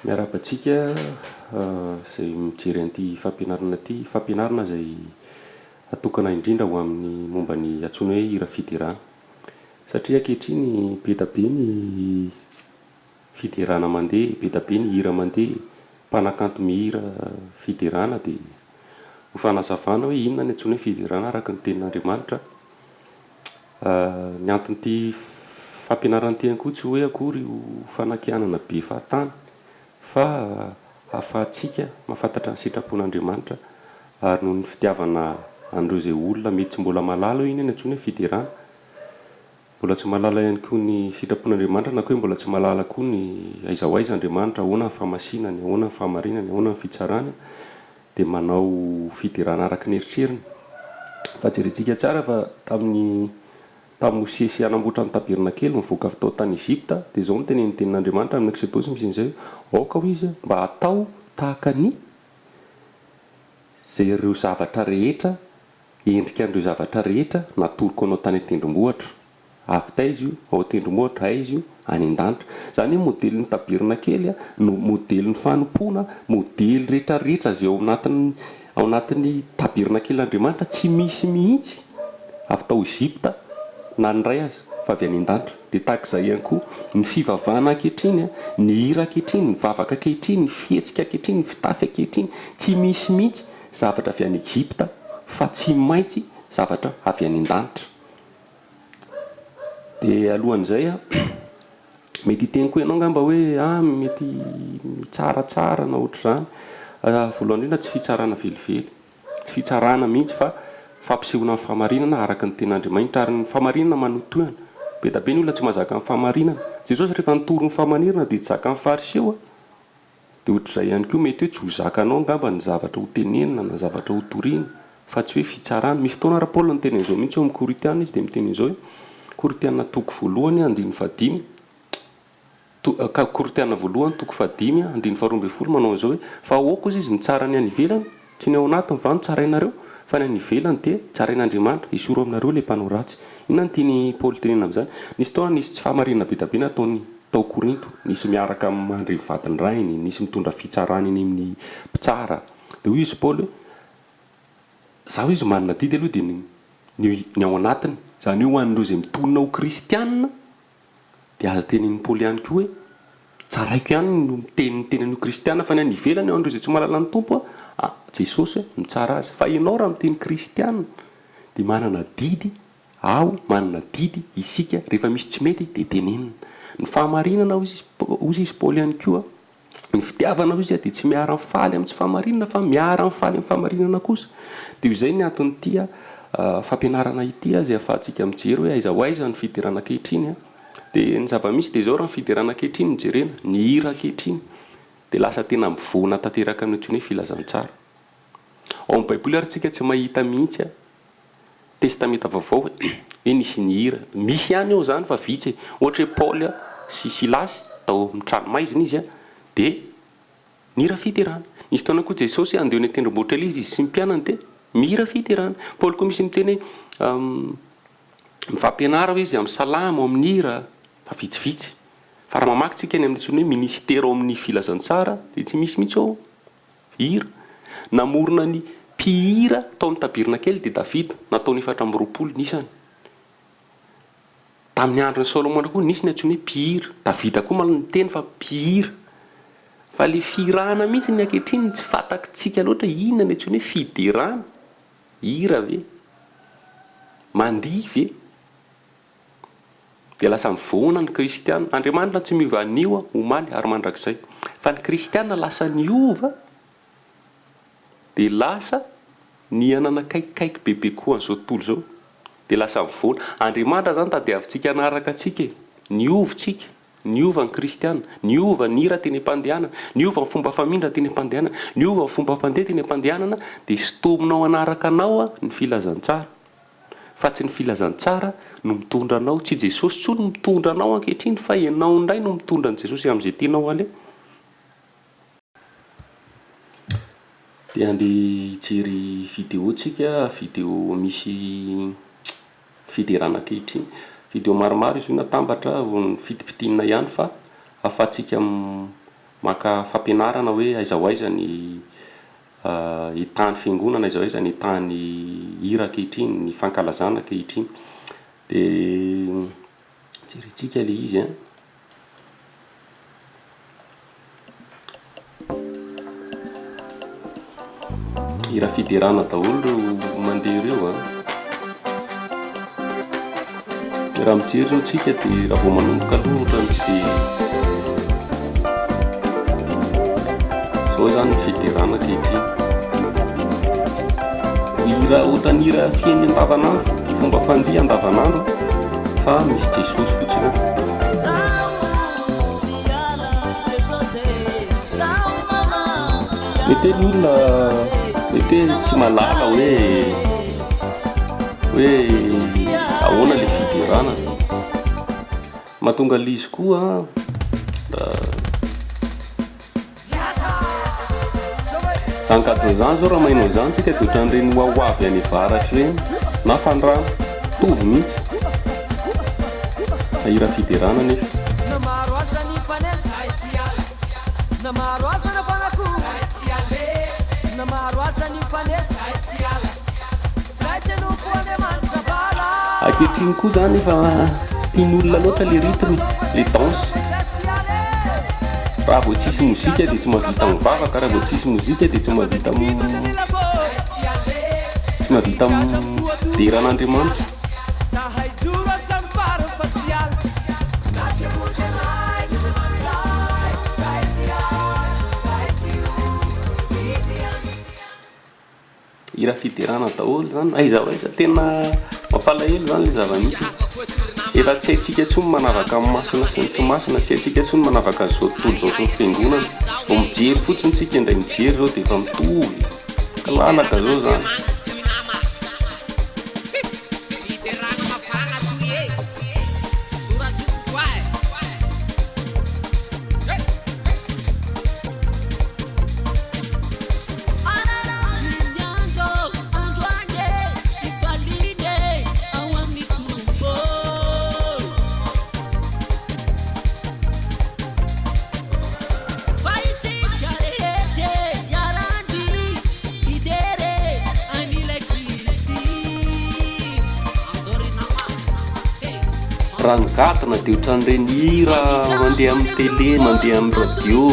Miarahaba antsika izay mijery an'ity fampianarana ity, fampianarana izay atokana indrindra ho amin'ny momba ny antsoina hoe hira fiderana. Satria ankehitriny be da be ny fiderana mandeha, be da be ny hira mandeha, mpanakanto mihira fiderana dia ho fanazavana hoe inona ny antsoina hoe fiderana araka ny tenin'Andriamanitra. Ny anton'ity fampianarana ity ihany koa tsy hoe akory ho fanakianana be fahatany fa hahafahantsika mahafantatra ny sitrapon'Andriamanitra ary noho ny fitiavana an'ireo izay olona mety tsy mbola mahalala hoe inona ny antsoina hoe fiderana, mbola tsy mahalala ihany koa ny sitrapon'Andriamanitra na koa hoe mbola tsy mahalala koa ny aiza ho aiza Andriamanitra, ahoana ny fahamasinany, ahoana ny fahamarinany, ahoana ny fitsarany dia manao fiderana araka ny eritreriny. Fa jerentsika tsara fa tamin'ny tamin'i Mosesy hanamboatra ny tabernakely nivoaka avy tao tany Egypta dia izao no tenenin'ny tenin'Andriamanitra amin'ny Eksodosy misy an'izay hoe aoka hoy izy mba hatao tahaka ny izay ireo zavatra rehetra endrika an'ireo zavatra rehetra natoroko anao tany an-tendrombohitra. Avy taiza io? Ao an-tendrombohitra. Aiza io? Any an-danitra. Izany hoe modelin'ny tabernakely no modelin'ny fanompoana, modely rehetrarehetra izay ao anatin'ny ao anatin'ny tabernakelin'Andriamanitra tsy misy mihitsy avy tao Egypta na ny iray aza fa avy any an-danitra. Dia tahaka izay ihany koa ny fivavahana ankehitriny, ny hira ankehitriny, ny vavaka ankehitriny, ny fihetsika ankehitriny, ny fitafy ankehitriny, tsy misy mihitsy zavatra avy any Egypta fa tsy maintsy zavatra avy any an-danitra. Dia alohan'izay an, mety hiteny koa ianao angamba hoe ah mety mitsaratsara na ohatr'izany. Voalohany indrindra tsy fitsarana velively, tsy fitsarana mihitsy fa fampisehoana ny fahamarinana araka ny tenin'Andriamanitra ary ny fahamarinana manotohana. Be dia be ny olona tsy mahazaka ny fahamarinana. Jesosy rehefa nitory ny fahamarinana dia tsy zakan'ny fariseo an. Dia ohatr'izay ihany koa mety hoe tsy ho zakanao angamba ny zavatra ho tenenina na zavatra ho torina fa tsy hoe fitsarana. Misy fotoana ary Paoly niteny an'izao mihitsy ao amin'ny Korintiana izy dia miteny an'izao hoe, Korintiana toko voalohany andininy fahadimy, to, ka Korintiana voalohany toko fahadimy andininy faharoa ambin'ny folo manao an'izao hoe, fa aoka ozy izy mitsara ny any ivelany, tsy ny ao anatiny va no tsarainareo, fa ny any ivelany dia tsarain'Andriamanitra, esory aminareo ilay mpanao ratsy. Inona no tian'i Paoly tenenina amin'izany? Nisy fotoana nisy tsy fahamarinana be dia be nataon'i. Tao Korinto, nisy miaraka mandre vadin-drainy, nisy mitondra fitsarana eny amin'ny mpitsara. Dia hoy izy Paoly hoe, Izaho izy manana adidy aloha dia ny ny ny ao anatiny. Izany hoe ho an'ireo izay mitonona ho kristiana dia aza tenenin'i Paoly ihany koa hoe, tsaraiko ihany no miteny ny tenany ho kristiana fa ny any ivelany ho an'ireo izay tsy mahalala ny Tompo a, Jesosy mitsara azy. Fa ianao raha miteny kristiana dia manana adidy Aho manana adidy, isika, rehefa misy tsy mety dia tenenina. Ny fahamarinana hoy izy, hoy izy Paoly ihany koa, ny fitiavana hoy izy dia tsy miara-mifaly amin'ny tsy fahamarinana fa miara-mifaly amin'ny fahamarinana kosa. Dia izay ny anton'ity fampianarana ity izay ahafahantsika mijery hoe aiza ho aiza ny fiderana ankehitriny. Dia ny zava-misy dia izao raha ny fiderana ankehitriny no jerena, ny hira ankehitriny dia lasa tena mivoana tanteraka amin'ny antsoina hoe filazantsara. Ao amin'ny baiboly ary tsika tsy mahita mihitsy Testamenta Vaovao hoe nisy nihira. Misy ihany eo izany fa vitsy e. Ohatra hoe Paoly sy Silasy tao amin'ny tranomaizina izy dia nihira fiderana. Nisy fotoana koa Jesosy handeha eny an-tendrombohitra Oliva izy sy ny mpianany dia mihira fiderana. Paoly koa misy miteny hoe mifampianara hoy izy amin'ny salamo, amin'ny hira fa vitsivitsy. Fa raha mamaky tsika ny amin'ny antsoina hoe ministera ao amin'ny filazantsara dia tsy misy mihitsy ao. Hira. Namorona ny mpihira tao amin'ny tabernakely dia Davida, nataony 24 ny isany. Tamin'ny andron'i Solomona koa nisy ny antsoina hoe mpihira. Davida koa manao niteny fa mpihira. Fa ilay fihirana mihitsy ny ankehitriny tsy fantatsika loatra inona ny antsoina hoe fiderana. Hira ve? Mandihy ve? Dia lasa mivoana ny kristiana. Andriamanitra tsy miova anio, omaly ary mandrakizay. Fa ny kristiana lasa niova dia lasa niha-nanakaikikaiky bebe koa an'izao tontolo izao. Dia lasa mivoana. Andriamanitra izany tadiavintsika hanaraka antsika e. Niova isika. Niova ny kristiana. Niova ny hira teny am-pandehanana. Niova ny fomba famindra teny am-pandehanana. Niova ny fomba fandeha teny am-pandehanana. Dia sintominao hanaraka anao ny filazantsara. Fa tsy ny filazantsara no mitondra anao, tsy Jesosy intsony no mitondra anao ankehitriny fa ianao indray no mitondra an'i Jesosy amin'izay tianao aleha. Dia andeha hijery vidéo tsika, vidéo misy fiderana ankehitriny. Vidéo maromaro izy io natambatra, ho fitipitinina ihany fa ahafahantsika. Maka fampianarana hoe aiza ho aiza ny état ny fiangonana, aiza ho aiza ny état ny hira ankehitriny, ny fankalazana ankehitriny. Dia jerentsika ilay izy an. Hira fiderana daholo ireo mandeha ireo an. Raha mijery izao tsika dia raha vao manomboka aloha ohatran'ny tsy dia Izao izany ny fiderana ankehitriny. Hira ohatran'ny hira fiheno andavanandro, fomba fandihy andavanandro fa misy Jesosy fotsiny ao. Mety hoe ny olona mety hoe tsy mahalala hoe hoe ahoana ilay fiderana. Mahatonga an'ilay izy koa Izany gadona izany zao raha maheno an'izany tsika dia ohatran'ireny wawa avy any avaratra ireny na fandrama, mitovy mihitsy. Fa hira fiderana anefa. Ankehitriny koa zany efa tian'olona loatra le rythme, le danse. Raha vao tsisy mozika dia tsy mahavita mivavaka, raha vao tsisy mozika dia tsy mahavita tsy mahavita midera an'Andriamanitra. Hira fiderana daholo zany, aiza ho aiza, tena mampalahelo zany le zava-misy e. Efa tsy haintsika intsony ny manavaka ny masina sy ny tsy masina, tsy haintsika intsony ny manavaka an'izao tontolo izao sy ny fiangonana. Vao mijery fotsiny tsika indray mijery zao dia efa mitovy, kilalaka zao zany. Raha ny gadona dia ohatran'ireny hira mandeha amin'ny télé, mandeha amin'ny radio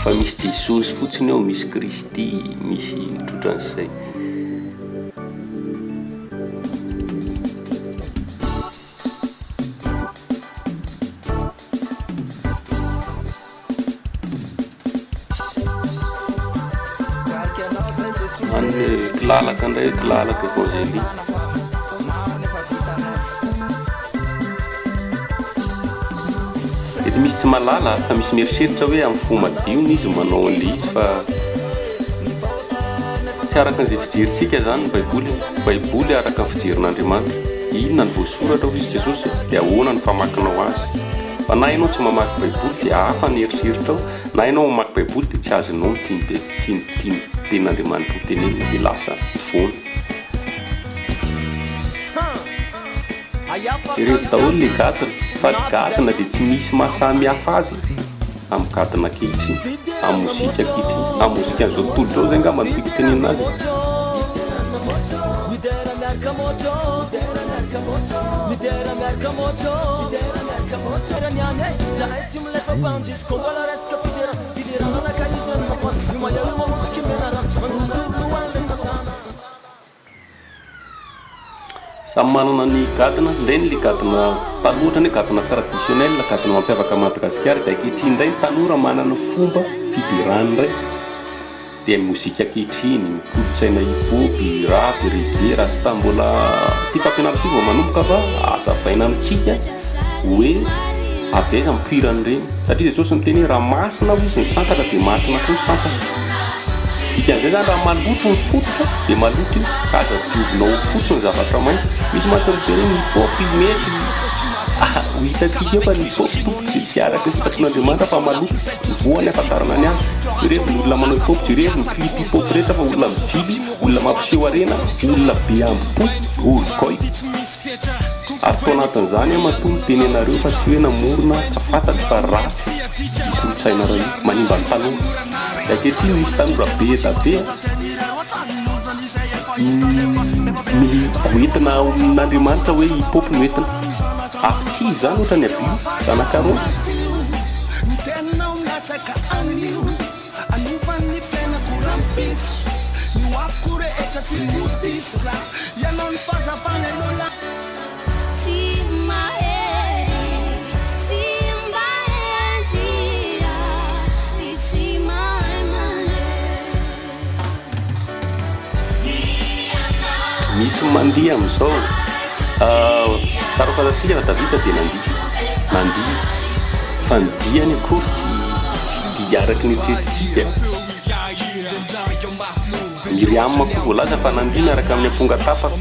fa misy Jesosy fotsiny ao, misy Kristy, misy ohatran'izay. Any hoe kilalaka indray, kilalaka évangélique. Mety misy tsy mahalala fa misy mieritreritra hoe amin'ny fo madio ny izy manao an'ilay izy fa tsy araka an'izay fijerintsika izany ny Baiboly. Ny Baiboly araka ny fijerin'Andriamanitra. Inona no voasoratra hoy izy Jesosy dia ahoana no famakinao azy. Fa na ianao tsy mamaky Baiboly dia hafa ny eritreritrao, na ianao mamaky Baiboly dia tsy azonao ny tian'ny tian'ny tenin'Andriamanitra ho tenenina dia lasa mivoana. Jerevo daholo le gadona fa ny gadona dia tsy misy maha samy hafa azy amin'ny gadona ankehitriny, amin'ny mozika ankehitriny, amin'ny mozikan'izao tontolo izao zay angamba no tiako tenenina azy e. Samy manana ny gadona, ireny le gadona taloha ohatrany hoe gadona traditionnel, gadona mampiavaka an'i Madagasikara dia ankehitriny indray ny tanora manana fomba fiderany indray dia ny mozika ankehitriny, ny kolontsaina hip hop, rap, reggae, rasta mbola ity fampianarana ity vao manomboka fa hazavaina amintsika hoe avy aiza ny poiran'ireny satria Jesosy niteny hoe raha masina hoy izy ny santatra dia masina koa ny sampana. Dikan'izay zany raha maloto ny fototra dia maloto io ka aza diovinao ho fotsy ny zavatra mainty. Misy mantsy miteny hoe ny hip-hop mety ho hitantsika eo fa ny hip-hop tompoko dia tsy araka ny sitrapon'Andriamanitra fa maloto. Ny voany ahafantarana ny hazo. Jereo ny olona manao hip-hop, jereo ny clip hip-hop rehetra fa olona mijily, olona mampiseho harena, olona be ambo-po, orgueil. Ary tao anatin'izany aho matoa miteny anareo fa tsy hoe namorona fa fantatro fa ratsy. Io kolontsaina iray io, manimba ny tanora. Dia ankehitriny misy tanora be dia be hoentina ao amin'Andriamanitra hoe hip hop no entina. Ary tsy izy izany ohatran'ny Abiho, zanak'Arona. Tsy mahery, tsy mba hendry ary tsy mahay mandre. Misy mandihy amin'izao. Tsara ho fantatsika fa Davida dia nandihy. Nandihy izy. Fa ny diany akory tsy tsy dia araka ny eritreretintsika. Miriama koa voalaza fa nandihy miaraka amin'ny amponga tapaka.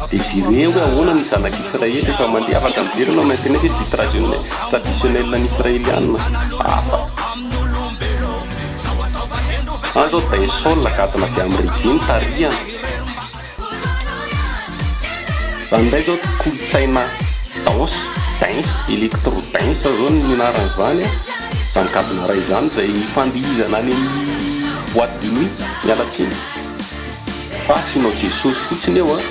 Dia jereo hoe ahoana ny zanak'Israely rehefa mandeha. Afaka mijery ianao amin'ny internet hoe dihy traditionnel ny Israeliana. Hafa. Zany zao dancehall gadona avy amin'ny reggae no tarihana. Zany indray zao kolontsaina danse, dance, electro dance zao ny anaran'izany an. Zany gadona iray izany izay fandihizana any amin'ny boite de nuit, miala tsiny. Fa asianao Jesosy fotsiny eo an,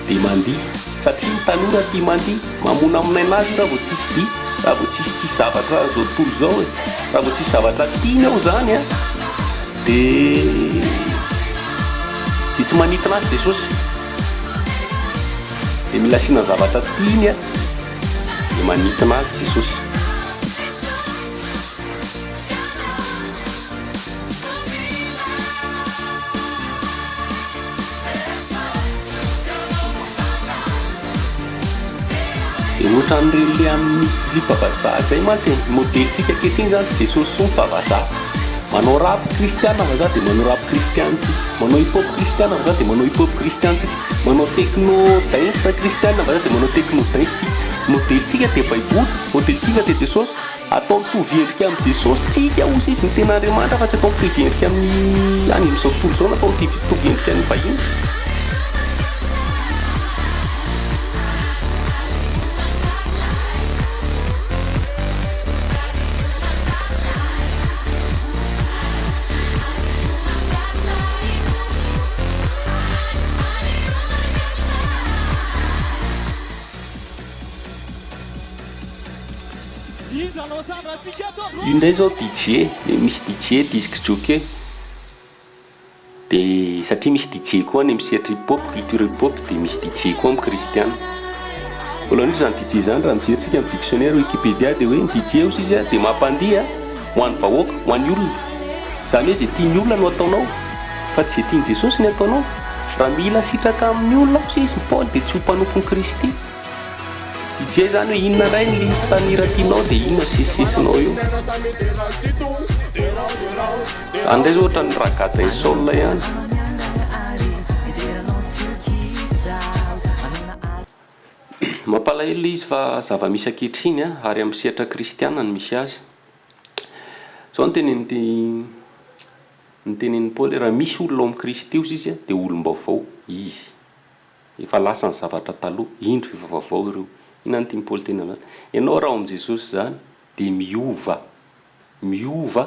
dia mandihy. Satria ny tanora tia mandihy, mamonamonaina azy io raha vao tsisy dihy, raha vao tsisy tsisy zavatra zao tontolo izao e. Raha vao tsisy zavatra tiany ao izany an, dia dia tsy manintona azy Jesosy. Dia mila asiana zavatra tiany an, dia manintona azy Jesosy. Dia ohatran'ireny le amin'ny clip vazaha izay mantsy e, ny modelintsika ankehitriny izany tsy Jesosy intsony fa vazaha. Manao rap kristiana vazaha dia manao rap kristiana tsika, manao hip hop kristiana vazaha dia manao hip hop kristiana tsika, manao techno dance kristiana vazaha dia manao techno dance tsika. Modelintsika dia baiboly, modelintsika dia Jesosy. Atao mitovy endrika amin'i Jesosy tsika hozy izy ny tena Andriamanitra fa tsy atao mitovy endrika amin'ny any amin'izao tontolo izao na atao mitovy endrika amin'ny vahiny. Io indray zao DJ, le misy DJ disque jockey, de satria misy DJ koa any amin'ny sehatra hip hop, culture hip hop de misy DJ koa amin'ny kristiana. Voalohany indrindra zany DJ zany raha mijery tsika amin'ny dictionnaire wikipedia de hoe ny DJ hozy izy de mampandihy ho an'ny vahoaka, ho an'ny olona. Zany hoe ze tian'ny olona no ataonao fa tsy ze tian'i Jesosy ny ataonao. Raha mila sitraka amin'ny olona hozy izy Paoly de tsy ho mpanompon'i Kristy. DJ zany hoe inona indray ny liste ny hira tianao dia inona sisisesinao eo. Zany indray zao ohatran'ny raga dancehall ihany. Mampalahelo ilay izy fa zava-misy ankehitriny ary amin'ny sehatra kristiana no misy azy. Izao no tenenin'ity notenenin'i Paoly, raha misy olona ao amin'i Kristy hozy izy dia olom-baovao izy. Efa lasa ny zavatra taloha, indro efa vaovao ireo. Inona no tian'i Paoly tenenina amin'izany? Ianao raha ao amin'i Jesosy izany dia miova, miova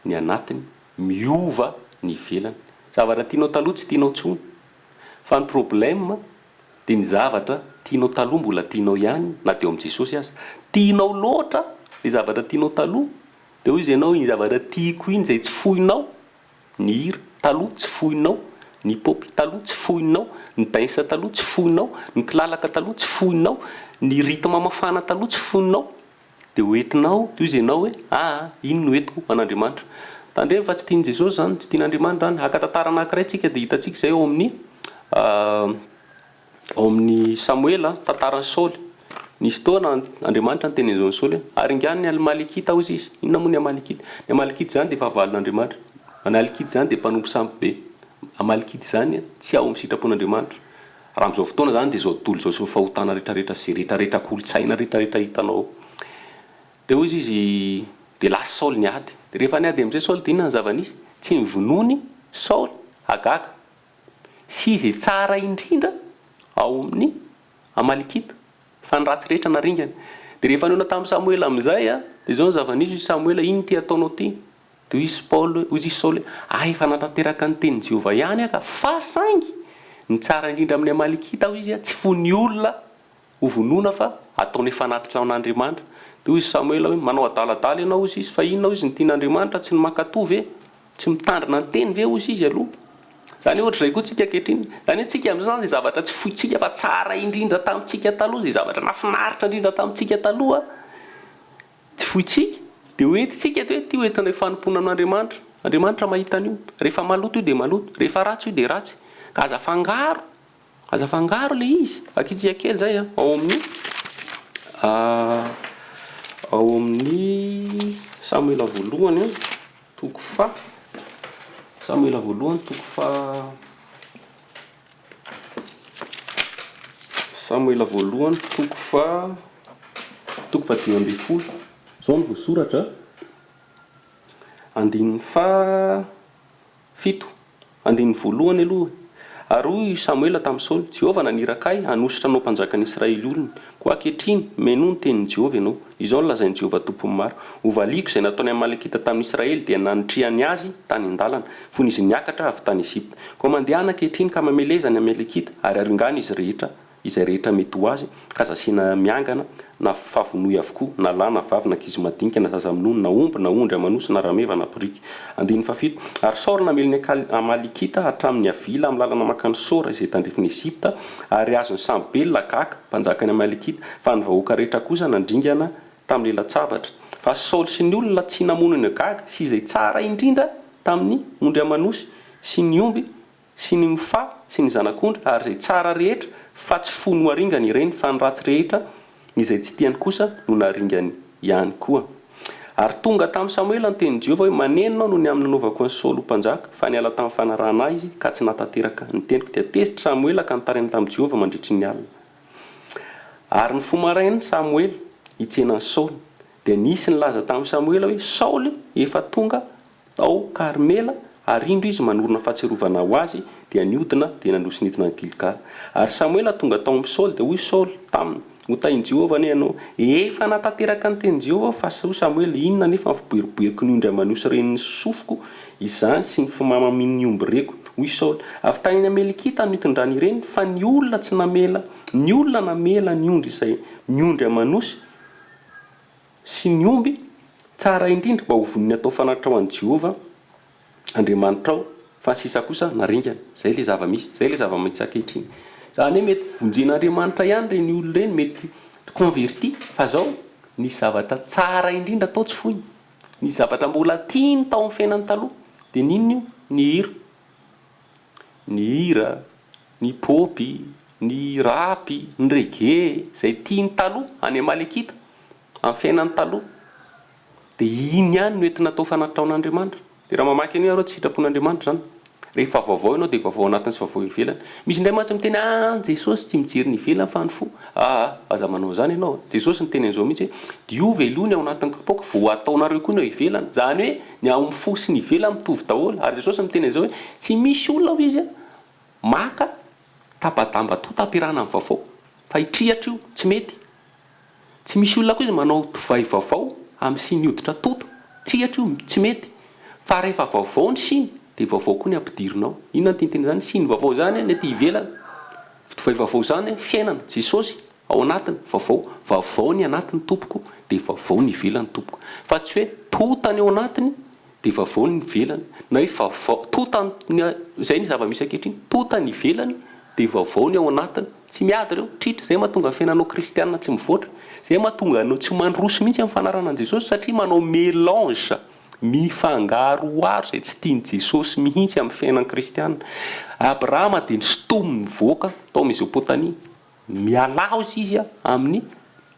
ny anatiny, miova ny ivelany. Zavatra tianao taloha tsy tianao intsony. Fa ny problème dia ny zavatra tianao taloha mbola tianao ihany na dia ao amin'i Jesosy aza. Tianao loatra ilay zavatra tianao taloha dia hoy izy ianao iny zavatra tiako iny izay tsy foinao Ny hira taloha tsy foinao, ny pop taloha tsy foinao, ny dance taloha tsy foinao, ny kilalaka taloha tsy foinao, ny rythme mafana taloha tsy foinao, dia ho entinao toy izy ianao hoe aa iny no entiko ho an'Andriamanitra. Tandremo fa tsy tian'i Jesosy izany, tsy tian'Andriamanitra izany. Haka tantara anankiray tsika dia hitantsika izay ao amin'ny Ao amin'ny Samoela, tantaran'i Saoly. Nisy fotoana Andriamanitra niteny an'i Saoly hoe, Aringano ny Amalekita, hoy izy. Inona moa ny Amalekita? Ny Amalekita izany dia fahavalon'Andriamanitra. Ny Amalekita izany dia mpanompo sampy be. Amalekita izany tsy ao amin'ny sitrapon'Andriamanitra. Raha amin'izao fotoana izany dia izao tontolo izao sy ny fahotana rehetrarehetra sy izay rehetrarehetra kolontsaina rehetrarehetra hitanao ao. Dia hoy izy, dia lasa Saoly niady. Dia rehefa niady amin'izay Saoly dia inona ny zava-nisy? Tsy novonoiny Saoly Agaga. sy izay tsara indrindra ao amin'ny Amalekita, fa ny ratsy rehetra naringany. Dia rehefa nihaona tamin'i Samoela amin'izay Dia izao ny zava-nisy, hoy Samoela, Inona ity ataonao ity? Dia hoy izy Paoly, hoy izy Saoly hoe, Ah, efa nahatanteraka ny tenin'i Jehovah ihany aho ka, fa saingy, ny tsara indrindra amin'ny Amalekita, hoy izy, tsy foin'ny olona hovonoina fa ataony fanatitra ho an'Andriamanitra. Dia hoy izy Samoela hoe, Manao adaladala ianao, hoy izy, fa inona, hoy izy, no tian'Andriamanitra, tsy ny mankatò ve? Tsy mitandrina ny teny ve, hoy izy, aloha? Izany hoe ohatr'izay koa tsika ankehitriny. Izany hoe tsika amin'izao izany izay zavatra tsy fointsika fa tsara indrindra tamintsika taloha, izay zavatra nahafinaritra indrindra tamintsika taloha, tsy fointsika, dia ho entintsika eto hoe ity ho entinay fanompoana an'Andriamanitra. Andriamanitra mahita an'io. Rehefa maloto io dia maloto, rehefa ratsy io dia ratsy. Ka aza afangaro. Aza afangaro le izy, akitsika kely zay a, ao amin'ny ao amin'ny Samoela voalohany toko faha, Samoela voalohany toko faha, Samoela voalohany toko faha, toko faha 15, zao no voasoratra, andininy faha Fito, andininy voalohany aloha e. Ary hoy i Samoela tamin'i Saoly, Jehovah naniraka ahy hanosotra anao mpanjakan'ny Israely olony. Koa ankehitriny, menoa ny tenin'i Jehovah ianao. Izao no lazain'i Jehovah Tompon'ny maro, Hovaliako izay nataon'ny Amalekita tamin'ny Israely, dia nanitrihany azy tany an-dalana, fony izy niakatra avy tany Egypta. Koa mandehana ankehitriny ka mameleza ny Amalekita, ary aringano izy rehetra izay rehetra mety ho azy, ka aza asiana miangana, na fa vonoy avokoa, na lahy na vavy, na ankizy madinika, na zaza minono, na omby, na ondry aman'osy, na rameva, na boriky. Andininy fahafito. Ary Saoly namely ny Amalekita hatramin'ny Havila amin'ny lalana mankany Sora, izay tandrifin'i Egypta, ary azon'i Samobela Agaka, mpanjakan'ny Amalekita, fa ny vahoaka rehetra kosa nandringana tamin'ny lelan-tsabatra. Fa Saoly sy ny olona tsy namono an'i Agaga, sy izay tsara indrindra tamin'ny ondry aman'osy sy ny omby, sy ny mifahy sy ny zanak'ondry ary izay tsara rehetra, fa tsy fo noharingany ireny, fa ny ratsy rehetra izay tsy tiany kosa no naringany ihany koa. Ary tonga tamin'i Samoela ny tenin'i Jehovah hoe, Manenina aho noho ny amin'ny nanaovako an'i Saoly ho mpanjaka, fa niala tamin'ny fanarahana ahy izy, ka tsy nahatanteraka ny teniko. Dia tezitra Samoela ka nitaraina tamin'i Jehovah mandritry ny alina. Ary nifoha maraina Samoela hitsena an'i Saoly. Dia nisy nilaza tamin'i Samoela hoe, Saoly efa tonga Tao Karmela, ary indro izy manorina fahatsiarovana ho azy, dia niodina, dia nandroso nidina an'i Gilgala. Ary Samoela tonga tao amin'i Saoly, dia hoy Saoly taminy, Ho tahin'i Jehovah anie ianao. Efa nahatanteraka ny tenin'i Jehovah aho, fa hoy Samoela, Inona anefa ny fiboeriboeriky ny ondry aman'osy ren'ny sofiko izany sy ny fimamamin'ny omby reko? Hoy Saoly, Avy tany Amalekita no nitondrany ireny, fa ny olona tsy namela, ny olona namela ny ondry izay ny ondry aman'osy, Sy ny omby, tsara indrindra mba ho voniny atao fanatitra ho an'i Jehovah Andriamanitrao, fa ny sisa kosa naringana. Izay ilay zava-misy. Izay ilay zava-misy ankehitriny. Izany hoe mety vonjen'Andriamanitra ihany ireny olona ireny, mety converti, fa izao, nisy zavatra tsara indrindra tao tsy foiny. Nisy zavatra mbola tiany tao amin'ny fiainany taloha. Dia n'inona io? Ny hira. Ny hira, ny pop, ny rap, ny reggae, izay tiany taloha, any Amalekita, amin'ny fiainany taloha, dia iny ihany no entina atao fanatitra ho an'Andriamanitra. Dia raha mamaky an'io ianareo, tsy sitrapon'Andriamanitra izany. Rehefa vaovao ianao dia vaovao anatiny sy vaovao ivelany. Misy indray mantsy miteny, ah, Jesosy tsy mijery ny ivelany fa ny fo. Aa, aza manao an'izany ianao. Jesosy niteny an'izao mihitsy hoe, diovy aloha ny ao anatin'ny kapoaka vao ataonareo koa ny ao ivelany. Izany hoe ny ao amin'ny fo sy ny ivelany mitovy daholo. Ary Jesosy niteny an'izao hoe, tsy misy olona hoy Izy maka tapa-damba tota ampiarahana amin'ny vaovao fa hitrihatra io, tsy mety. Tsy misy olona koa izy manao divay vaovao amin'ny siny hoditra tota, trihatra io, tsy mety. Fa rehefa vaovao ny siny dia vaovao koa ny ampidirinao. Inona no tiany tenenina izany? Siny vaovao izany ny aty ivelany, divay vaovao izany fiainana, Jesosy ao anatiny, vaovao. Vaovao ny anatiny tompoko dia vaovao ny ivelany tompoko. Fa tsy hoe tota ny ao anatiny dia vaovao ny ivelany, na hoe vaovao, tota ny, izay ny zava-misy ankehitriny, tota ny ivelany dia vaovao ny ao anatiny, tsy miady ireo, tritra, izay mahatonga ny fiainanao kristiana tsy mivoatra, izay mahatonga anao tsy mandroso mihitsy amin'ny fanarahana an'i Jesosy satria manao melange, mifangaroharo izay tsy tian'i Jesosy mihitsy amin'ny fiainan'ny kristiana. Abrahama dia nisintominy nivoaka tao Mesopotamia, mialà hozy izy amin'ny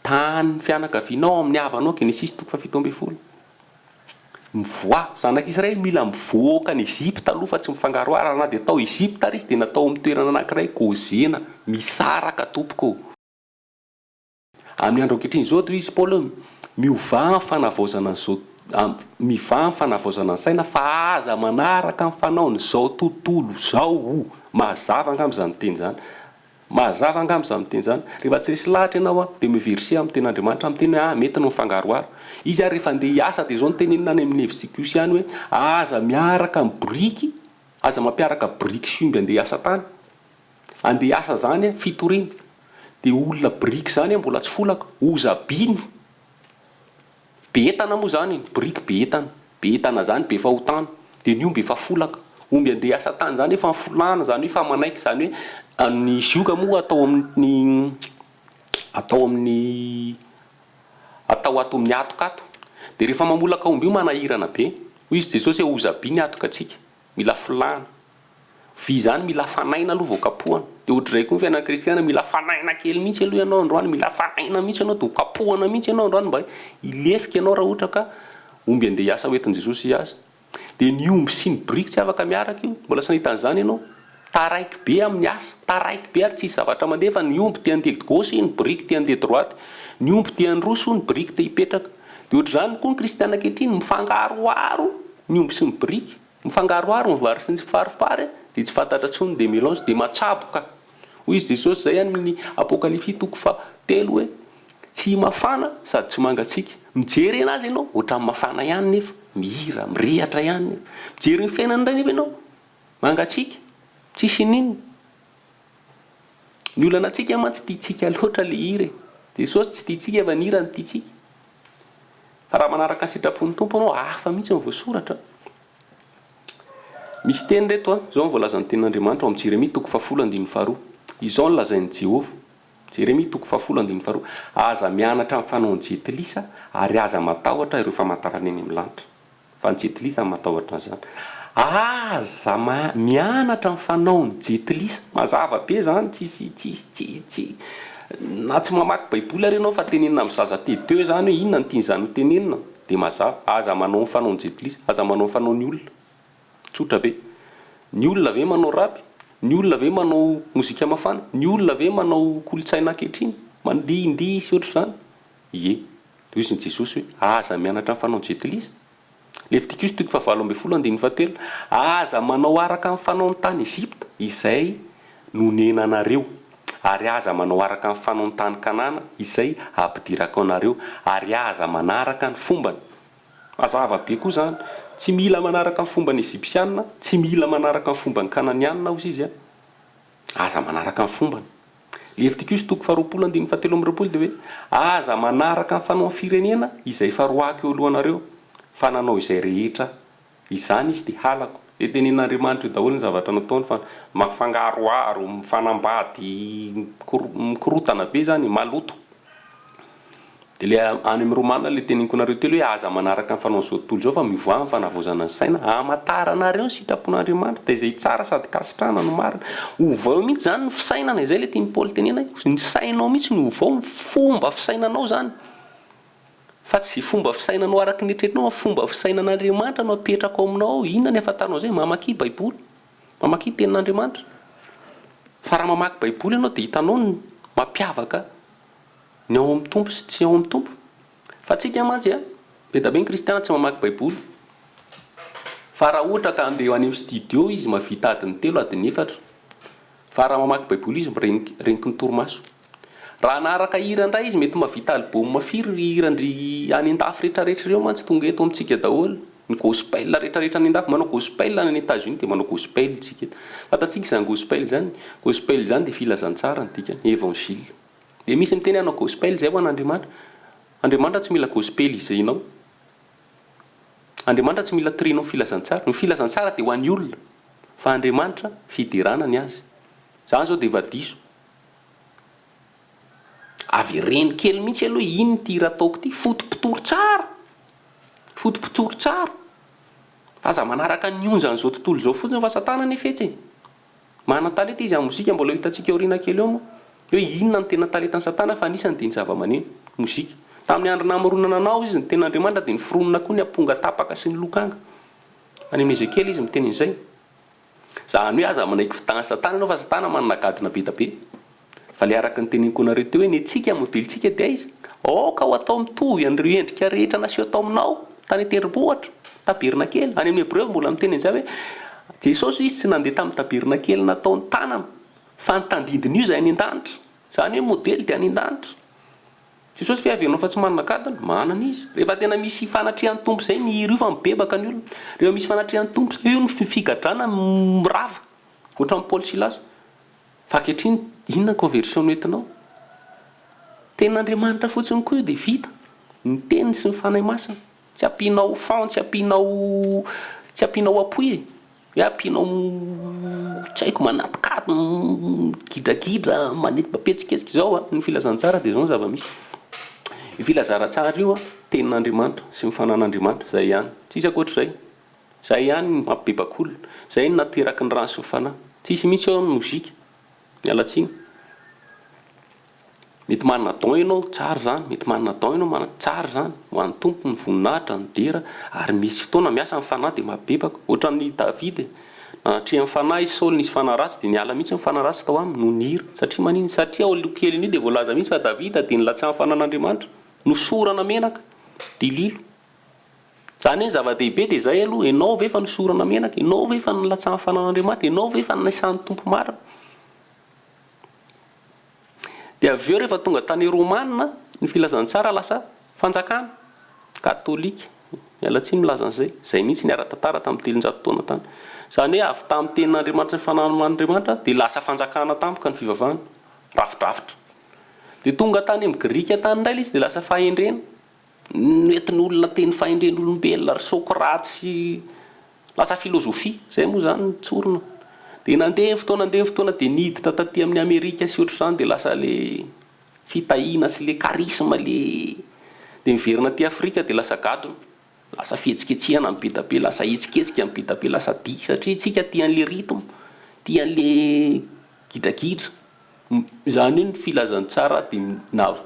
tanin'ny fianakavianao, amin'ny havanao, Genesisy toko faha 17. Mivoaha. Zanak'Israely mila mivoaka an'i Egypta aloha fa tsy mifangaroharo ary na dia tao Egypta ary izy dia natao amin'ny toerana anankiray Gozena, misaraka tompoko ô. Amin'ny andro ankehitriny izao dia hoy izy Paoly hoe miovà amin'ny fanavaozana an'izao mivà amin'ny fanavaozana ny saina fa aza manaraka ny fanaon'izao tontolo izao. Mazava angamba izany teny izany. Mazava angamba izany miteny izany. Rehefa tsy resy lahatra ianao an, dia mi-verser amin'ny tenin'Andriamanitra miteny hoe ah mety ny mifangaroharo. Izy ary rehefa andeha hiasa dia izao no tenenina any amin'ny Levitikosy ihany hoe aza miaraka amin'ny boriky, aza mampiaraka boriky sy omby andeha hiasa tany. Andeha hiasa izany an, fitoriana. Dia olona boriky izany an mbola tsy folaka, hoza-bino. Be entana moa zany e, biriky be entana, be entana zany be fahotana, de ny omby efa folaka, omby andeha hiasa tany zany efa mifolahana zany hoe efa manaiky zany hoe ny zioga moa atao amin'ny atao amin'ny atao ato amin'ny hatoka ato, de rehefa mamolaka omby io manahirana be, hoy izy Jesosy hoe hozabi ny hatoka antsika, mila folahana. Vy izany mila afanaina aloha vao kapohana. Dia ohatr'izay koa ny fiainana kristiana, mila afanaina kely mihitsy aloha ianao androany, mila afanaina mihitsy ianao dia ho kapohana mihitsy ianao androany mba hilefika ianao raha ohatra ka omby andeha hiasa ho entin'i Jesosy hiasa. Dia ny omby sy ny biriky tsy afaka miaraka io, mbola tsy nahita an'izany ianao. Taraiky be amin'ny asa, taraiky be ary tsisy zavatra mandeha fa ny omby te handeha gauche, ny biriky te handeha droite, ny omby te handroso, ny biriky te hipetraka. Dia ohatr'izany koa ny kristiana ankehitriny, mifangaroharo ny omby sy ny biriky. Mifangaroharo ny vary sy ny tsiparifary dia tsy fantatra intsony dia melange dia matsaboka. Hoy izy Jesosy izay any amin'ny Apokalypsy toko faha telo hoe tsy mafana sady tsy mangatsiaka. Mijery anazy ianao ohatran'ny mafana ihany nefa mihira, mirehatra ihany nefa. Mijery ny fiainany indray nefa ianao mangatsiaka, tsisy ininona. Ny olana antsika mantsy tiantsika loatra le hira e. Jesosy tsy tiantsika fa ny hira no tiantsika. Fa raha manaraka ny sitrapon'ny Tompo ianao, hafa mihitsy ny voasoratra. Misy teny ireto an, izao no voalazan'ny tenin'Andriamanitra ao amin'ny Jeremia toko fahafolo andininy faharoa. Izao no lazain'i Jehovah, Jeremia toko fahafolo andininy faharoa, Aza mianatra ny fanaon'ny jentilisa, ary aza matahotra ireo famantarana eny amin'ny lanitra. Fa ny jentilisa no matahotra an'izany. Aza mianatra ny fanaon'ny jentilisa. Mazava be izany, tsisy, tsisy, tsy, tsy, na tsy mamaky baiboly ary ianao fa tenenina amin'ny zaza T2 izany hoe inona no tian'izany ho tenenina, dia mazava. Aza manao ny fanaon'ny jentilisa, aza manao ny fanaon'ny olona. Tsotra be. Ny olona ve manao rap? Ny olona ve manao mozika mafana? Ny olona ve manao kolontsaina ankehitriny? Mandihindihy sy ohatr'izany? Ie. Hoy izy Jesosy hoe, Aza mianatra ny fanaon'ny jentilisa. Levitikosy toko fahavalo ambin'ny folo andininy fahatelo, Aza manao araka ny fanaon'ny tany Egypta, izay nonenanareo, ary aza manao araka ny fanaon'ny tany Kanana, izay hampidirako anareo, ary aza manaraka ny fombany. Mazava be koa izany. Tsy mila manaraka ny fomban'ny Egypsiana, tsy mila manaraka ny fomban'ny Kananiana, hoy izy. Aza manaraka ny fombany. Levitikosy toko faharoapolo andininy fahatelo amby 20 dia hoe, Aza manaraka ny fanaon'ny firenena izay efa roahiko eo alohanareo, fa nanao izay rehetra izany izy dia halako. Dia tenenin'Andriamanitra eo daholo ny zavatra nataony fa mafangaroharo, mifanambady, mikorotana be izany e, maloto. Dia ilay any amin'ny Romana ilay teneniko anareo teo ilay hoe aza manaraka ny fanaon'izao tontolo izao fa mivoaha amin'ny fanavaozana ny saina hamantaranareo ny sitrapon'Andriamanitra dia izay tsara sady kasitrahana no marina. Ovao mihitsy izany ny fisainana, izay ilay tian'i Paoly tenena hoe ny sainao mihitsy no ovao, ny fomba fisainanao izany fa tsy izay fomba fisainanao araka ny eritreretinao fa fomba fisainan'Andriamanitra no apetrako ao aminao ao. Inona ny ahafantaranao izay? Mamakia Baiboly, mamakia tenin'Andriamanitra. Fa raha mamaky Baiboly ianao dia hitanao ny mampiavaka Ny ao amin'ny Tompo sy tsy ao amin'ny Tompo. Fa tsika mantsy a, be da be ny kristiana tsy mamaky baiboly. Fa raha ohatra ka andeha any amin'ny studio izy mahavita adiny telo, adiny efatra. Fa raha mamaky baiboly izy reniky reniky ny torimaso. Raha hanaraka hira indray izy mety mahavita album firy ry hiran-dry any an-dafy retraretra ireo mantsy tonga eto amintsika daholo. Ny gospel retraretra any an-dafy, manao gospel any Etats Unis dia manao gospel tsika eto. Fantatsika izany gospel izany? Gospel izany dia filazantsara ny dikany, évangile. Dia misy miteny hanao gospel izay ho an'Andriamanitra. Andriamanitra tsy mila gospeliser-nao. Andriamanitra tsy mila torianao filazantsara. Ny filazantsara dia ho an'ny olona. Fa Andriamanitra, fiderana ny Azy. Izany izao dia efa diso. Avereno kely mihitsy aloha iny ity hira ataoko ity. Fotopotory tsara. Fotopotory tsara. Fa aza manaraka ny onjan'izao tontolo izao fotsiny fa satana anefa etsy e. Manan-talenta izy amin'ny mozika, mbola ho hitantsika aoriana kely eo moa hoe inona no tena talentan'i Satana fa anisany dia ny zava-maneno, mozika. Tamin'ny andro namoronana anao izy, ny tenin'Andriamanitra dia noforonina koa ny amponga tapaka sy ny lokanga. Any amin'ny Ezekiela izy miteny an'izay. Izany hoe aza manaiky fitahan'i Satana ianao fa Satana manana gadona be da be. Fa ilay araka ny teneniko anareo teo hoe ny antsika, modelintsika dia aiza? Aoka ho atao mitovy an'ireo endrika rehetra naseho tao aminao tany an-tendrombohitra, tabernakely. Any amin'ny Hebreo mbola miteny an'izay hoe Jesosy izy tsy nandeha tamin'ny tabernakely nataony tanana. Fa ny tandindon'io izay any an-danitra. Izany hoe modely dia any an-danitra. Jesosy ve avy ianao fa tsy manana gadona? Manana izy. Rehefa tena misy fanatrehan'ny Tompo izay ny hira io fa mibebaka ny olona. Rehefa misy fanatrehan'ny Tompo izay io ny figadrana mirava. Ohatran'i Paoly Silasy. Fa ankehitriny inona ny conversion noentinao? Tenin'Andriamanitra fotsiny koa io dia vita. Ny teniny sy ny Fanahy Masina. Tsy ampianao fond, tsy ampianao tsy ampianao appui e. Hoe ampianao tsy haiko manatikaty, migidragidra, manety mampihetsiketsika izao an. Ny filazantsara dia izao ny zava-misy. Io filazantsara io an, tenin'Andriamanitra sy ny fanan'Andriamanitra, izay ihany. Tsisy ankoatr'izay. Izay ihany no mampibebaka olona. Izay no nateraky ny rano sy ny fanahy. Tsisy mihitsy ao ny mozika. Miala tsiny. Mety manana don ianao, tsara izany, mety manana don ianao, manana, tsara izany, ho an'ny Tompo ny voninahitra, ny dera, ary misy fotoana miasa ny fanahy dia mahabebaka, ohatran'i Davida e, nanatrehan'ny fanahy i Saoly nisy fanahy ratsy dia niala mihitsy ny fanahy ratsy tao aminy noho ny hira, satria maninona? Satria ao aloha kelin'io dia voalaza mihitsy fa Davida dia nilatsahan'ny fanan'Andriamanitra, nosorana menaka, dililo. Izany hoe ny zava-dehibe dia izay aloha, ianao ve efa nosorana menaka, ianao ve efa nilatsahan'ny fanan'Andriamanitra, ianao ve efa naisan'ny Tompo marina? Dia avy eo rehefa tonga tany Romana ny filazantsara lasa fanjakana katolika, miala tsiny milaza an'izay, izay mihitsy ny ara-tantara tamin'ny 300 taona tany. Izany hoe avy tamin'ny tenin'Andriamanitra sy ny fanahin'Andriamanitra dia lasa fanjakana tampoka ny fivavahana, rafidrafitra. Dia tonga tany amin'ny Grika tany indray ilay izy dia lasa fahendrena. Noentin'olona teny fahendren'olombelona ry Socrate sy lasa filozofia, zay moa zany no tsorina. Dia nandeha ny fotoana nandeha ny fotoana dia niditra taty amin'ny Amerika sy ohatr'izany dia lasa le fitahiana sy le charisme le dia miverina aty Afrika dia lasa gadona, lasa fihetsiketsehana ny be da be, lasa hetsiketsika ny be da be, lasa dihy satria tsika tia an'le rythme, tia an'le gidragidra. Izany hoe ny filazantsara dia nav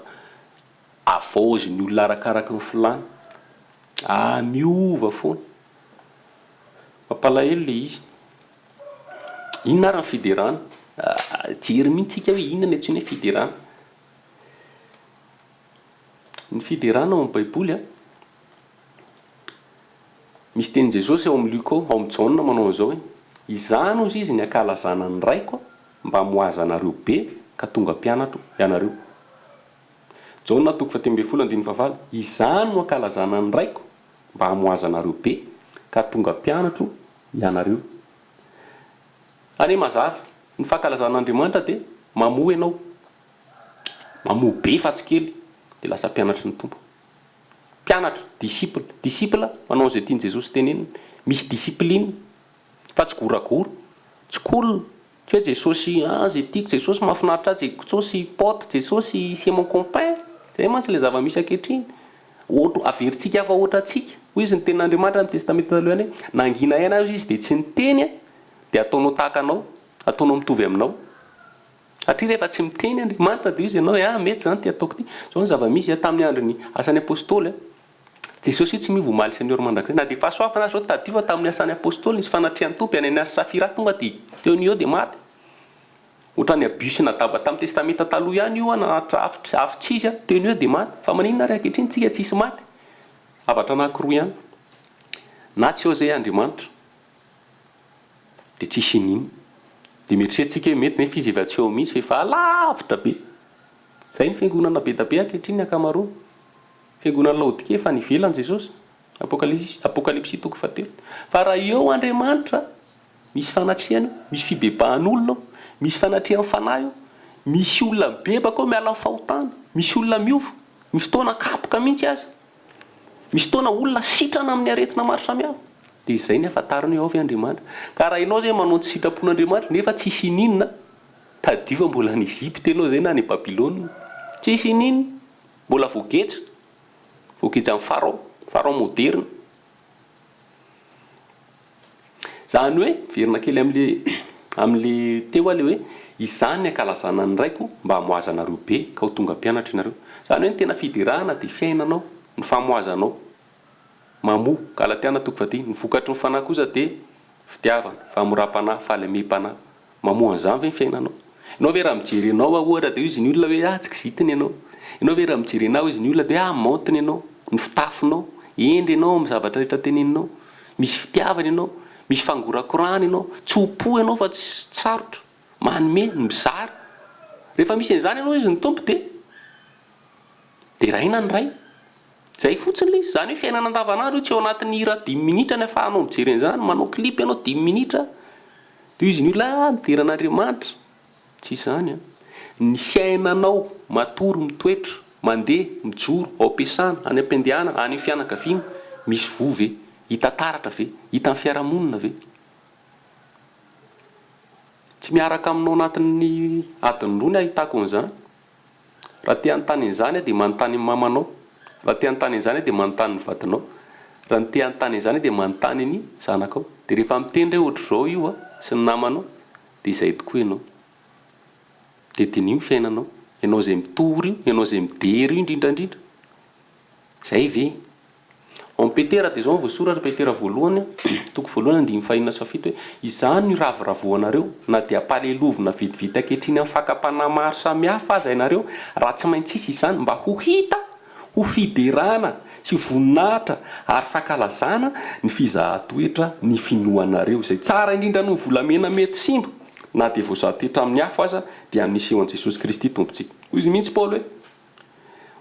Avaozin'ny olona arakaraky ny filàny. Ah miova foana. Mampalahelo le izy. Inona ary ny fiderana? Jery mihitsy tsika hoe inona ny antsoina hoe fiderana. Ny fiderana ao amin'ny baiboly an, misy tenin'i Jesosy ao amin'ny Luka ao, ao amin'ny Jaona manao an'izao hoe, Izany hozy izy ny ankalazana ny Raiko mba hamoazanareo be ka tonga mpianatro ianareo. Jaona toko fahatelo ambin'ny folo andininy fahavalo, Izany no ankalazana ny Raiko, mba hamoazanareo be, ka hahatonga mpianatro ianareo. Anie mazava, ny fankalazana an'Andriamanitra dia mamoa ianao, mamoa be fa tsy kely, dia lasa mpianatry ny Tompo. Mpianatra, disciple, disciple manao an'izay tian'i Jesosy tenenina, misy discipline, fa tsy goragora, tsy cool, Tsy hoe Jesosy ah ze tiako Jesosy mahafinaritra ahy Jesosy pote Jesosy c'est mon compain zay mantsy le zava-misy ankehitriny ohatr averintsika hafa ohatra antsika hoy izy ny tenin'Andriamanitra amin'ny testamenta taloha ihany hoe nangina ihany aho izy dia tsy niteny ah dia ataonao tahaka anao ataonao mitovy aminao satria rehefa tsy miteny Andriamanitra dia hoy izy ianao hoe ah mety zany ty ataoko ty zao ny zava-misy ah tamin'ny andron'ny asan'ny apostoly ah Jesosy io tsy miova omaly sy anio ary mandrakizay. Na dia fahasoavana aza izao tadidio fa tamin'ny asan'ny apostoly nisy fanatrehan'ny Tompo i Ananiasy sy Safira tonga dia teo no eo dia maty. Ohatran'ny abus sy nadaba tamin'ny testamenta taloha ihany io an nanatitra afo tsy izy an teo no eo dia maty. Fa maninona ary ankehitriny tsika tsisy maty? Zavatra anankiroa ihany. Na tsy eo izay Andriamanitra dia tsisy inin. Dia mieritreritra tsika hoe mety nefa izy efa tsy eo mihitsy fa efa alavitra be. Izay ny fiangonana be da be ankehitriny ny ankamaroany. Fiangonan'i Laodikia efa any ivelany Jesosy, Apokalypsy toko fahatelo. Fa raha eo Andriamanitra, misy fanatrehany eo, misy fibebahan'olona ao, misy fanatrehan'ny Fanahy eo, misy olona mibebaka ao miala amin'ny fahotana, misy olona miova, misy fotoana kapoka mihitsy aza, misy fotoana olona sitrana amin'ny aretina maro samihafa. Dia izay ny ahafantarana hoe ao ve Andriamanitra. Ka raha ianao izay manao ny tsy sitrapon'Andriamanitra nefa tsisy ininona, tadidio fa mbola any Egypte ianao izay na any Babylona. Tsisy ininona. Mbola voageja, voagejan'i Farao, Farao moderina. Izany hoe, miverina kely amin'le amin'le teo aho le hoe, izany ny ankalazana ny Raiko mba hamoazanareo be ka ho tonga mpianatra ianareo. Izany hoe ny tena fiderana dia fiainanao, ny famoazanao. Mamoa, Galatiana toko fahadimy. Ny vokatry ny fanahy kosa dia fitiavana, fahamoram-panahy, fahalemem-panahy. Mamoa an'izany ve ny fiainanao? Ianao ve raha mijery anao aho ohatra dia hoy izy ny olona hoe ah tsy kizitina ianao. Ianao ve raha mijery anah hoy izy ny olona dia hoe ah maontina ianao, ny fitafinao, hendry ianao amin'ny zavatra rehetra teneninao, misy fitiavana ianao, misy fangorakorahana ianao, tso-po ianao fa tsy sarotra. Manome, ny mizara. Rehefa misy an'izany ianao izy ny Tompo dia deraina ny Ray. Izay fotsiny ilay izy. Izany hoe fiainana andavanandro io, tsy ao anatin'ny hira dimy minitra ny ahafahanao mijery an'izany. Manao clip ianao dimy minitra dia hoy izy ny olona ah midera an'Andriamanitra. Tsy izany an. Ny fiainanao, matory, mitoetra, mandeha, mijoro, ao am-piasana, any am-piandehanana, any amin'ny fianakaviana, misy voa ve? Hita taratra ve? Hitan'ny fiarahamonina ve? Tsy miaraka aminao anatin'ny adiny roa ny ahitako an'izany. Raha te hanontany an'izany aho dia manontany ny mamanao. Raha te hanontany an'izany aho dia manontany ny vadinao. Raha te hanontany an'izany aho dia manontany ny zanakao. Dia rehefa miteny re ohatr'izao io an, sy ny namanao, dia izay tokoa ianao. Dia diniho ny fiainanao. Ianao izay mitory io, ianao izay midera io indrindra indrindra. Izay ve? Ao amin'ny Petera dia izao no voasoratra, Petera voalohany, toko voalohany andininy fahenina sy fahafito hoe, Izany no iravoravoanareo, na dia ampalelovina vetivety ankehitriny amin'ny fakam-panahy maro samihafa aza ianareo, raha tsy maintsy hisy izany, mba ho hita ho fiderana sy voninahitra ary fankalazana ny fizahan-toetra ny finoanareo, izay tsara indrindra noho ny volamena mety simba, na dia voazaha toetra amin'ny afo aza, dia amin'ny nisehoan'i Jesosy Kristy Tompontsika. Hoy izy mihitsy Paoly hoe,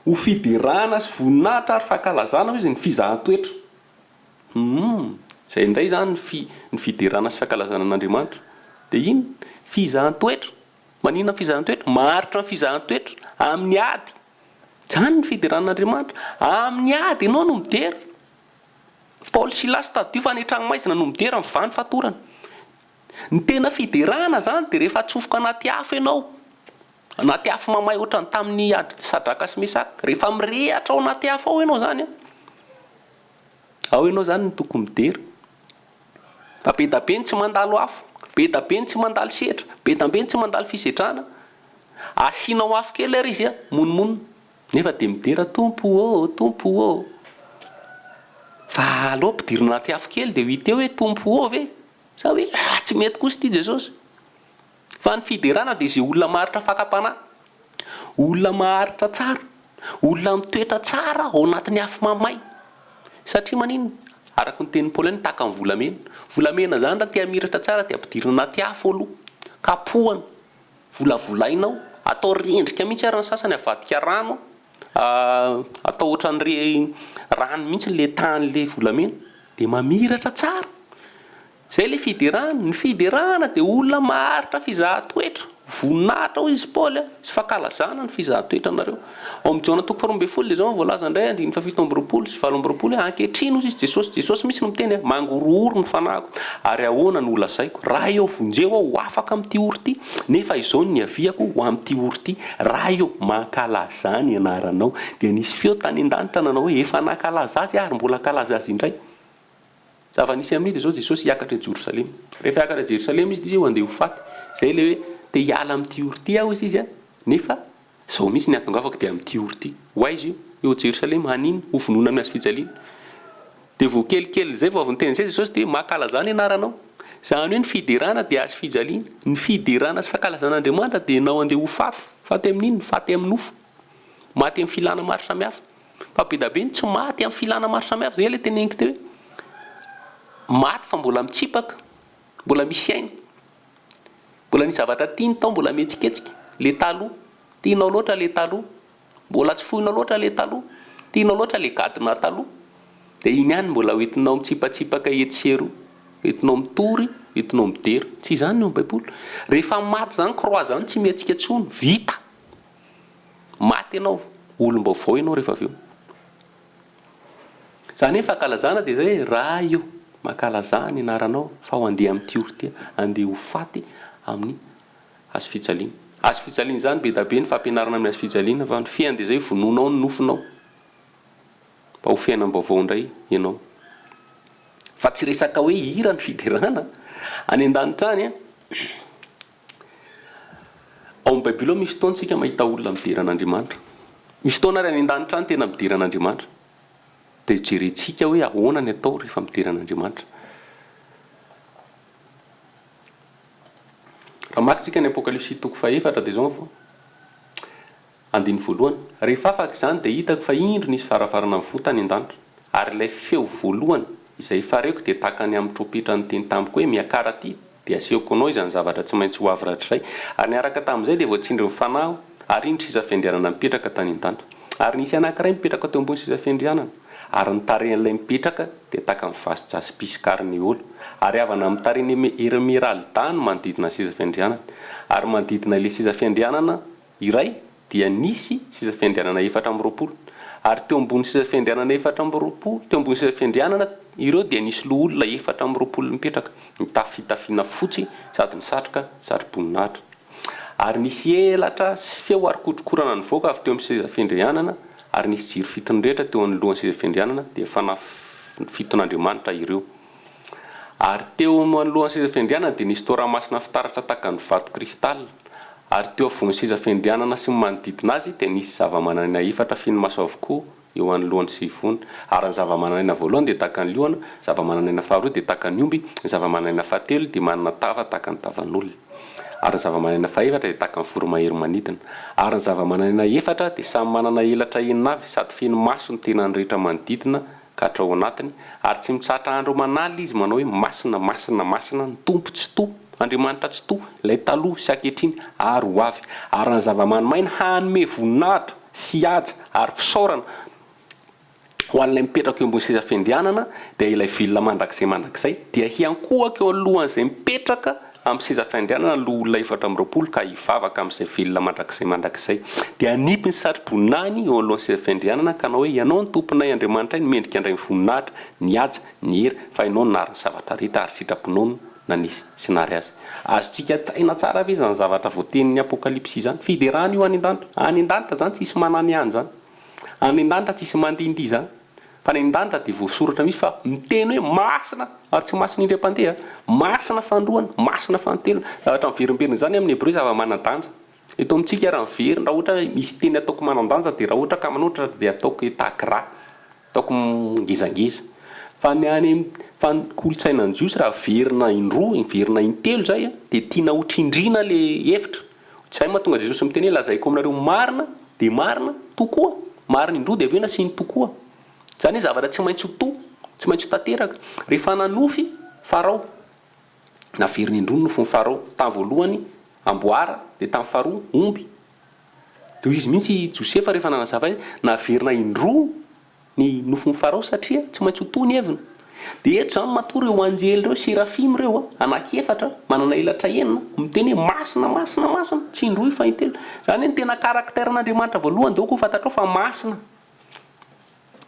Ho fiderana sy voninahitra ary fankalazana hoy izy ny fizahan-toetra. Humm. Izay indray izany ny fi, ny fiderana sy fankalazana an'Andriamanitra. Dia inona? Fizahan-toetra. Maninona ny fizahan-toetra? Maharitra ny fizahan-toetra. Amin'ny ady. Izany ny fiderana an'Andriamanitra. Amin'ny ady ianao no midera. Paoly sy Silasy tadidio fa any an-tranomaizina no midera, mivaha ny fatorana. Ny tena fiderana izany dia rehefa atsofoka anaty afo ianao. Anaty afo mamay ohatran'ny tamin'ny ady Sadraka sy Mesaka. Rehefa mirehatra ao anaty afo ao ianao izany an, ao ianao izany no tokony midera. Fa be da be ny tsy mandalo afo, be da be ny tsy mandalo sedra, be da be ny tsy mandalo fisedrana. Asianao afo kely ary izy an, monomonona. Nefa dia midera Tompo ô, Tompo ô. Fa aleo ampidirina anaty afo kely dia ho hita eo hoe Tompo ô ve? Sa hoe ah tsy mety kosa ity Jesosy. Fa ny fiderana dia izay olona maharitra fakam-panahy, olona maharitra tsara, olona mitoetra tsara ao anatin'ny afo mamay. Satria maninona? Araka ny tenin'i Paoly ihany, tahaka ny volamena. Volamena izany raha te hamiratra tsara dia ampidirina anaty afo aloha, kapohana, volavolaina ao, atao rendrika mihitsy ary ny sasany avadika rano, atao ohatran'ny rano mihitsy ilay tahan'ilay volamena dia mamiratra tsara. Zay le fiderana, ny fiderana dia olona maharitra fizahan-toetra, voninahitra hoy izy Paoly a, sy fankalazana ny fizahan-toetranareo. Ao amin'ny Jaona toko faharoa ambinifolo dia izao no voalaza indray andininy fahafito amby roapolo sy 28 hoe ankehitriny hozy izy Jesosy, Jesosy mihitsy no miteny a, mangorohoro ny fanahiko, ary ahoana no holazaiko, Ray ô vonjeo aho ho afaka amin'ity ory ity, nefa izao no niaviako ho amin'ity ory ity, Ray ô mankalazà ny anaranao. Dia nisy feo tany an-danitra nanao hoe efa nankalaza azy aho ary mbola hankalaza azy indray. Zava-nisy amin'io dia izao, Jesosy hiakatra i Jerosalema. Rehefa hiakatra Jerosalema Izy dia ho andeha ho faty. Izay ilay hoe te hiala amin'ity ory ity aho hozy Izy an, nefa izao mihitsy ny hahatongavako dia amin'ity ory ity. Ho aiza io? Eo Jerosalema, haninona? Ho vonoina amin'ny hazo fijaliana. Dia vao kelikely izay vao avy niteny an'izay Jesosy dia mankalazà ny anaranao. Izany hoe ny fiderana dia hazo fijaliana. Ny fiderana sy fankalazana an'Andriamanitra dia ianao andeha ho faty. Faty amin'inona? Faty amin'ny nofo. Maty amin'ny filàna maro samihafa. Fa be da be ny tsy maty amin'ny filana maro samihafa, zay ilay teneniko teo hoe maty fa mbola mitsipaka, mbola misy aina, mbola nisy zavatra tiany tao mbola mihetsiketsika, le taloha, tianao loatra le taloha, mbola tsy foinao loatra le taloha, tianao loatra le gadona taloha, dia iny ihany mbola ho entinao mitsipatsipaka etsy sy eroa, entinao mitory, entinao midera, tsy izany ny ao amin'ny baiboly, rehefa maty izany croix izany tsy mihetsika intsony, vita. Maty ianao, olom-baovao ianao rehefa avy eo. Izany hoe fankalazana dia izay hoe Ray ô, mankalazà ny anaranao fa ho andeha amin'ity ora ity aho, andeha ho faty amin'ny hazo fijaliana. Hazo fijaliana izany be da be ny fampianarana amin'ny hazo fijaliana fa ny fehiny dia izay hoe vonoinao ny nofonao mba ho fiainam-baovao indray ianao. Fa tsy resaka hoe hira ny fiderana any an-danitra any an. Ao amin'ny Baiboly ao misy fotoana isika mahita olona midera an'Andriamanitra. Misy fotoana ary any an-danitra any tena midera an'Andriamanitra. Dia jerentsika hoe ahoana ny atao rehefa midera an'Andriamanitra. Raha maka isika ny Apokalypsy toko fahefatra dia izao no andininy voalohany. Rehefa afaka izany dia hitako fa indro nisy varavarana mivoha tany an-danitra. Ary ilay feo voalohany izay efa reko dia tahaka ny amin'ny trompetra niteny tamiko hoe, Miakara aty. Dia asehoko anao izany zavatra tsy maintsy ho avy rahatrizay. Ary niaraka tamin'izay dia voatsindrin'ny Fanahy aho, ary indro seza fiandrianana mipetraka tany an-danitra. Ary nisy anankiray mipetraka teo ambony seza fiandrianana, ary ny tarehin'ilay mipetraka dia tahaka ny vazy jaspy karneola, ary avana amin'ny tarehin'ny emeralda ny manodidina ny seza fiandrianana. Ary manodidina ilay seza fiandrianana iray dia nisy seza fiandrianana 24, ary teo ambony seza fiandrianana 24, teo ambony seza fiandrianana ireo dia nisy loholona 24 nipetraka, nitafy fitafiana fotsy sady nisatroka satroboninahitra. Ary nisy elatra sy feo ary kotrokorana nivoaka avy teo amin'ny seza fiandrianana, ary nisy jiro fito nirehitra teo anoloan'ny seza fiandrianana, dia fanahy fiton'Andriamanitra ireo. Ary teo anoloan'ny seza fiandrianana dia nisy toramasina fitaratra tahaka ny vato kristal, ary teo afovoan'ny seza fiandrianana sy ny manodidina azy dia nisy zavamananaina efatra feno maso avokoa eo anoloany sy ivony. Ary ny zavamananaina voalohany dia tahaka ny liona, ny zavamananaina faharoa dia tahaka ny omby, ny zavamananaina fahatelo dia manana tava tahaka ny tavan'olona. Ary ny zavamananaina fahefatra dia tahaka ny voromahery manidina. Ary ny zavamananaina efatra dia samy manana elatra enina avy sady feno maso ny tenany rehetra manodidina ka hatrao anatiny, ary tsy mitsahatra andro aman'alina izy manao hoe, Masina, masina, masina, ny Tompo Tsitoha, Andriamanitra Tsitoha, ilay taloha sy ankehitriny ary ho avy. Ary ny zava-manimaina hanome voninahitra sy haja ary fisaorana ho an'ilay mipetraka eo ambony seza fiandrianana, dia ilay velona mandrakizay mandrakizay, dia hiankohoka eo alohan'izay mipetraka amin'ny seza fiandrianana ny loholona 24 ka hivavaka amin'izay velona mandrakizay mandrakizay. Dia hanipy ny satroboninahiny eo anoloan'ny seza fiandrianana ka hanao hoe, Ianao no Tomponay Andriamanitray no mendrika handray ny voninahitra, ny haja, ny hery, fa Ianao no nahary ny zavatra rehetra ary sitraponao no nanisy sy nahary azy. Azontsika an-tsaina tsara ve izany zavatra voatenin'ny Apokalypsy izany? Fiderana io any an-danitra. Any an-danitra izany tsisy manany ihany izany. Any an-danitra tsisy mandihindihy izany. Fa any an-danitra dia voasoratra mihitsy fa miteny hoe masina, ary tsy masina indray mpandeha, masina fandroana, masina fanintelony. Zavatra miverimberina izany amin'ny Hebreo zava-manan-danja. Eto amintsika raha miverina, raha ohatra hoe misy teny ataoko manan-danja dia raha ohatra ka manoatra dia ataoko état gras, ataoko ngezangeza. Fa ny any fa ny kolontsainan'ny Jiosy raha averina indroa, miverina intelo izay dia tiana ho trindrina ilay hevitra. Izay mahatonga Jesosy miteny hoe lazaiko aminareo marina dia marina tokoa, marina indroa dia avy eo nasiany tokoa. Izany hoe zavatra tsy maintsy ho to, tsy maintsy ho tanteraka. Rehefa nanofy Farao, naveriny indroa ny nofin'i Farao, tamin'ny voalohany amboara dia tamin'ny faharoa omby. Dia hoy izy mihitsy i Josefa rehefa nanazava hoe naverina indroa ny nofin'i Farao satria tsy maintsy ho to ny heviny. Dia eto izany matoa ireo anjely ireo, serafima ireo, anankiefatra, manana elatra enina, miteny hoe masina, masina, masina, tsy indroa io fa intelo. Izany hoe ny tena caractère an'Andriamanitra voalohany dia aoka ho fantatrao fa masina.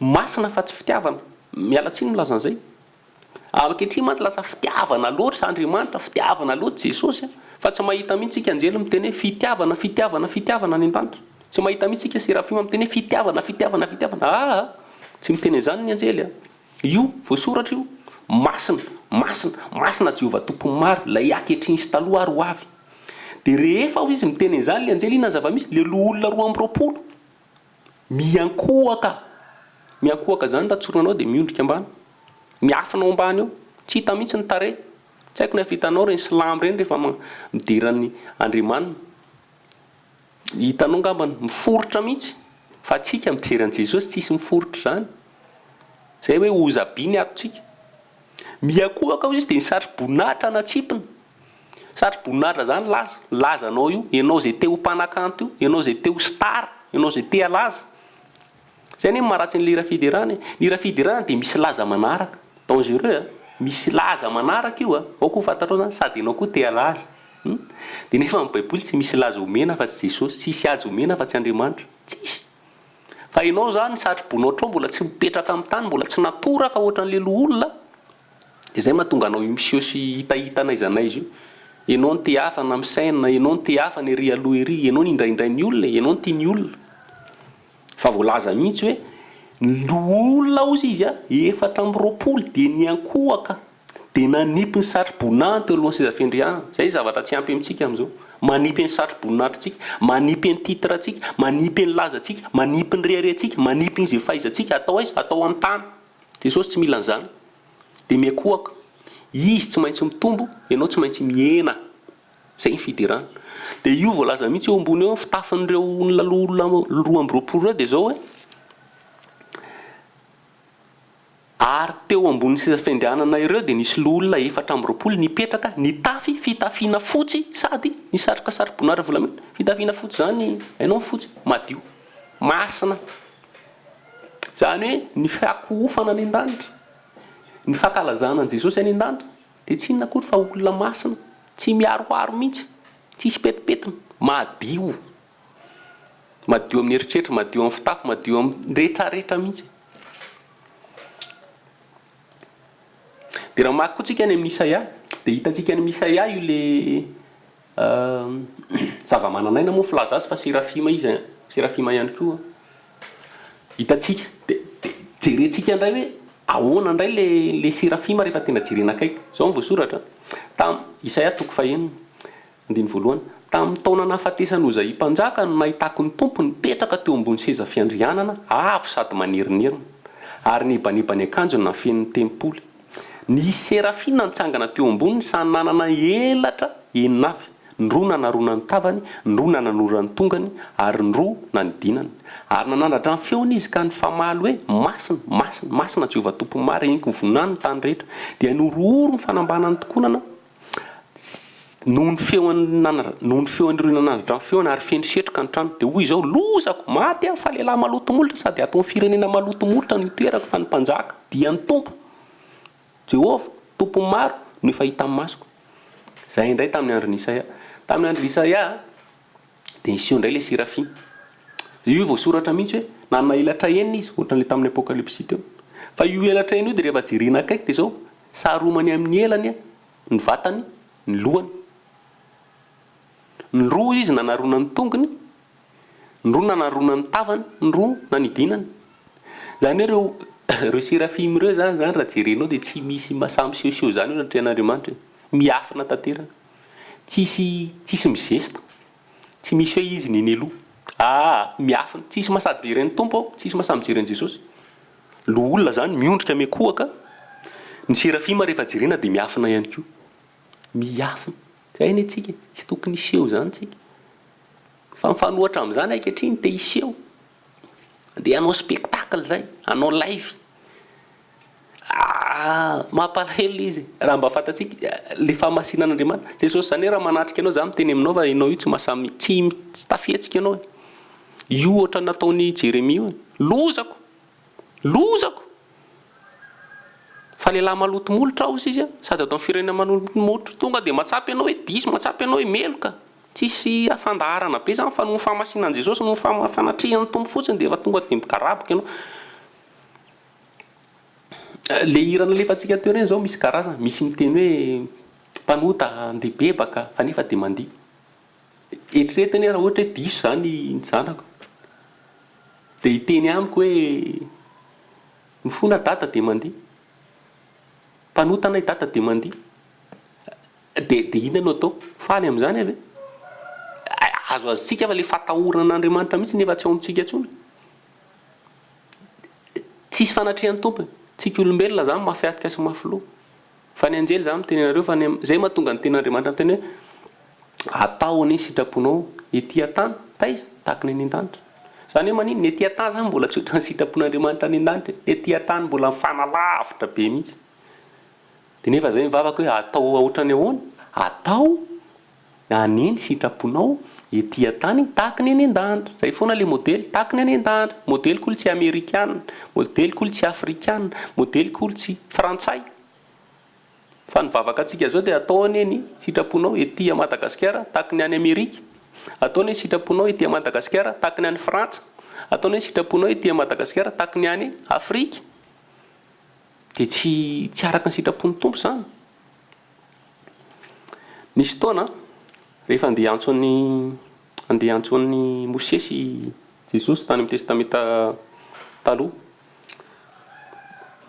Masina fa tsy fitiavana. Miala tsiny milaza an'izay. Ankehitriny mantsy lasa fitiavana loatra Andriamanitra, fitiavana loatra Jesosy fa tsy mahita mihitsy isika anjely miteny hoe fitiavana, fitiavana, fitiavana any an-danitra. Tsy mahita mihitsy isika serafima miteny hoe fitiavana, fitiavana, fitiavana. Aa! Tsy miteny an'izany ny anjely a! Io, voasoratra io, masina, masina, masina Jehovah Tompon'ny maro, ilay ankehitriny sy taloha ary ho avy. Dia rehefa hoy izy miteny an'izany ilay anjely, inona ny zava-misy? Ilay loholona 22. Miankohoka! Miankohoka zany raha tsorina anao dia miondrika ambany. Miafina ao ambany ao. Tsy hita mihitsy ny tarehy. Tsy haiko ny hafitanao ireny silamo ireny rehefa midera ny Andriamaniny. Hitanao angambany miforitra mihitsy. Fa antsika midera an'i Jesosy tsisy miforitra izany. Izay hoe hozabi ny atontsika. Miankohoka hoy izy dia ny satroboninahitra natsipiny. Satroboninahitra zany laza, lazanao io, ianao zay te ho mpanakanto io, ianao zay te ho star, ianao zay te halaza. Zay anie ny maharatsy an'ilay hira fiderana e. Ny hira fiderana dia misy laza manaraka, dangereux a, misy laza manaraka io a, aoka ho fantatrao zany, sady ianao koa te halaza. Hum. Dia nefa amin'ny baiboly tsy misy laza omena afa-tsy Jesosy, tsisy haja omena afa-tsy Andriamanitra, tsisy. Fa ianao zany satrobonao hatrao mbola tsy mipetraka amin'ny tany, mbola tsy natoraka ohatran'ilay loholona, Izay mahatonga anao io miseho sy hitahita n'aiza n'aiza io. Ianao no te hafa na misaina, ianao no te hafa ny ery aloha ery, ianao no indraindray ny olona e, ianao no tia ny olona. Fa voalaza mihitsy hoe ny loholona hozy izy a, 24 dia niankohoka dia nanipy ny satroboninahiny teo alohan'ny seza fiandrianana. Izay zavatra tsy ampy amintsika amin'izao. Manipy ny satroboninahitrintsika, manipy ny titre-ntsika, manipy ny lazantsika, manipy ny reharehantsika, manipy ny izay fahaizantsika, atao aiza? Atao amin'ny tany. Jesosy tsy mila an'izany. Dia miakohaka. Izy tsy maintsy mitombo, ianao tsy maintsy mihena. Izay ny fiderana. Dia io voalaza mihitsy eo ambony eo, ny fitafin'ireo olona loholona 22 ireo dia izao hoe, Ary teo. teo ambonin'ny seza fiandrianana ireo dia nisy loholona 24 nipetraka nitafy fitafiana fotsy sady nisatroka satroboninahitra volamena. Fitafiana fotsy izany, hainao ny fotsy? Madio, masina. Izany hoe ny fiakohofana any an-danitra, ny fankalazana an'i Jesosy any an-danitra dia tsy inona akory fa olona masina, tsy miharoharo mihitsy, tsisy petipetina, madio. Madio amin'ny eritreritra, madio amin'ny fitafy, madio amin'ny retraretra mihitsy. Dia raha mamaky koa tsika any amin'ny Isaia, dia hitantsika any amin'ny Isaia io le zava-manan'aina moa filaza azy fa serafima izy, serafima ihany koa. Hitantsika, dia jerentsika indray hoe ahoana indray le le serafima rehefa tena jerena akaiky. Izao no voasoratra, tam, Isaia toko fahenina. Andininy voalohany, Tamin'ny taona nahafatesan'i Ozaia mpanjaka no nahitako ny Tompo nipetraka teo ambony seza fiandrianana avo sady manerinerina, ary nihebaneba ny akanjony nafeno ny tempoly. Nisy serafina nitsangana teo amboniny samy nanana elatra enina avy, ny roa nanarona ny tavany, ny roa nananora ny tongany, ary ny roa nanidinany. Ary nanandratra ny feony izy ka nifamaly hoe, Masina, masina, masina Jehovah Tompon'ny maro, heniky ny voninahiny ny tany rehetra. Dia nihorohoro ny fanambanan'ny tokonana Noho ny feon'ny noho ny feon'ireo nanandratra ny feony ary feno setroka ny trano. Dia hoy izy ao, Lozako! Maty aho, fa lehilahy maloto molotra sady ato amin'ny firenena maloto molotra no itoerako, fa ny mpanjaka, dia ny Tompo, Jehovah, Tompon'ny maro, no efa hitan'ny masoko. Izay indray tamin'ny andron'i Isaia. Tamin'ny andron'i Isaia, dia niseho indray ilay serafima. Io voasoratra mihitsy hoe nanana elatra enina izy, ohatran'ilay tamin'ny Apokalypsy teo. Fa io elatra enina io dia rehefa jerena akaiky dia izao, saromany amin'ny elany ny vatany, ny lohany. Ny roa izy nanarona ny tongony, ny roa nanarona ny tavany, ny roa nanidinany. Izany hoe ireo ireo serafima ireo izany izany raha jerenao dia tsy misy mahasahy misehoseho izany eo anatrehan'Andriamanitra e. Miafina tanteraka. Tsisy tsisy mizesta. Tsy misy hoe izy neneloha. Aa miafina. Tsisy mahasahy mijery an'ny Tompo ao, tsisy mahasahy mijery an'i Jesosy. Loholona izany miondrika miankohoka, ny serafima rehefa jerena dia miafina ihany koa. Miafina. Izay anie tsika e, tsy tokony hiseho izany tsika. Fa mifanohatra amin'izany ankehitriny te hiseho. Andeha hanao spectacle izay, hanao live. Ah, mampalahelo ilay izy e. Raha mba fantatsika ilay fahamasinan'Andriamanitra. Jesosy izany hoe raha manatrika anao za miteny aminao fa ianao io tsy mahasahy tsy tsy tafihetsika ianao e. Io ohatran'ny nataon'i Jeremia io e. Lozako! Lozako! Fa lehilahy maloto molotra aho hozy izy a, sady ato amin'ny firenena maloto molotra. Tonga dia mahatsapa ianao hoe diso, mahatsapa ianao hoe meloka. Tsisy fandaharana be izany fa noho ny fahamasinan'i Jesosy, noho ny fanatrehan'ny Tompo fotsiny dia efa tonga dia mikaraboka ianao. Le hira nalefantsika teo ireny zao misy karazany, misy miteny hoe mpanota andeha hibebaka fa nefa dia mandihy. Eritrereto anie raha ohatra hoe diso zany ny zanako dia hiteny amiko hoe mifona dada dia mandihy, mpanota anay dada dia mandihy, dia dia inona no atao? Faly amin'izany aho ve? Azoazontsika fa le fatahorana an'Andriamanitra mihitsy nefa tsy ao amintsika intsony. Tsisy fanatrehan'ny Tompo e. Tsika olombelona zany mafy atrika sy mafy loha. Fa ny anjely zany miteny anareo fa ny zay mahatonga ny tenin'Andriamanitra miteny hoe atao anie ny sitraponao ety an-tany, taiza? Tahaka ny any an-danitra. Zany hoe maninona? Ny ety an-tany zany mbola tsy ohatran'ny sitrapon'Andriamanitra any an-danitra e. Ny ety an-tany mbola mifanalavitra be mihitsy. Dia nefa zay mivavaka hoe atao ohatran'ny ahoana? Atao Anie ny sitraponao ety an-tany tahaka ny any an-danitra. Zay foana le modely, tahaka ny any an-danitra. Modeliko olo tsy amerikana, modeliko olo tsy afrikana, modeliko olo tsy frantsay. Fa ny vavaka antsika zao dia atao anie ny sitraponao ety a Madagasikara tahaka ny any Amerika, atao anie ny sitraponao ety a Madagasikara tahaka ny any Frantsa, atao anie ny sitraponao ety a Madagasikara tahaka ny any Afrika. Dia tsy tsy araka ny sitrapon'ny Tompo izany. Nisy fotoana, rehefa handeha hiantso an'i handeha hiantso an'i Mosesy i Jesosy tany amin'ny Testamenta Taloha,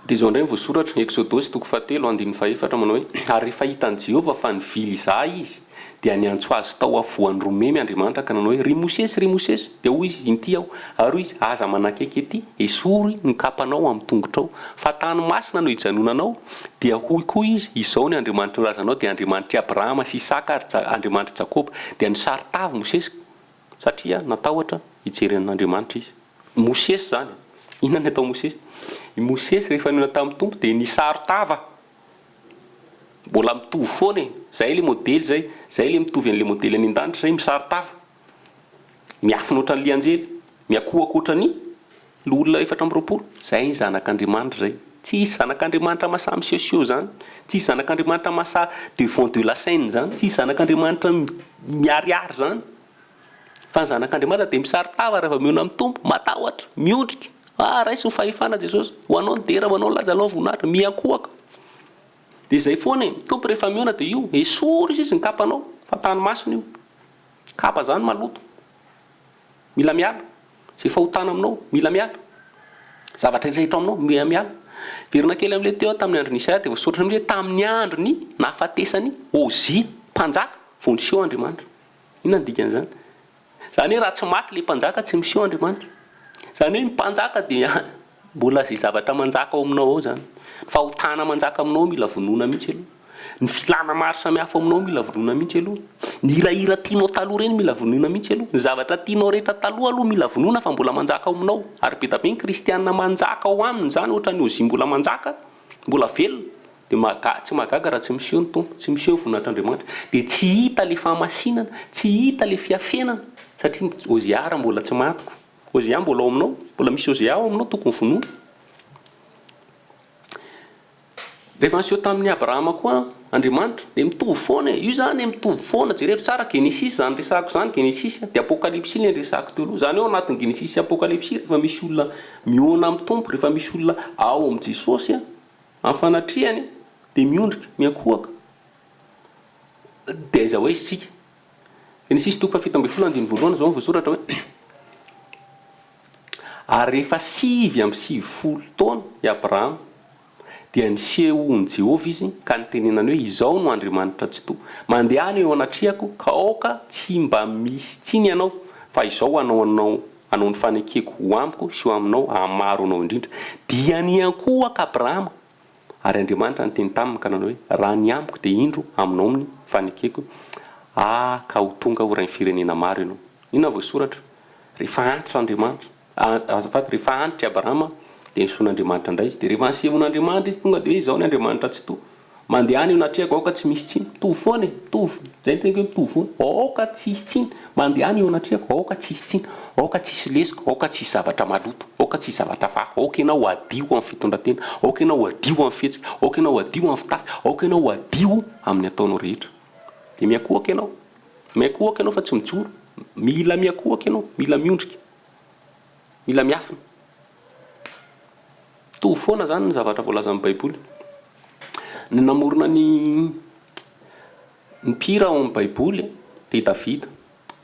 dia izao indray no voasoratra, Eksodosy toko fahatelo andininy fahefatra manao hoe, Ary rehefa hitan'i Jehovah fa nivily hizaha izy, dia niantso azy tao afovoan'ny romemy Andriamanitra ka nanao hoe, Ry Mosesy, ry Mosesy! Dia hoy izy, Inty aho. Ary hoy izy, Aza manakaiky ety, esory ny kapanao amin'ny tongotrao, fa tany masina no hijanonanao. Dia hoy koa izy, Izao ny Andriamanitry ny razanao dia Andriamanitr'i Abrahama sy Isaka ary Andriamanitr'i Jakoba. Dia nisaro-tavy Mosesy, satria natahotra hijery an'Andriamanitra izy. Mosesy izany. Inona ny ataon'i Mosesy? I Mosesy rehefa nihaona tamin'ny Tompo dia nisaro-tava. Mbola mitovy foana e! Zay ilay modely zay. Zay ilay mitovy an'ilay modely any an-danitra zay, misaro-tava. Miafina ohatran'ilay anjely. Miakohaka ohatran'ny loholona 24. Zay ny zanak'Andriamanitra zay. Tsisy zanak'Andriamanitra masahy misehoseho zany. Tsisy zanak'Andriamanitra masahy devant de la scène zany. Tsisy zanak'Andriamanitra miharihary zany. Fa ny zanak'Andriamanitra dia misaro-tava rehefa mihaona amin'ny Tompo, matahotra, miondrika. Ah, raiso ny fahefana Jesosy. Ho anao ny dera, ho anao ny laza, ho anao ny voninahitra. Miankohoka. Dia izay foana e. Ny Tompo rehefa mihaona dia io, esory izy ny kapanao, fa tany masina io. Kapa izany maloto. Mila miala. Izay fahotana aminao, mila miala. Zavatra rehetra aminao, mila miala. Verina kely amin'ilay teo aho tamin'ny andron'i Isaia dia voasoratra mihitsy hoe tamin'ny andron'ny nahafatesan'i Ozia mpanjaka vao niseho Andriamanitra. Inona ny dikan'izany? Izany hoe raha tsy maty ilay mpanjaka tsy miseho Andriamanitra. Izany hoe ny mpanjaka dia mbola izay zavatra manjaka ao aminao ao izany. Ny fahotana manjaka aminao mila vonoina mihitsy aloha. Ny filana maro samihafa ao aminao mila vonoina mihitsy aloha. Ny hirahira tianao taloha ireny mila vonoina mihitsy aloha. Ny zavatra tianao rehetra taloha aloha mila vonoina fa mbola manjaka ao aminao. Ary be da be ny kristiana manjaka ao aminy izany ohatran'ny Ozia mbola manjaka, mbola velona. Dia mahagaga, tsy mahagaga raha tsy miseho ny Tompo, tsy miseho ny voninahitr'Andriamanitra. Dia tsy hita ilay fahamasinana, tsy hita ilay fiafenana, satria Hosea ary mbola tsy maty ko. Hosea mbola ao aminao, mbola misy Hosea ao aminao tokony vonoina. Rehefa niseho tamin'i Abrahama koa Andriamanitra, dia mitovy foana e, io izany e, mitovy foana, jerevo tsara Genesisy izany resahako izany, Genesisy dia Apokalypsy ilay niresahako teo aloha, izany hoe ao anatin'ny Genesisy sy Apokalypsy rehefa misy olona mihaona amin'ny Tompo, rehefa misy olona ao amin'i Jesosy, Amin'ny fanatrehany dia miondrika, miankohoka. Dia aiza ho aiza isika? Genesisy toko faha-17 andininy voalohany izao no voasoratra hoe, Ary rehefa 99 taona i Abrahama, dia nisehoan'i Jehovah izy ka nitenenany hoe, Izao no Andriamanitra Tsitoha, mandehana eo anatrehako, ka aoka tsy mba misy tsiny ianao, fa izao hanao anao hanao ny fanekeko ho amiko sy ho aminao hahamaro anao indrindra. Dia niankohoka Abrahama, ary Andriamanitra niteny taminy ka nanao hoe, Raha ny amiko dia indro aminao ny fanekeko, ah, ka ho tonga ho rain'ny firenena maro ianao. Inona no voasoratra? Rehefa antitra Andriamanitra, azafady, rehefa antitra i Abrahama, dia nisoan'Andriamanitra indray izy. Dia rehefa nisehoan'Andriamanitra izy, tonga dia hoe, Izao ny Andriamanitra Tsitoha. Mandehana eo anatrehako, aoka tsy misy tsiny. Mitovy foana e, mitovy. Izay no teniko hoe mitovy foana. Aoka tsy hisy tsiny. Mandehana eo anatrehako, aoka tsy hisy tsiny. Aoka tsy hisy lesoka, aoka tsy hisy zavatra maloto, aoka tsy hisy zavatra fako. Aoka ianao ho hadio amin'ny fitondran-tena, aoka ianao ho hadio amin'ny fihetsika, aoka ianao ho hadio amin'ny fitafy, aoka ianao ho hadio amin'ny ataonao rehetra. Dia miankohoka ianao. Miankohoka ianao fa tsy mijoro. Mila miankohoka ianao, mila miondrika, mila miafina. Mitovy foana izany ny zavatra voalazan'ny Baiboly. Ny namorona ny ny mpihira ao amin'ny Baiboly dia i Davida.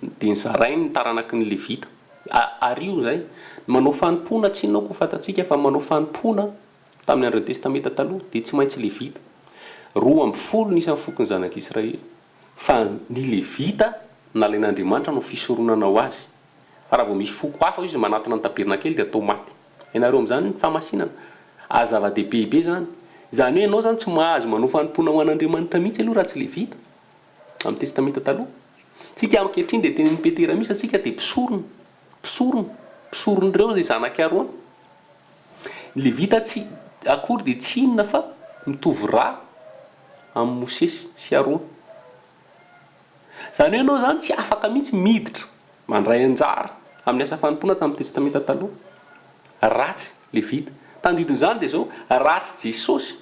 Dia nozarainy ny taranaky ny Levita. Ary io izay, ny manao fanompoana tsy inona koa fantatsika fa manao fanompoana tamin'ny andron'ny Testamenta Taloha dia tsy maintsy Levita. 12 ny isan'ny fokon'ny zanak'Israely. Fa ny Levita nalain'Andriamanitra hanao fisoronana ho azy. Fa raha vao misy foko hafa izy manatona ny tabernakely dia atao maty. Ianareo amin'izany ny fahamasinana. Ary zava-dehibe be izany. Izany hoe ianao izany tsy mahazo manao fanompoana ho an'Andriamanitra mihitsy aloha raha tsy Levita. Amin'ny Testamenta Taloha. Tsika ankehitriny dia tenenin'i Petera mihitsy fa tsika dia mpisorona. Mpisorona. Mpisoron'ireo izay zanak'i Arona. Ny Levita tsy akory dia tsy inona fa mitovy rà amin'i Mosesy sy Arona. Izany hoe ianao izany tsy afaka mihitsy miditra mandray anjara amin'ny asa fanompoana tamin'ny Testamenta Taloha. Ratsy Levita. Tandidon'izany dia izao, ratsy Jesosy,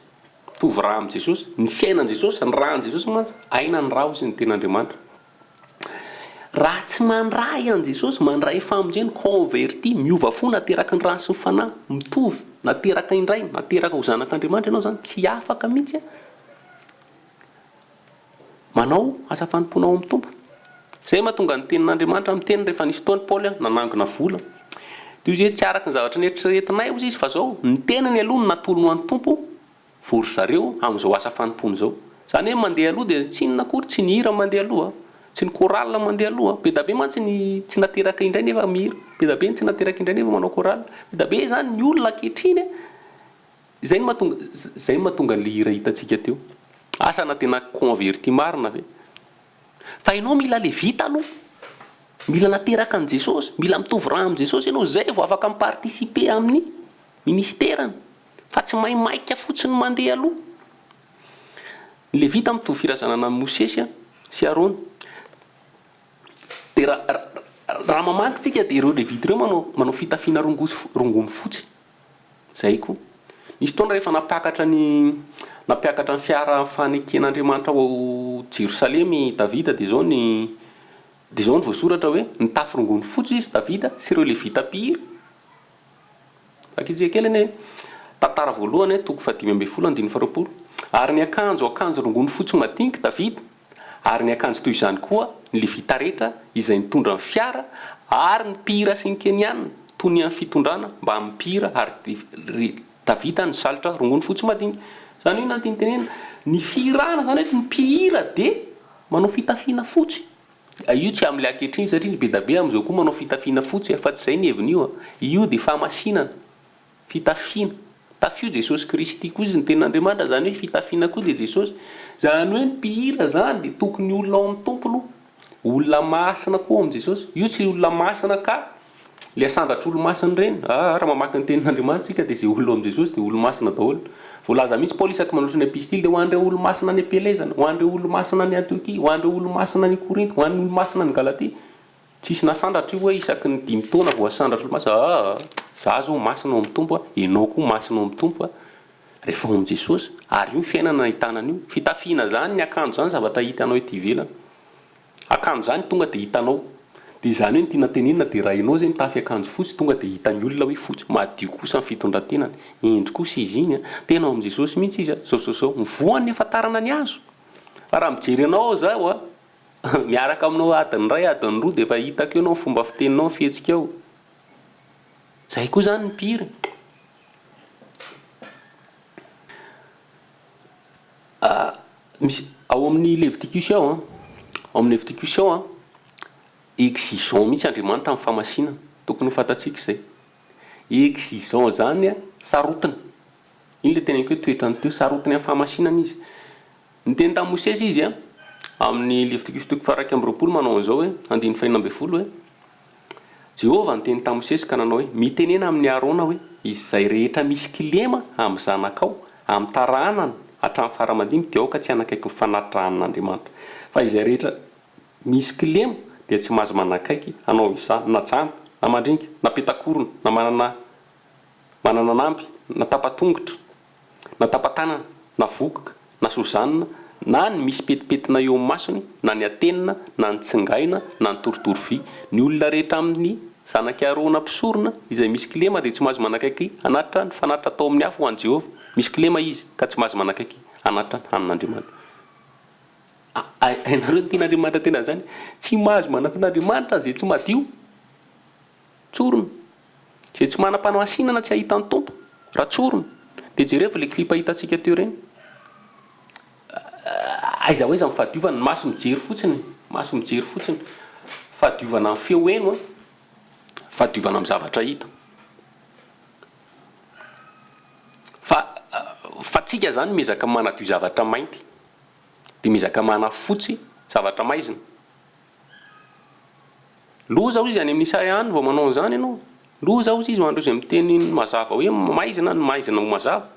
mitovy rà amin'i Jesosy, ny fiainan'i Jesosy, ny ràn'i Jesosy mantsy, aina ny rà hoy izy ny tenin'Andriamanitra. Raha tsy mandray an'i Jesosy, mandray famonjena, converti, miova fo, nateraky ny rà sy ny fanahy, mitovy, nateraka indray, nateraka ho zanak'Andriamanitra ianao izany, tsy afaka mihitsy Manao asa fanompoana ao amin'ny Tompo. Izay mahatonga ny tenin'Andriamanitra miteny rehefa nisy fotoana Paoly nanangona vola. Dia hoy izy hoe tsy araka ny zavatra neritreretinay hozy izy fa izao, ny tenany aloha no natolony ho an'ny Tompo vao ry zareo amin'izao asa fanompoana izao. Izany hoe mandeha aloha dia tsy inona akory, tsy ny hira mandeha aloha, tsy ny chorale mandeha aloha. Be dia be mantsy ny tsy nateraka indray nefa mihira, be dia be ny tsy nateraka indray nefa manao chorale. Be dia be izany ny olona ankehitriny Izay no mahatonga izay no mahatonga an'ilay hira hitantsika teo. Asa na tena converti marina ve? Fa ianao mila levita aloha. Mila nateraka an'i Jesosy, mila mitovy rà amin'i Jesosy ianao, izay vao afaka mi-participer amin'ny Ministerany fa tsy maimaika fotsiny mandeha aloha. Ny Levita mitovy firazanana amin'i Mosesy sy Arona. Dia raha raha mamaky tsika dia ireo Levita ireo manao manao fitafiana rongosy rongony fotsy. Izay koa. Nisy fotoana rehefa nampiakatra ny nampiakatra ny fiara faneken'Andriamanitra ao Jerosalema i Davida dia izao ny dia izao ny voasoratra hoe nitafy rongony fotsy izy Davida sy ireo Levita mpihira. Vakitsika kely anie tantara voalohany toko fahadimy ambin'ny folo andininy faharoapolo. Ary niakanjo akanjo rongony fotsy madinika Davida, ary niakanjo toy izany koa ny Levita rehetra izay nitondra ny fiara, ary ny mpihira sy ny Keniana, tonian'ny fitondrana mbamin'ny mpihira, ary ry Davida nisalotra rongony fotsy madinika. Izany hoe inona no tiany tenenina? Ny fihirana izany hoe ny mpihira dia manao fitafiana fotsy. Io tsy amin'ilay ankehitriny satria ny bedabe amin'izao koa manao fitafiana fotsy a, fa tsy izay ny heviny io a. Io dia fahamasinana, fitafiana. Tafio Jesosy Kristy koa izy ny tenin'Andriamanitra, izany hoe fitafiana koa dia Jesosy. Izany hoe ny mpihira izany dia tokony olona ao amin'ny Tompo aloha, olona masina koa ao amin'i Jesosy. Io tsy olona masina ka Le asandratra olo-masina ireny, aa raha mamaky ny tenin'Andriamanitra isika dia izay olona ao amin'i Jesosy dia olo-masina daholo. Voalaza mihitsy Paoly isaky manoratra ny epistily dia ho an'ireo olo-masina any am-pielezana, ho an'ireo olo-masina any Antiokia, ho an'ireo olo-masina any Korinto, ho an'ny olo-masina any Galatia. Tsisy nasandratra io hoe isaky ny dimy taona vao asandratra olo-masina, aa za zao masina ao amin'ny Tompo a, ianao koa masina ao amin'ny Tompo a, rehefa ao amin'i Jesosy. Ary io ny fiainana ahitana an'io. Fitafiana izany, ny akanjo izany zavatra hitanao ety ivelany. Akanjo zany tonga de hitanao. De izany hoe ny tiana tenenina de raha enao zay mitafy akanjo fotsy tonga de hitan'ny olona hoe fotsy, madio kosa ny fitondrantenany, hendry kosa izy iny a, tena ao amin'i Jesosy mihitsy izy a, zao zao zao, ny voany ahafantarana ny hazo. Fa raha mijery anao aho zaho a, miaraka aminao adiny iray, adiny roa de efa hitako eo enao ny fomba fiteninao, ny fihetsikao. Zay koa zany ny mpihira e. Misy ao amin'ny Leviticus ao an, ao amin'ny Leviticus ao an, exigeant mihitsy Andriamanitra amin'ny fahamasinana, tokony ho fantatsika izay. Exigeant izany an, sarotiny, iny ilay teneniko hoe toetrany teo, sarotiny amin'ny fahamasinana izy. Niteny tamin'i Mosesy izy an, amin'ny Leviticus toko faha-21 manao an'izao hoe, andininy fahenina ambin'ny folo hoe, Jehovah niteny tamin'i Mosesy ka nanao hoe, Mitenena amin'i Arona hoe, 'Izay rehetra misy kilema amin'ny zanakao, amin'ny taranany hatramin'ny fara aman-dimy, dia aoka tsy hanakaiky ny fanatitra hanin'Andriamanitra. Fa izay rehetra misy kilema dia tsy mahazo manakaiky hanao izany, na jamba, na mandringa, na petakorona, na manana manana anamby, na tapa-tongotra, na tapa-tanana, na vokoka, na sozanina, na ny misy petipetina eo amin'ny masony, na ny atenina, na ny tsingaina, na ny torotoro vy. Ny olona rehetra amin'ny zanak'i Arona mpisorona izay misy kilema dia tsy mahazo manakaiky hanatitra ny fanatitra atao amin'ny afo ho an'i Jehovah. Misy kilema izy, ka tsy mahazo manakaiky hanatitra ny hanin'Andriamanitra. Hainareo ny tian'Andriamanitra tena izany? Tsy mahazo manatona Andriamanitra izay tsy madio. Tsorina. Izay tsy manam-panasinana tsy hahita ny Tompo, raha tsorina. Dia jerevo ilay clip hitantsika teo ireny. Aiza ho aiza ny fahadiovana, ny maso mijery fotsiny, maso mijery fotsiny. Fahadiovana amin'ny feo heno an, fahadiovana amin'ny zavatra hita. Fa fa tsika izany miezaka manadio zavatra mainty, dia miezaka manafotsy zavatra maizina. Loza hozy any amin'ny Isaia any vao manao an'izany ianao. Loza hozy izy ho an'ireo izay miteny ny mazava hoe maizina ny maizina ho mazava.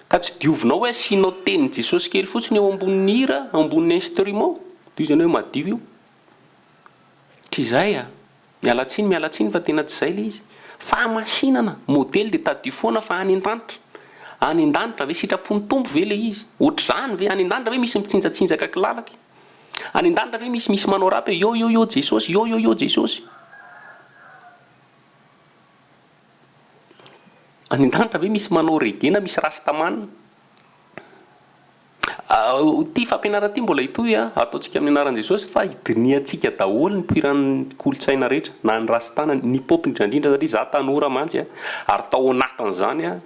Ka tsy diovinao hoe asianao tenin'i Jesosy kely fotsiny eo ambonin'ny hira, eo ambonin'ny instrument, dia hozy ianao hoe madio io. Tsy izay a! Miala tsiny, miala tsiny fa tena tsy izay ilay izy. Fahamasinana, modely dia tadidio foana fa any an-danitra. Any an-danitra ve, sitrapon'ny Tompo ve ilay izy? Ohatr'izany ve? Any an-danitra ve misy mitsinjatsinjaka kilalaka? Any an-danitra ve misy misy manao rap hoe yo yo yo Jesosy, yo yo yo Jesosy? Any an-danitra ve misy manao reggae na misy rastaman? Ity fampianarana ity mbola hitohy a, ataontsika amin'ny anaran'i Jesosy fa hidinihantsika daholo ny mpihiran'ny kolontsaina rehetra, na ny rasta na ny hip hop indrindra indrindra satria za tanora mantsy a, ary tao anatin'izany a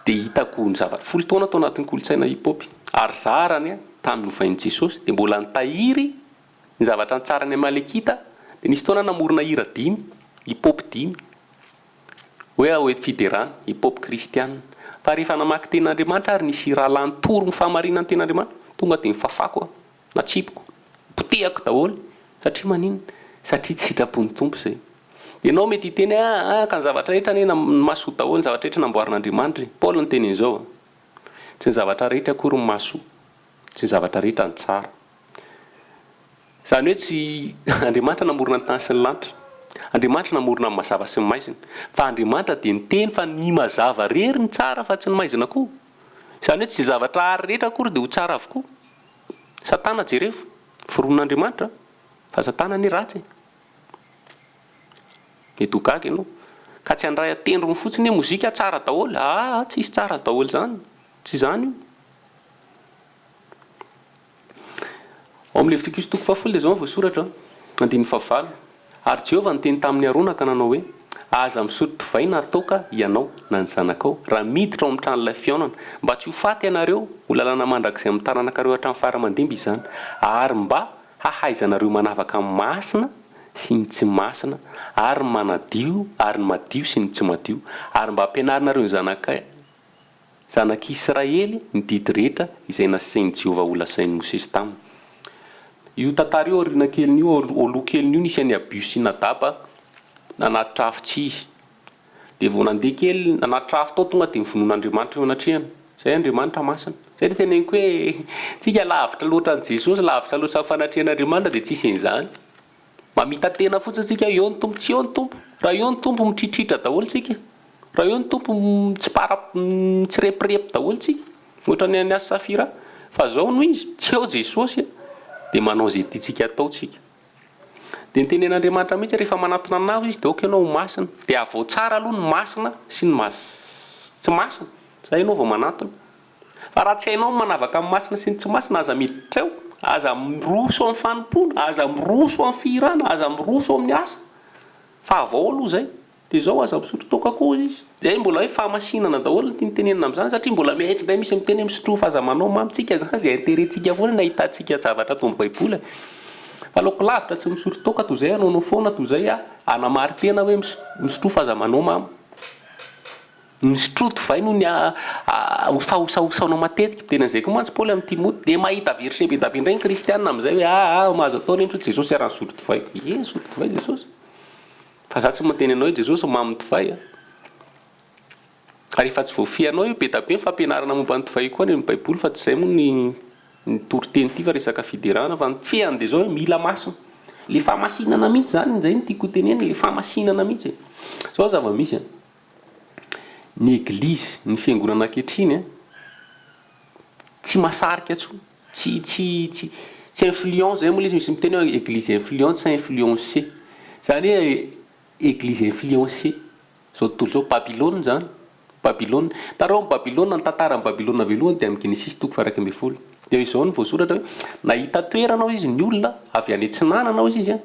dia hitako ny zavatra, 10 taona tao anatin'ny kolontsaina hip hop ary za arany a tamin'ny novain'i Jesosy dia mbola nitahiry ny zavatra nitsaran'ny Amalekita dia nisy fotoana namorona hira dimy, hip hop dimy. Hoe aho eto fiderana, hip hop kristiana. Fa rehefa namaky tenin'Andriamanitra ary nisy rahalahy nitory ny fahamarinan'ny tenin'Andriamanitra, tonga dia nifafako aho, natsipiko, potehako daholo. Satria maninona? Satria tsy sitrapon'ny Tompo izay. Ianao mety hiteny hoe aa ka ny zavatra rehetra anie ny mahasoa daholo, ny zavatra rehetra namboarin'Andriamanitra e. Paoly niteny an'izao an. Tsy ny zavatra rehetra akory no mahasoa. Tsy ny zavatra rehetra no tsara. Izany hoe tsy Andriamanitra namorona ny tany sy ny lanitra. Andriamanitra namorona ny mazava sy ny maizina. Fa Andriamanitra dia niteny fa ny mazava rery no tsara fa tsy ny maizina koa. Izany hoe tsy izay zavatra ary rehetra akory dia ho tsara avokoa. Satana jerevo, foronin'Andriamanitra fa Satana anie ratsy e. Mety ho gaga ianao. Ka tsy handray an-tendrony fotsiny hoe mozika tsara daholo. Aa tsisy tsara daholo izany. Tsy izany io. Ao amin'ny Levitikosy toko fahafolo dia izao no voasoratra, andininy fahavalo, Ary Jehovah niteny tamin'i Arona ka nanao hoe, Aza misotro divay na toaka ianao na ny zanakao, raha miditra ao amin'ny tranolay fihaonana, mba tsy ho faty ianareo, ho lalàna mandrakizay amin'ny taranakareo hatramin'ny fara aman-dimby izany, ary mba hahaizanareo manavaka ny masina sy ny tsy masina, ary ny manadio ary ny madio sy ny tsy madio, ary mba hampianarinareo ny zanaka Zanak'Israely ny didy rehetra izay nasain'i Jehovah holazain'i Mosesy taminy. Io tantara io aoriana kelin'io, aloha kelin'io nisy an'i Abiho sy Nadaba nanatitra afo tsy izy. Dia vao nandeha kely nanatitra afo tao tonga dia novonoin'Andriamanitra eo anatrehany. Izay Andriamanitra masina. Izay no teneniko hoe tsika lavitra loatra an'i Jesosy, lavitra loatra ny fanatrehan'Andriamanitra dia tsisy an'izany. Mamita-tena fotsiny tsika, eo ny Tompo, tsy eo ny Tompo. Raha eo ny Tompo mitritritra daholo tsika. Raha eo ny Tompo mitsipara mitsirepirepy daholo tsika. Ohatran'ny an'i As Safira. Fa zao no izy, tsy eo Jesosy dia manao izay tiantsika atao tsika. Dia nitenen'Andriamanitra mihitsy rehefa manatona anao izy dia aoka ianao ho masina. Dia avao tsara aloha ny masina sy ny mas tsy masina. Zay ianao vao manatona. Fa raha tsy hainao ny manavaka ny masina sy ny tsy masina, aza miditra eo, aza miroso amin'ny fanompoana, aza miroso amin'ny fihirana, aza miroso amin'ny asa. Fa avao aloha izay. Dia izao aza misotro toaka koa hozy izy. Izay mbola hoe fahamasinana daholo no tiany tenenina amin'izany satria mbola miaiky indray misy miteny hoe misotroa fa aza manao mamy. Tsika izany izay intérêt-tsika foana no ahitantsika zavatra ato amin'ny baiboly e. Fa aleoko lavitra tsy misotro toaka toy izay hanaonao foana toy izay hanamari-tena hoe misotroa fa aza manao mamy. Misotroa divay noho ny fahosahosaonao matetika. Miteny an'izay koa mantsy Paoly amin'i Timoty. Dia mahita verset be dia be indray ny kristiana amin'izay hoe aa mahazo atao anie misotro Jesosy ary nisotro divay. Ie nisotro divay Jesosy. Fa za tsy miteny anao hoe Jesosy mamo divay a. Ary efa tsy voafehinao io be dia be ny fampianarana momba ny divay io koa any amin'ny baiboly fa tsy izay moa ny ny toriteny ity fa resaka fiderana fa ny fehiny dia izao hoe mila masina. Le fahamasinana mihitsy izany izay no tiako hotenenina, le fahamasinana mihitsy e. Izao zava-misy a. Ny eglizy, ny fiangonana ankehitriny an, tsy mahasarika intsony, tsy tsy tsy tsy influent zay moa le izy misy miteny hoe eglizy influente sa influencé, zany hoe eglizy influencé zao tontolo zao, Babylone zany, Babylone, hitanareo ao Babylone ny tantaran'i Babylone voalohany dia amin'ny Genesisy toko faha 11, dia izao no voasoratra hoe nahita toerana hoy izy ny olona avy any atsinanana hoy izy an,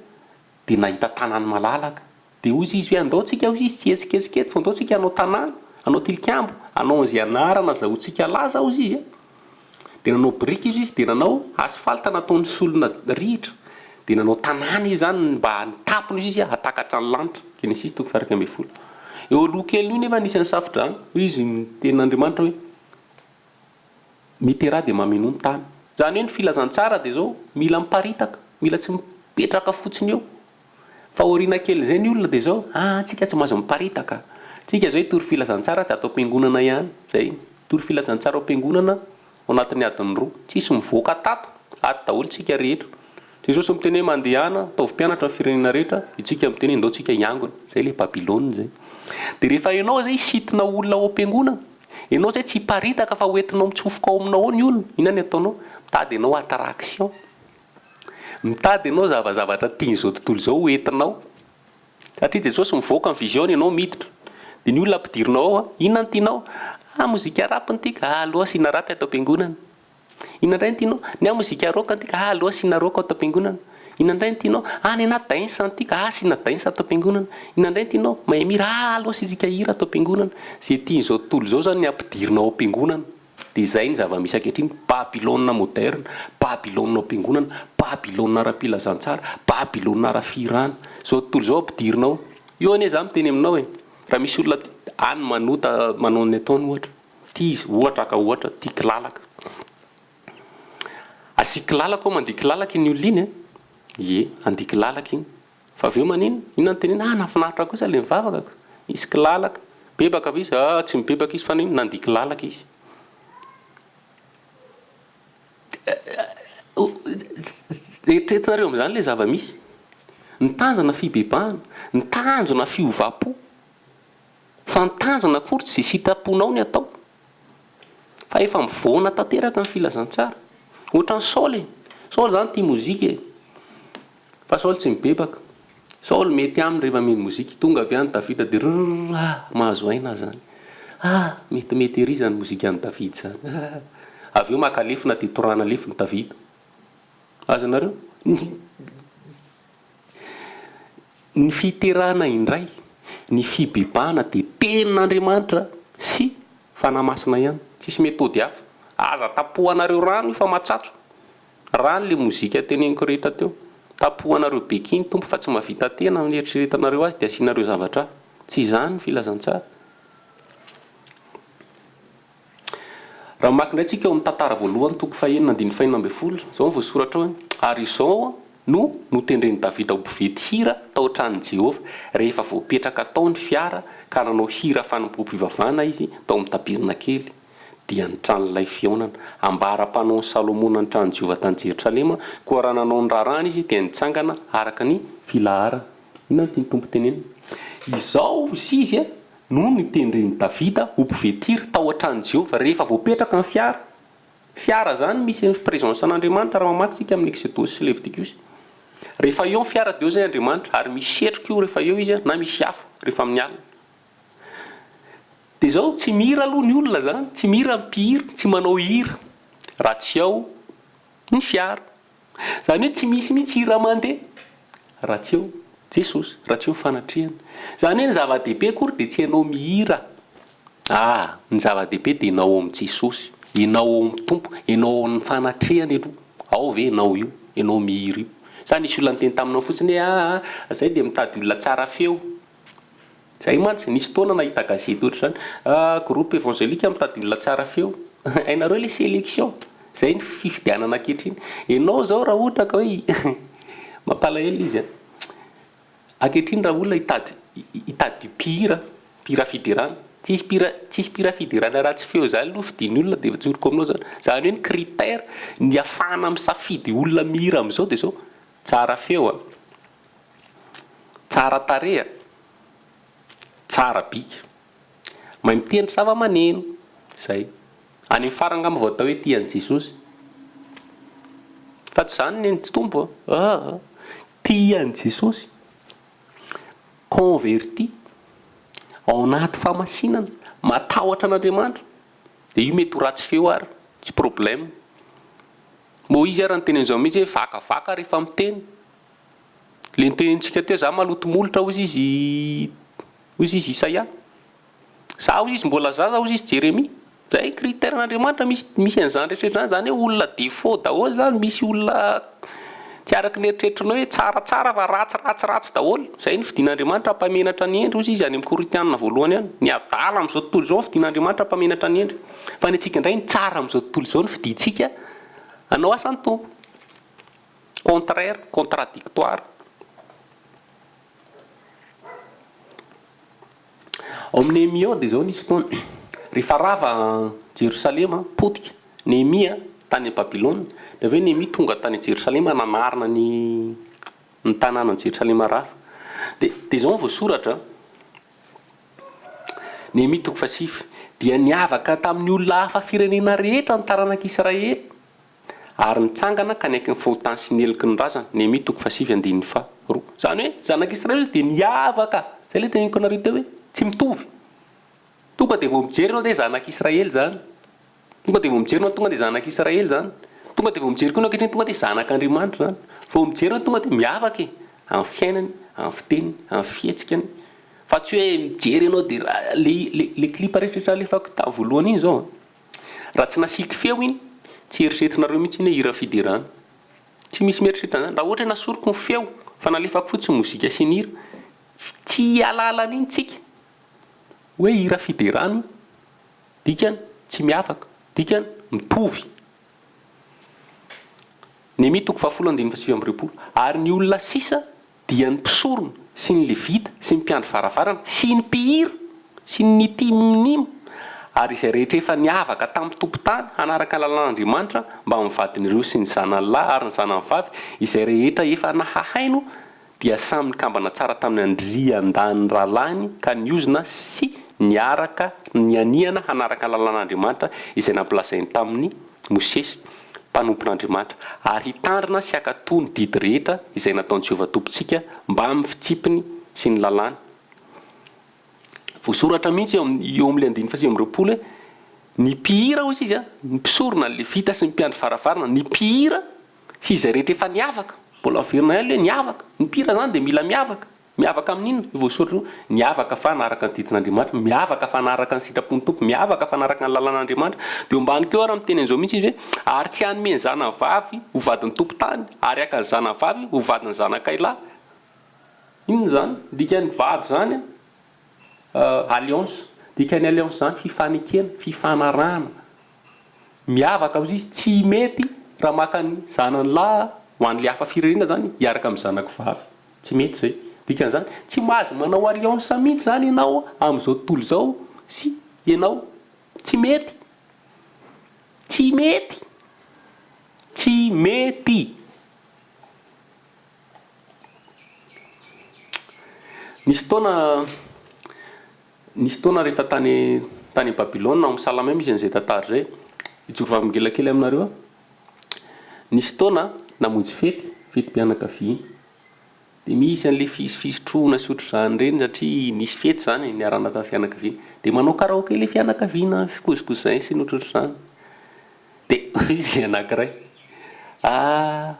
dia nahita tanàna malalaka. Dia hoy izy hoe, Andao tsika, hoy izy, tsy hihetsiketsika eto, fa andao tsika hanao tanàna, hanao tilikambo, hanao an'izay anarana azahoantsika laza, hoy izy. Dia nanao biriky izy, dia nanao asphalte nataony solona rihitra, dia nanao tanàna izy izany mba ny tampony hoy izy hahatakatra ny lanitra. Genesisy toko faha 11. Eo aloha kelin'io nefa nisy an'ny safodrano, hoy izy, ny tenin'Andriamanitra hoe, Miteraha dia mamenoa ny tany. Izany hoe ny filazantsara dia izao, mila miparitaka, mila tsy mipetraka fotsiny eo. Fa aoriana kelin'izay ny olona dia izao, ah tsika tsy mahazo miparitaka, tsika izao hitory filazantsara dia ato am-piangonana ihany, izay, mitory filazantsara ao am-piangonana ao anatin'ny adiny roa, tsisy mivoaka tato, ato daholo tsika rehetra. Jesosy miteny hoe mandehana, ataovy mpianatra ny firenena rehetra, itsika miteny hoe ndao tsika hiangona, izay ilay Babylona izay. Dia rehefa ianao izay hisintona olona ao am-piangonana, ianao izay tsy hiparitaka fa ho entinao mitsofoka ao aminao ao ny olona, inona ny ataonao? Mitady ianao attraction. Mitady ianao zavazavatra tian'izao tontolo izao ho entinao. Satria Jesosy mivoaka ny vision-ny ianao miditra. Dia ny olona ampidirinao ao an, inona no tianao? Ah mozika rap no tiako, ah aleo asiana rap ato am-piangonana. Inona indray no tianao? Ny ahy mozika rock no tiako, ah aleo asiana rock ato am-piangonana. Inona indray no tianao? Ah ny anah dance no tiako, ah asiana dance ato am-piangonana. Inona indray no tianao? Mahay mihira, ah aleo asiantsika hira ato am-piangonana. Izay tian'izao tontolo izao izany no ampidirina ao am-piangonana. Dia izay ny zava-misy ankehitriny, Babylona moderne, Babylona ao am-piangonana, Babylona ara-pilazantsara, Babylona ara-fihirana. Izao tontolo izao ampidirina ao. Io anie izaho miteny aminao e, raha misy olona any manota manao ny ataony ohatra, tia izy, ohatra haka ohatra, tia kilalaka. Asiako kilalaka ao, mandihy kilalaka iny olona iny e, ie, handihy kilalaka iny. Fa avy eo maninona? Inona no tenenina? Ah nahafinaritra kosa ilay nivavaka ka. Nisy kilalaka. Mibebaka ve izy? Ah tsy mibebaka izy fa naninona? Nandia kilalaka izy. Eritreretinareo amin'izany ilay zava-misy. Ny tanjona fibebahana, ny tanjona fiovam-po. Fa ny tanjona akory tsy izay sitraponao ny atao. Fa efa mivoana tanteraka ny filazantsara. Ohatran'i Saoly e. Saoly izany tia mozika e. Fa Saoly tsy mibebaka. Saoly mety aminy rehefa mino mozika. Tonga avy any Davida dia rrrr ah mahazo aina aho izany. Ah metimety ery izany mozikan'i Davida izany. Ah. Avy eo maka lefona dia torahana lefona Davida. Azonareo? Ny fiterahana indray, ny fibebahana dia tenin'Andriamanitra sy Fanahy Masina ihany. Tsisy methode hafa. Aza tapohanareo rano io fa matsatso. Rano le mozika teneniko rehetra teo. Tapohanareo be iny Tompo fa tsy mahavita tena amin'ny eritreretanareo azy dia asianareo zavatra hafa. Tsy izany ny filazantsara. Raha mamaky indray tsika ao amin'ny Tantara voalohany toko fahenina andininy fahenina ambinifolo, izao no voasoratra ao hoe, Ary izao no notendren'i Davida ho mpivety hira tao an-tranon'i Jehovah, rehefa voapetraka tao ny fiara ka nanao hira fanompoam-pivavahana izy tao amin'ny tabernakely, dia ny tranolay fihaonana. Ambara-panaon'i Salomona ny tranon'i Jehovah tany Jerosalema, koa raha nanao ny raharahany izy dia nitsangana araka ny filaharana. Inona no tian'ny Tompo tenenina? Izao hozy izy, No notendren'i Davida ho mpivetira tao an-tranon'i Jehovah rehefa voapetraka ny fiara. Fiara izany misy ny présence an'Andriamanitra raha mamaky isika amin'ny Eksodosy sy Levitikosy. Rehefa eo ny fiara dia eo izay Andriamanitra ary misy setroka io rehefa eo izy na misy afo rehefa amin'ny alina. Dia izao, tsy mihira aloha ny olona izany, tsy mihira ny mpihira, tsy manao hira raha tsy ao ny fiara. Izany hoe tsy misy mihitsy hira mandeha raha tsy eo Jesosy, raha tsy eo ny fanatrehany. Izany hoe ny zava-dehibe akory dia tsy ianao mihira ah, ny zava-dehibe dia ianao ao amin'i Jesosy, ianao ao amin'ny Tompo, ianao ao amin'ny fanatrehany aloha. Ao ve ianao io, ianao mihira io? Sa nisy olona niteny taminao fotsiny hoe ah, zay dia mitady olona tsara feo. Zay mantsy, nisy fotoana nahita gazety ohatr'izany, ah groupe évangélique mitady olona tsara feo. Hainareo ilay sélection, zay ny fifidianana ankehitriny. Ianao zao raha ohatra ka hoe mampalahelo izy an. Ankehitriny raha olona hitady hitady mpihira, mpihira fiderana, tsisy mpihira tsisy mpihira fiderana ratsy feo zany aloha fidin'ny olona dia efa tsoriko aminao zany. Zany hoe ny critère, ny ahafahana misafidy olona mihira amin'izao dia zao, tsara feo an. Tsara tarehy a! Tsara bika. Mahay mitendry zava-maneno. Zay. Any amin'ny farany angamba vao atao hoe tia an'i Jesosy. Fa tsy izany ny Tompo a! Aa! Tia an'i Jesosy. Converti. Ao anaty fahamasinana. Matahotra an'Andriamanitra. Dia io mety ho ratsy feo ary. Tsy problème. Moïse ary niteny an'izao mihitsy hoe vakavaka rehefa miteny. Le nitenenintsika teo za maloto molotra hozy izy hozy izy Isaia. Za hozy izy mbola zaza hozy izy Jeremia. Zay critère n'Andriamanitra misy misy an'izany rehetra rehetra zany, zany hoe olona défaut daholo zany, misy olona tsy araky ny eritreritrinao hoe tsara tsara fa ratsy ratsy ratsy daholo. Zay ny fidin'Andriamanitra hampamenatra ny hendry hozy izy any amin'ny Korintianina voalohany any. Ny adala amin'izao tontolo izao ny fidin'Andriamanitra hampamenatra ny hendry. Fa ny antsika indray ny tsara amin'izao tontolo izao ny fidintsika hanao asan'ny Tompo. Contraire, contradictoire. Ao amin'ny Nehemia ao dia izao nisy fotoana, rehefa rava Jerosalema, potika, Nehemia tany Babylona, dia avy eo Nehemia tonga tany Jerosalema nanarina ny ny tanànan'i Jerosalema rava. Dia dia izao no voasoratra, Nehemia toko fahasivy, dia niavaka tamin'ny olona hafa firenena rehetra ny taranak'Israely, Ary nitsangana ka niaiky ny fahotany sy ny heloky ny razany, Nehemia toko fahasivy andininy faharoa. Izany hoe, zanak'Israely dia niavaka. Izay ilay teneniko anareo teo hoe, tsy mitovy. Tonga dia vao mijery ianao dia zanak'Israely izany. Tonga dia vao mijery ianao tonga dia zanak'Israely izany. Tonga dia vao mijery koa ianao ankehitriny tonga dia zanak'Andriamanitra izany. Vao mijery ianao tonga dia miavaka e! Amin'ny fiainany, amin'ny fiteniny, amin'ny fihetsikany. Fa tsy hoe mijery ianao dia raha le le le clip rehetra rehetra alefako tamin'ny voalohany iny izao an. Raha tsy nasiako feo iny, tsy eritreretinareo mihitsy iny hoe hira fiderana. Tsy misy mieritreritra an'izany. Raha ohatra hoe nasoriko ny feo fa nalefako fotsiny mozika sy ny hira, tsy hialala an'iny tsika hoe hira fiderana io. Dikany, tsy miavaka. Dikany, mitovy. Nehemia toko fahafolo andininy fahasivy amby roapolo. Ary ny olona sisa. Dia ny mpisorona sy ny Levita sy ny mpiandry varavarana sy ny mpihira sy ny Nitinima ary izay rehetra efa niavaka tamin'ny tompon-tany hanaraka ny lalàn'Andriamanitra mbamin'ny vadin'ireo sy ny zanany lahy ary ny zanany vavy, izay rehetra efa nahahaino dia samy nikambana tsara tamin'ny andriandahin'ny rahalahiny ka niozona sy niaraka nianiana hanaraka ny lalàn'Andriamanitra izay nampilazainy tamin'i Mosesy mpanompon'Andriamanitra, ary hitandrina sy hankatò ny didy rehetra izay nataon'i Jehovah Tompontsika mbamin'ny fitsipiny sy ny lalàny. Voasoratra mihitsy eo amin'ilay andininy fahasivy amby roapolo hoe, Ny mpihira, hoy izy, ny mpisorona, ny Levita sy ny mpiandry varavarana, ny mpihira sy izay rehetra efa niavaka. Mbola averina ihany ilay hoe niavaka. Ny mpihira izany dia mila miavaka. Miavaka amin'inona? Io voasoratra io, miavaka fa hanaraka ny didin'Andriamanitra, miavaka fa hanaraka ny sitrapon'ny Tompo, miavaka fa hanaraka ny lalàn'Andriamanitra. Dia eo ambany koa ary miteny an'izao mihitsy izy hoe, Ary tsy hanome ny zanany vavy ho vadin'ny tompon-tany, ary haka ny zanany vavy ho vadin'ny zanakay lahy. Inona izany? Dikan'ny vady izany an, alliance. Dikan'ny alliance izany fifanekena, fifanarahana. Miavaka hozy izy, tsy mety raha maka ny zanany lahy ho an'ilay hafa firenena izany hiaraka amin'ny zanako vavy. Tsy mety izay. Dikan'izany, tsy mahazo manao alliance mihitsy izany ianao amin'izao tontolo izao sy ianao. Tsy mety. Tsy mety. Tsy mety. Nisy fotoana, nisy fotoana rehefa tany tany Babylona, ao amin'ny Salamay misy an'izay tantara izay. Hijoro vavolombelona kely aminareo aho. Nisy fotoana namonjy fety, fetim-pianakaviana. Dia misy an'ilay fisotroana sy ohatr'izany ireny satria nisy fety izany e, niarahana tamin'ny fianakaviana. Dia manao karaoke ilay fianakaviana, fi-cousin-cousin sy ny ohatrohatr'izany. Dia hoy izy ilay anankiray, ah,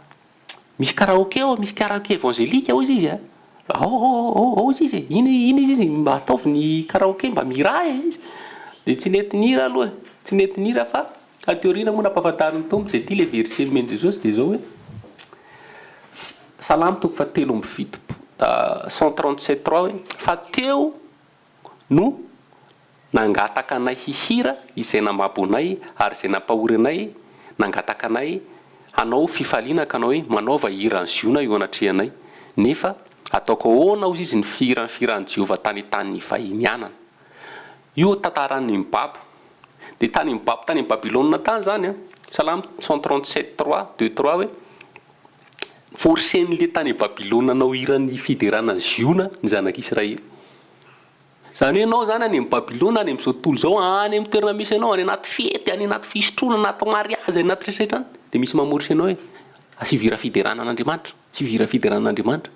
misy karaoke ao, misy karaoke évangélique hozy izy a! Ao ao ao ao ao hozy izy e! Iny iny hozy izy mba ataovy ny karaoke mba mihirà e hozy izy. Dia tsy nety nihira aloha e, tsy nety nihira fa Taty aoriana moa nampahafantarin'ny Tompo dia ity ilay verset nomen'i Jesosy dia izao hoe, Salamo toko faha 73, 137 trois hoe, fa teo no nangataka anay hihira izay nambabo anay ary izay nampahory anay, nangataka anay hanao fifaliana ka hanao hoe, manaova hiran'i Ziona eo anatrehanay. Nefa ataoko ahoana hozy izy ny fihiran'ny fihiran'i Jehovah tany an-tanin'ny vahinianana. Io tantaran'ny babo. Dia tany amin'ny babo tany Babylona tany izany an, Salamo 137 trois, deux trois hoe, forcen'ilay tany Babylona hanao hiran'ny fiderana an'i Ziona ny zanak'Israely. Izany hoe ianao izany any amin'ny Babylona, any amin'izao tontolo izao, any amin'ny toerana misy anao, any anaty fety, any anaty fisotroana, anaty mariazy, any anaty rehetra rehetra any, dia misy mamorse anao hoe, asio hira fiderana an'Andriamanitra, asio hira fiderana an'Andriamanitra.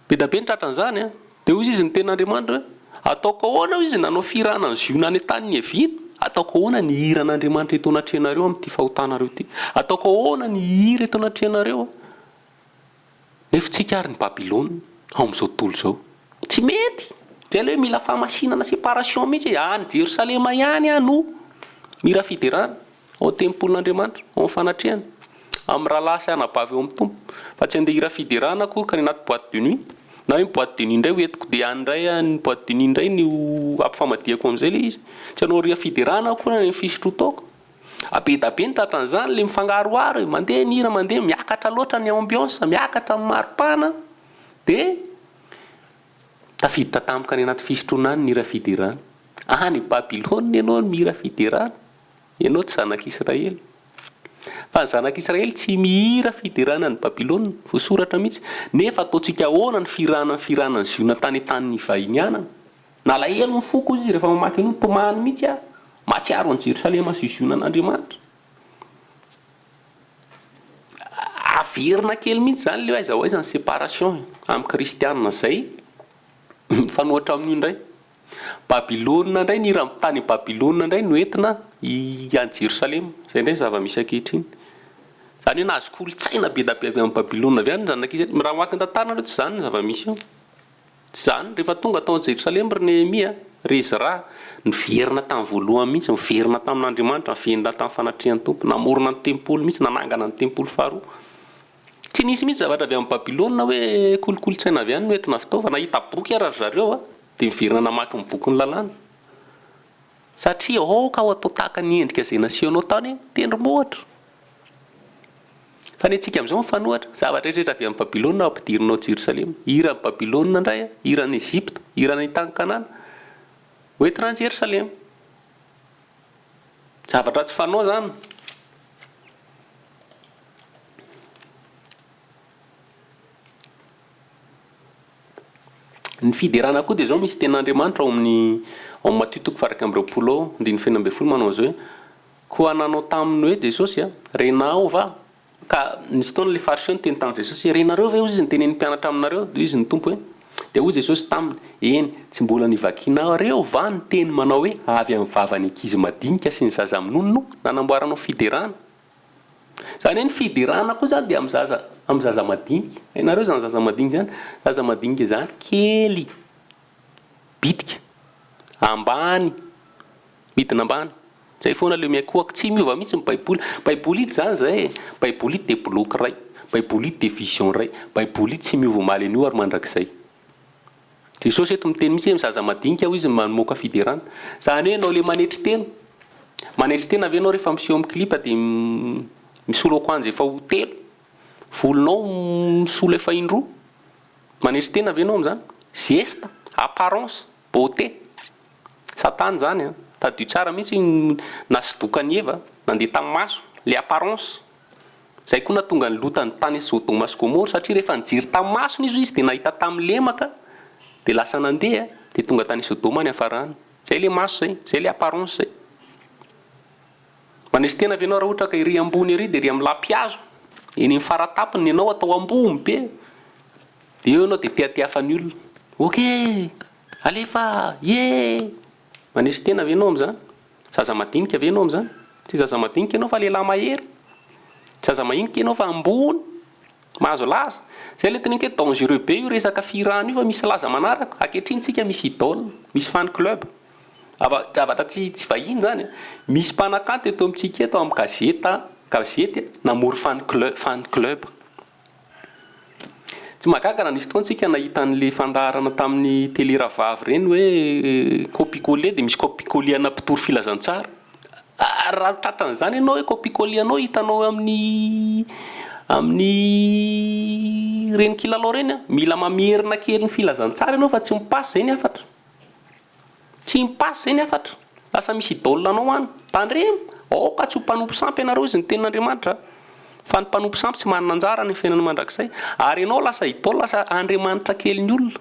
Be da be ny tratran'izany an! Dia hoy izy ny tenin'Andriamanitra hoe, Ataoko ahoana hoy izy nanao fihirana an'i Ziona any an-tany niaviana? Ataoko ahoana ny hihira an'Andriamanitra eto anatrehanareo amin'ity fahotanareo ity? Ataoko ahoana ny hihira eto anatrehanareo an? Nefa tsika ary ny Babylona ao amin'izao tontolo izao. Tsy mety! Izay ilay hoe mila fahamasinana séparation mihitsy e! Any Jerosalema ihany aho no mihira fiderana. Ao an-tempolin'Andriamanitra, ao amin'ny fanatrehany, amin'ny rahalahy sy anabavy ao amin'ny Tompo, fa tsy handeha hira fiderana akory ka any anaty boite de nuit, na hoe ny boite de nuit indray ho entiko dia any indray ny boite de nuit indray no hampifamadihako amin'izay ilay izy. Tsy hanao hira fiderana akory any amin'ny fisotroan-toaka. Be da be ny tratran'izany, ilay mifangaroharo e, mandeha ny hira, mandeha, miakatra loatra ny ambiance, miakatra ny maripana, dia tafiditra tampoka any anaty fisotroana any ny hira fiderana. Any Babylona ianao no mihira fiderana. Ianao tsy zanak'Israely. Fa ny zanak'Israely tsy mihira fiderana an'i Babylona, voasoratra mihitsy. Nefa ataontsika ahoana ny fihirana ny fihirana an'i Ziona tany an-tanin'ny nivahinianana? Nalahelo ny foko, hoy izy, rehefa mamaky an'io, nitomany mihitsy aho. Mahatsiaro an'i Jerosalema sy Ziona an'Andriamanitra. Averina kely mihitsy izany ilay hoe aiza ho aiza ny séparation amin'ny kristiana izay mifanohitra amin'io indray. Babylona indray, ny hira tany Babylona indray no entina any Jerosalema. Izay indray ny zava-misy ankehitriny. Izany hoe nahazo kolontsaina be dia be avy any Babylona avy any ny zanak'Israely. Raha mamaky ny tantara nareo tsy izany ny zava-misy eo. Tsy izany. Rehefa tonga tao Jerosalema ry Nehemia, ry Ezra, niverina tamin'ny voalohany mihitsy, niverina tamin'Andriamanitra, niverina tamin'ny fanatrehan'ny Tompo, namorona ny tempoly mihitsy, nanangana ny tempoly faharoa. Tsy nisy mihitsy zavatra avy any Babylona hoe kolikoly-tsaina avy any no entina fitaovana. Nahita boky ara ry zareo dia niverina namaky ny bokin'ny lalàna. Satria aoka ho atao tahaka ny endrika izay nasehonao tany an-tendrombohitra. Fa ny antsika amin'izao mifanohitra, zavatra rehetra avy amin'i Babylona ampidirina ao Jerosalema. Hiran'i Babylona indray, hiran'i Egypta, hiran'ny tany Kanana, hoentina any Jerosalema. Zavatra tsy fanao izany. Ny fiderana koa dia izao misy tenin'Andriamanitra ao amin'ny ao amin'ny Matio toko faha-21 ao andininy faha-16 manao an'izao hoe, Koa nanao taminy hoe Jesosy a, Renao va? Ka nisy fotoana ilay Fariseo niteny tamin'i Jesosy hoe, Renareo ve hozy izy nitenenin'ny mpianatra aminareo? Dia hoy izy ny Tompo hoe, Dia hoy Jesosy taminy, Eny, tsy mbola nivakinareo va ny teny manao hoe, Avy amin'ny vavan'ny ankizy madinika sy ny zaza minono no nanamboaranao fiderana? Izany hoe ny fiderana koa izany dia amin'ny zaza amin'ny zaza madinika. Hainareo izany zaza madinika izany? Zaza madinika izany kely, bitika, ambany, midina ambany. Izay foana ilay miankohoka. Tsy miova mihitsy ny baiboly. Baiboly ito izany izay e. Baiboly ito dia bloc iray. Baiboly ito dia vision iray. Baiboly ito tsy miova omaly anio ary mandrakizay. Jesosy eto miteny mihitsy hoe zaza madinika hoy izy mamoaka fiderana. Izany hoe ianao ilay manetry tena. Manetry tena ve ianao rehefa miseho amin'ny clip dia misolo akanjo efa ho telo? Volonao misolo efa indroa? Manetry tena ve ianao amin'izany? Zesta, apparence, beauté. Satana izany an. Tadidio tsara mihitsy iny nasidoka an'i Eva, nandeha tamin'ny maso, ilay apparence. Izay koa nahatonga an'i Lota tany Sodoma sy Gomora satria rehefa nijery tamin'ny masony izy hoy izy dia nahita tamin'ny lemaka dia lasa nandeha dia tonga tany Sodoma niafarany. Izay ilay maso izay, izay ilay apparence izay. Manesy tena ve ianao raha ohatra ka ery ambony ery dia ery amin'ny lapihazo, eny amin'ny faratapony ny anao atao ambony be dia eo ianao dia tehatehafan'ny olona. Ok! Alefa! Ye! Manesy tena ve ianao amin'izany? Zaza madinika ve ianao amin'izany? Tsy zaza madinika ianao fa lehilahy mahery. Tsy zaza mahinika ianao fa ambony, mahazo laza. Izay ilay teneniko hoe dangereux be io resaka fihirana io fa misy laza manaraka. Ankehitriny tsika misy idole, misy fan club. Zavatra tsy tsy vahiny izany an. Misy mpanakanto eto amintsika eto amin'ny gazety, gazety namory fan club, fan club. Tsy mahagaga raha nisy fotoana tsika nahita an'le fandaharana tamin'ny télé rahavavy ireny hoe copie coller dia misy copie coller ana mpitory filazantsara. Ary raha tratran'izany ianao hoe copie coller anao hitanao amin'ny amin'ny ireny kilalao ireny an, mila mamerina kely ny filazantsara ianao fa tsy mi-passe izay ny hafatra. Tsy mi-passe zay ny hafatra. Lasa misy idole anao any. Tandremo! Aoka tsy ho mpanompo sampy ianareo izy ny tenin'Andriamanitra. Fa ny mpanompo sampy tsy manana anjara any amin'ny fiainana mandrakizay. Ary ianao lasa idole, lasa andriamanitra kelin'ny olona.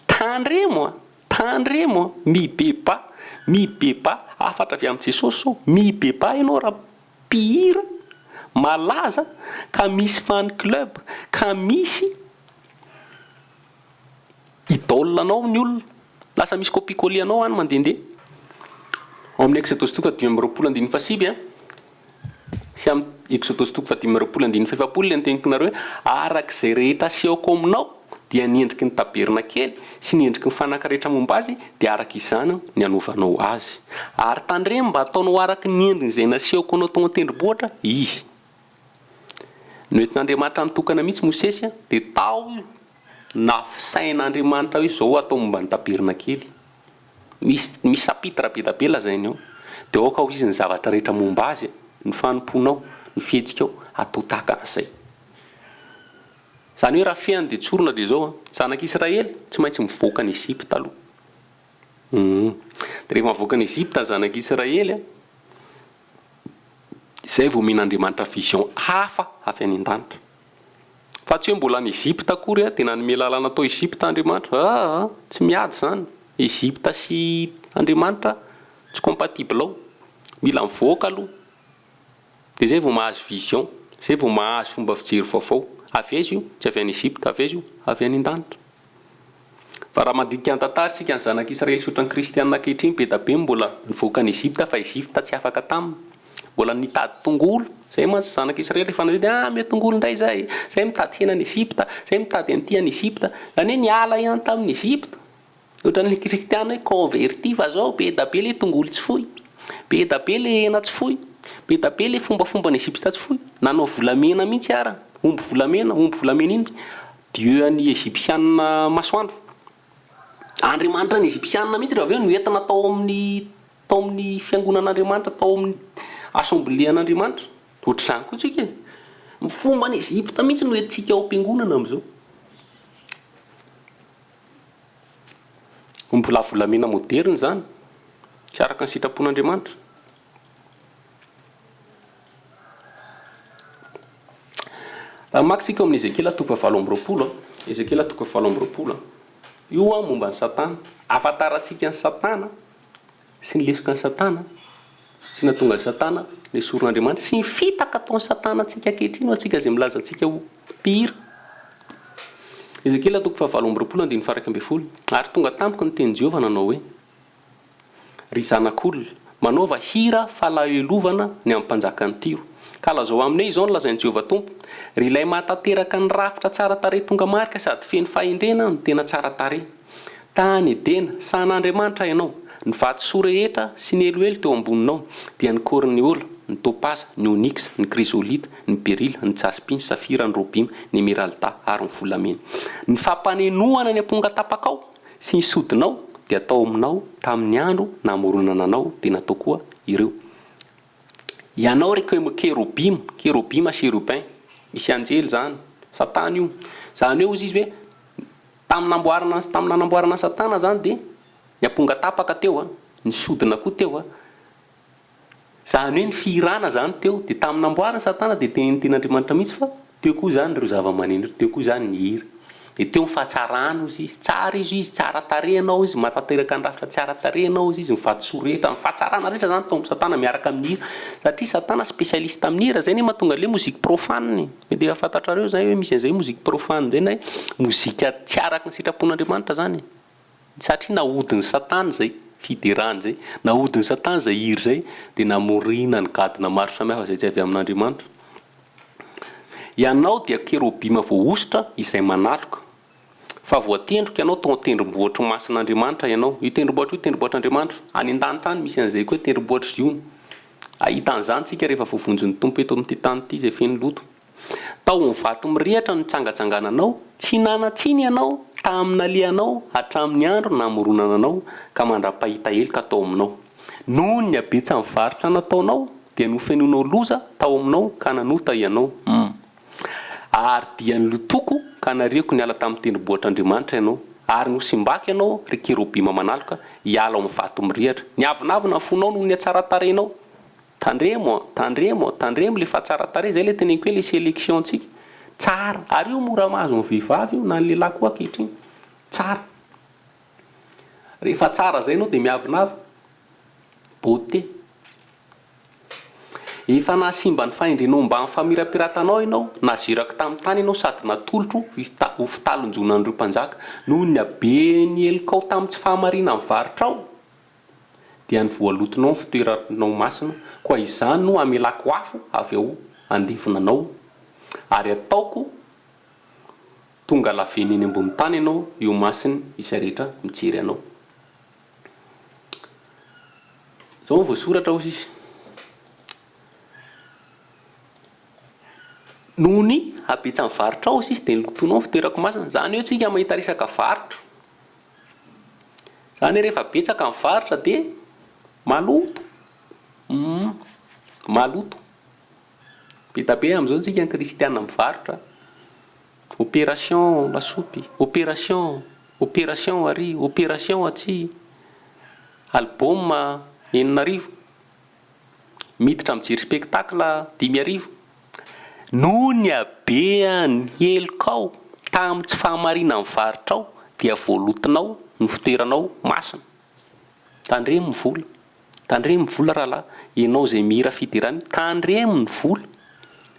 Tandremo a! Tandremo a! Mibebaha! Mibebaha! Hafatra avy amin'i Jesosy izao. Mibebaha ianao raha mpihira malaza ka misy fan club, ka misy. Idole anao ny olona. Lasa misy copie coller anao any mandehandeha. Ao amin'ny Eksodosy toko faha-25 andininy fahasivy sy amin'ny Eksodosy toko faha-25 andininy fahefapolo ilay noteniko nareo hoe araka izay rehetra asehoko aminao dia ny endriky ny tabernakely sy ny endriky ny fanaka rehetra momba azy dia araka izany ny hanaovanao azy. Ary tandremo mba hataonao araka ny endriny izay nasehoko anao tao an-tendrombohitra izy. Noentin'Andriamanitra nitokana mihitsy Mosesy dia tao io Nafisain'Andriamanitra hoe izao atao momba ny tabernakely. Misy misy chapitre be da be lazainy ao. Dia aoka ho izy ny zavatra rehetra momba azy, ny fanompoanao, ny fihetsikao, atao tahaka an'izay. Izany hoe raha fehiny dia tsorina dia izao an, zanak'Israely tsy maintsy mivoaka an'i Egypta aloha. Hum. Dia rehefa mivoaka an'i Egypta ny zanak'Israely an, izay vao omen'Andriamanitra vision hafa avy any an-danitra. Fa tsy hoe mbola any Egypta akory dia nanome lalàna tao Egypta Andriamanitra. Aa! Tsy miady izany. Egypta sy Andriamanitra tsy compatible ao. Mila mivoaka aloha. Dia izay vao mahazo vision. Izay vao mahazo fomba fijery vaovao. Avy aiza io? Tsy avy any Egypta. Avy aiza io? Avy any an-danitra. Fa raha mandinika ny tantara isika, ny zanak'Israely sy ohatran'ny kristiana ankehitriny, be da be ny mbola nivoaka an'i Egypta fa Egypta tsy afaka taminy. Mbola nitady tongolo. Zay mantsy zanak'Israely rehefa nandeha dia ah omeo tongolo indray izahay, zay mitady hena any Egypta, zay mitady an'ity any Egypta. Zany hoe niala ihany tamin'i Egypta. Ohatran'ny kristiana hoe converti fa zao be da be le tongolo tsy foy, be da be le hena tsy foy, be da be le fombafomban'i Egypta tsy foy. Nanao volamena mihitsy ara, omby volamena, omby volamena iny. Dieu an'ny Egyptiana masoandro. Andriamanitra ny Egyptiana mihitsy rehefa avy eo no entina tao amin'ny tao amin'ny fiangonan'Andriamanitra, tao amin'ny assemblée an'Andriamanitra. Ohatr'izany koa tsika e. Ny fomban'i Egypta mihitsy no entintsika ao am-piangonana amin'izao. Mbola volamena moderina izany, tsy araka ny sitrapon'Andriamanitra. Raha mamaky isika ao amin'ny Ezekiela toko fahavalo amby 20, Ezekiela toko fahavalo amby 20, io momba an'i Satana. Ahafantarantsika an'i Satana sy ny lesoka an'i Satana sy ny nahatonga an'i Satana nesorin'Andriamanitra sy ny fitaka ataon'i Satana antsika ankehitriny ho antsika izay milaza antsika ho mpihira. Ezekiela toko fahavalo amby 20 andininy faha 11, Ary tonga tamiko ny tenin'i Jehovah nanao hoe, Ry zanak'olona, manaova hira falahelovana ny amin'ny mpanjakan'i Tyro. Ka lazao aminy hoe, 'Izao no lazain'i Jehovah Tompo, Ry ilay mahatanteraka ny rafitra tsara tarehy tonga marika sady feno fahendrena no tena tsara tarehy. Tany Edena, sahan'Andriamanitra ianao. Ny vatosoa rehetra sy ny eloelo teo amboninao, dia ny korneola, ny topaza, ny oniksa, ny krizolita, ny berila, ny jaspy, ny safira, ny robima, ny emeralda ary ny volamena. Ny fampanenoana ny ampongatapakao sy ny sodinao dia tao aminao tamin'ny andro namoronana anao dia natao koa ireo. Ianao ry kerobima, kerobima, cherubin, misy anjely izany, satana io. Izany hoe hozy izy hoe tamin'ny namboarana tamin'ny nanamboarana an'i satana izany dia ny amponga tapaka teo an, ny sodina koa teo an, Izany hoe ny fihirana izany teo, dia tamin'ny namboariny Satana dia tenenin'ny tenin'Andriamanitra mihitsy fa teo koa izany ireo zava-maneno ireo, teo koa izany ny hira. Dia teo ny fahatsarany hozy izy, tsara izy izy, tsara tarehy ianao izy, mahatanteraka ny rafitra tsara tarehy ianao hozy izy, ny vatosoa rehetra, ny fahatsarana rehetra izany tao amin'i Satana miaraka amin'ny hira. Satria Satana spécialiste amin'ny hira, izay anie mahatonga an'ilay musique profane e. Mety efa fantatrareo izay hoe misy an'izay musique profane izay na hoe mozika tsy araka ny sitrapon'Andriamanitra izany e. Satria nahodin'i Satana izay fiderana izay, nahodin'i Satana izay hira izay, dia namorinany gadona maro samihafa izay tsy avy amin'Andriamanitra. Ianao dia kerobima voahosotra izay manaloka. Fa voatendriko ianao tao an-tendrombohitry masin'Andriamanitra ianao. Io tendrombohitra io tendrombohitr'Andriamanitra. Any an-danitra any misy an'izay koa hoe tendrombohitr'i Ziona. Hahita an'izany isika rehefa voavonjin'ny Tompo eto amin'ity tany ity izay feno loto. Tao amin'ny vato mirehitra no nitsangatsangananao, tsy nanan-tsiny ianao tamin'ny nalehanao hatramin'ny andro namoronana anao ka mandra-pahita heloka tao aminao. Noho ny habetsan'ny varotra nataonao dia nofenoinao loza tao aminao ka nanota ianao. Hum. Ary dia nilotoko ka nariako niala tamin'ny tendrombohitr'Andriamanitra ianao, ary nosimbako ianao, ry kerobima manaloka, hiala ao amin'ny vato mirehitra. Niavonavona ny fonao noho ny hatsaran-tarehinao. Tandremo an, tandremo an, tandremo le fahatsaran-tarehy, zay le teneniko hoe le selection tsika, tsara, ary io mora mahazo ny vehivavy io na ny lehilahy koa ankehitriny, tsara, rehefa tsara zay enao de miavonavona, beauté, efa nahasimba ny fahendrenao mbamin'ny famirapiratanao ianao, nazerako tamin'ny tany ianao sady natolotro ho fitalonjonan'ireo mpanjaka, noho ny haben'ny helokao tamin'ny tsy fahamarinan'ny varotrao. dia ny voalotonao ny fitoeranao masina, koa izany no hamelako afo avy ao handevona anao, ary hataoko tonga lavenona eny ambony tany ianao eo imasony izay rehetra mijery anao. Izao no voasoratra hoy izy, Noho ny habetsan'ny varotrao hoy izy dia nolotoinao ny fitoerako masina. Izany hoe tsika mahita resaka varotra. Zany hoe rehefa betsaka ny varotra dia maloto, humm maloto. Be da be amin'izao tsika ny kristiana mivarotra, opération lasopy, opération, opération ary, opération atsy, album 6000. Miditra mijery spectacle 5000. Noho ny habean'ny helokao tamin'ny tsy fahamarinan'ny varotrao dia voalotonao ny fitoeranao masina. Tandremo ny vola. Tandremo ny vola rahalahy. Ianao izay mihira fiderana io, tandremo ny vola.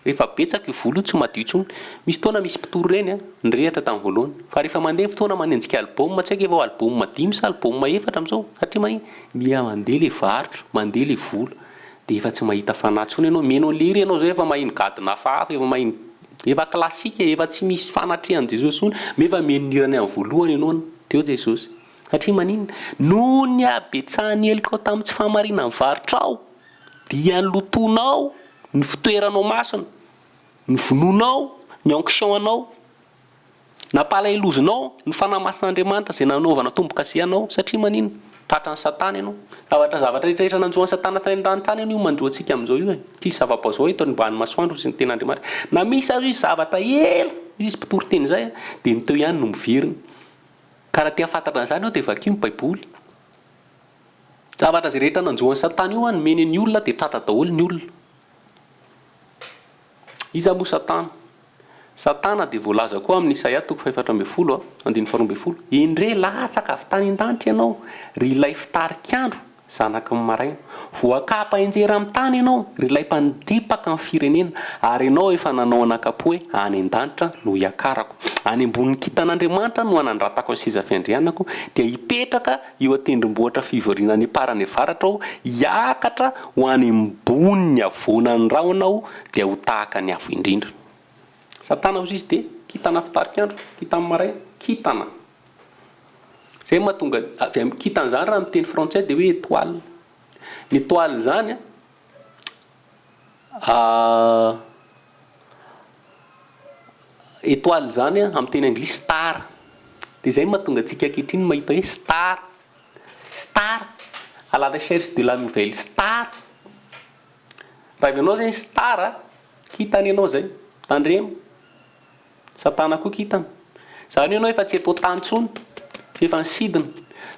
Rehefa betsaka io vola io tsy madio intsony. Misy fotoana misy mpitory ireny an, nirehitra tamin'ny voalohany. Fa rehefa mandeha ny fotoana manenjika album, tsy haiko efa ho album dimy sa album efatra amin'izao. Satria maninona? Miha mandeha ilay varotra, mandeha ilay vola. Dia efa tsy mahita fanahy intsony ianao. Mihaino an'ilay hira ianao izao efa maheno gadona hafahafa, efa maheno, efa classique, efa tsy misy fanatrehan'i Jesosy intsony. Nefa mihaino ny hirany amin'ny voalohany ianao, teo Jesosy. Satria maninona? Noho ny habetsahan'ny helokao tamin'ny tsy fahamarinan'ny varotrao. Dia ny lotonao, ny fitoeranao masina, ny vonoinao, ny onction anao, nampalahelozinao ny Fanahy Masin'Andriamanitra izay nanaovana tombo-kase anao, satria maninona? Tratran'i Satana ianao. Zavatra zavatra rehetra rehetra nanjo an'i Satana tany an-danitra any anie io manjo antsika amin'izao io e. Tsisy zava-baovao eto ambany masoandro hoy ny tenin'Andriamanitra. Na misy aza izy zavatra ela, hoy izy mpitory teny izay, dia ny teo ihany no miverina. Ka raha te hahafantatra an'izany ianao dia vakio ny baiboly. Zavatra izay rehetra nanjo an'i Satana io an, nomeny ny olona dia tratra daholo ny olona. Iza moa Satana? Satana dia voalaza koa amin'ny Isaia toko fahefatra ambin'ny folo andininy faharoa ambin'ny folo, Endrey, latsaka avy tany an-danitra ianao, ry ilay fitarik'andro, zanaky ny maraina. Voakapa hianjera amin'ny tany ianao, ry ilay mpandripaka ny firenena, ary ianao efa nanao anakapo hoe, Any an-danitra no hiakarako, any ambonin'ny kintan'Andriamanitra no hanandratako ny seza fiandrianako, dia hipetraka eo an-tendrombohitra fivoriana any am-parany avaratra aho, hiakatra ho any ambonin'ny havoanan'ny rahona aho, dia ho tahaka ny Avo Indrindra. Satana hozy izy dia kintana fitarik'andro, kintan'ny maraina, kintana. Izay no mahatonga avy amin'ny kintana izany raha amin'ny teny frantsay dia hoe étoile. Ny étoile izany an, étoile izany amin'ny teny anglisy star. Dia izay no mahatonga antsika ankehitriny mahita hoe star, star, à la recherche de la nouvelle star. Raha avy anao zay star a, kintana ianao zay, tandremo, satana koa kintana, zany hoe ianao efa tsy eto an-tany intsony fa efa nisidina,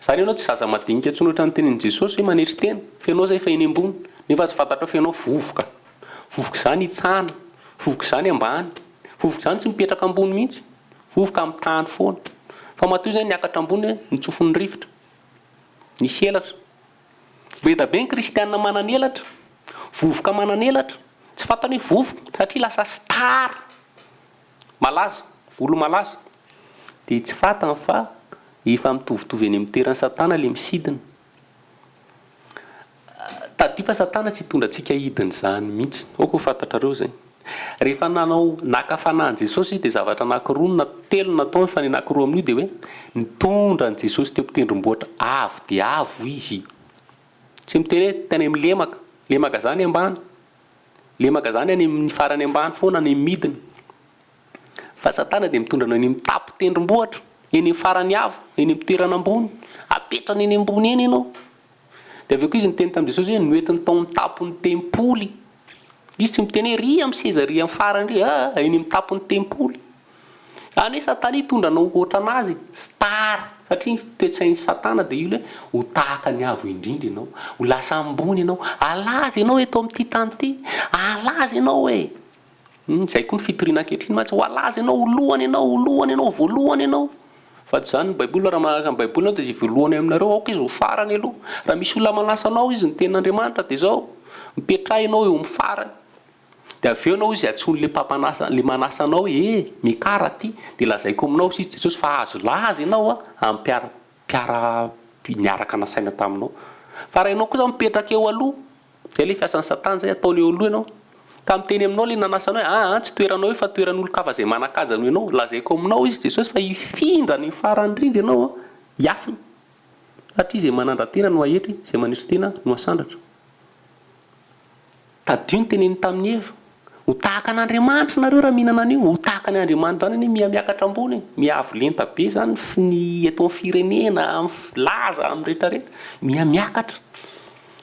zany hoe ianao tsy zaza madinika intsony ohatran'ny tenin'i Jesosy hoe manetry tena fa ianao zay efa eny ambony nefa tsy fantatrao fa ianao vovoka, vovoka izany hitsahana, vovoka izany ambany, vovoka izany tsy mipetraka ambony mihitsy, vovoka amin'ny tany foana, fa matoa zay niakatra ambony hoe nitsofin'ny rivotra, nisy elatra. Be da be ny kristiana manan'elatra, vovoka manan'elatra, tsy fantany hoe vovoka satria lasa star malaza, olo malaza, dia tsy fantany fa efa mitovitovy any amin'ny toeran'i satana le misidina. Tadidio fa satana tsy hitondra antsika hidina izany mihitsy, aoka ho fantatrareo izay. Rehefa nanao naka fanahy an'i Jesosy izy dia zavatra anankiroa na telo no nataony fa ny anankiroa amin'io dia hoe nitondra an'i Jesosy teo am-pitendrombohitra avo dia avo izy. Tsy miteny hoe tany amin'ny lemaka, lemaka izany ambany, lemaka izany any amin'ny farany ambany foana any amin'ny midina. Fa Satana dia mitondra anao eny amin'ny tampon-tendrombohitra, eny amin'ny farany avo, eny amin'ny toerana ambony, apetrany eny ambony eny ianao. Dia avy eo koa izy niteny tamin'i Jesosy hoe noentiny tao amin'ny tampon'ny tempoly. Izy tsy miteny hoe ry amin'ny seza ry amin'ny farany ry, aa, eny amin'ny tampon'ny tempoly. Izany hoe Satana hitondra anao hoatran'azy, star, satria ny toe-tsain'i Satana dia io ilay hoe ho tahaka ny Avo Indrindra ianao, ho lasa ambony ianao, halaza ianao eto amin'ity tany ity, halaza ianao e! Hum, izay koa ny fitoriana ankehitriny mantsy, ho halaza ianao, ho lohany ianao, ho lohany ianao, ho voalohany ianao. Fa tsy izany ny Baiboly, raha manaraka ny Baiboly ianao dia izay voalohany aminareo, aoka izy ho farany aloha. Raha misy olona manasa anao izy ny tenin'Andriamanitra dia izao, mipetraha ianao eo amin'ny farany. Dia avy eo ianao izy antsoin'ilay mpampanasa, ilay manasa anao hoe, eh, miakara aty, dia lazaiko aminao hoy Jesosy fa hahazo laza ianao amin'ny mpiara, mpiara, niaraka nasaina taminao. Fa raha ianao kosa mipetraka eo aloha, Zay le fiasan'i satana zay, ataony eo aloha ianao. Ka miteny aminao le nanasa anao hoe aa tsy toeranao io fa toeran'olon-kafa zay manan-kaja noho ianao. Lazaiko aminao izy Jesosy fa hifindra any farany indrindra ianao an, hiafina. Satria zay manandra-tena no haetry, zay manetry tena no hasandratra. Tadidio ny teneniny tamin'i Eva. Ho tahaka an'Andriamanitra nareo raha mihinana an'io. Ho tahaka ny Andriamanitra zany anie miha miakatra ambony e. Miha avo lenta be zany ny eto amin'ny firenena, amin'ny laza, amin'ny retraretra. Miha miakatra.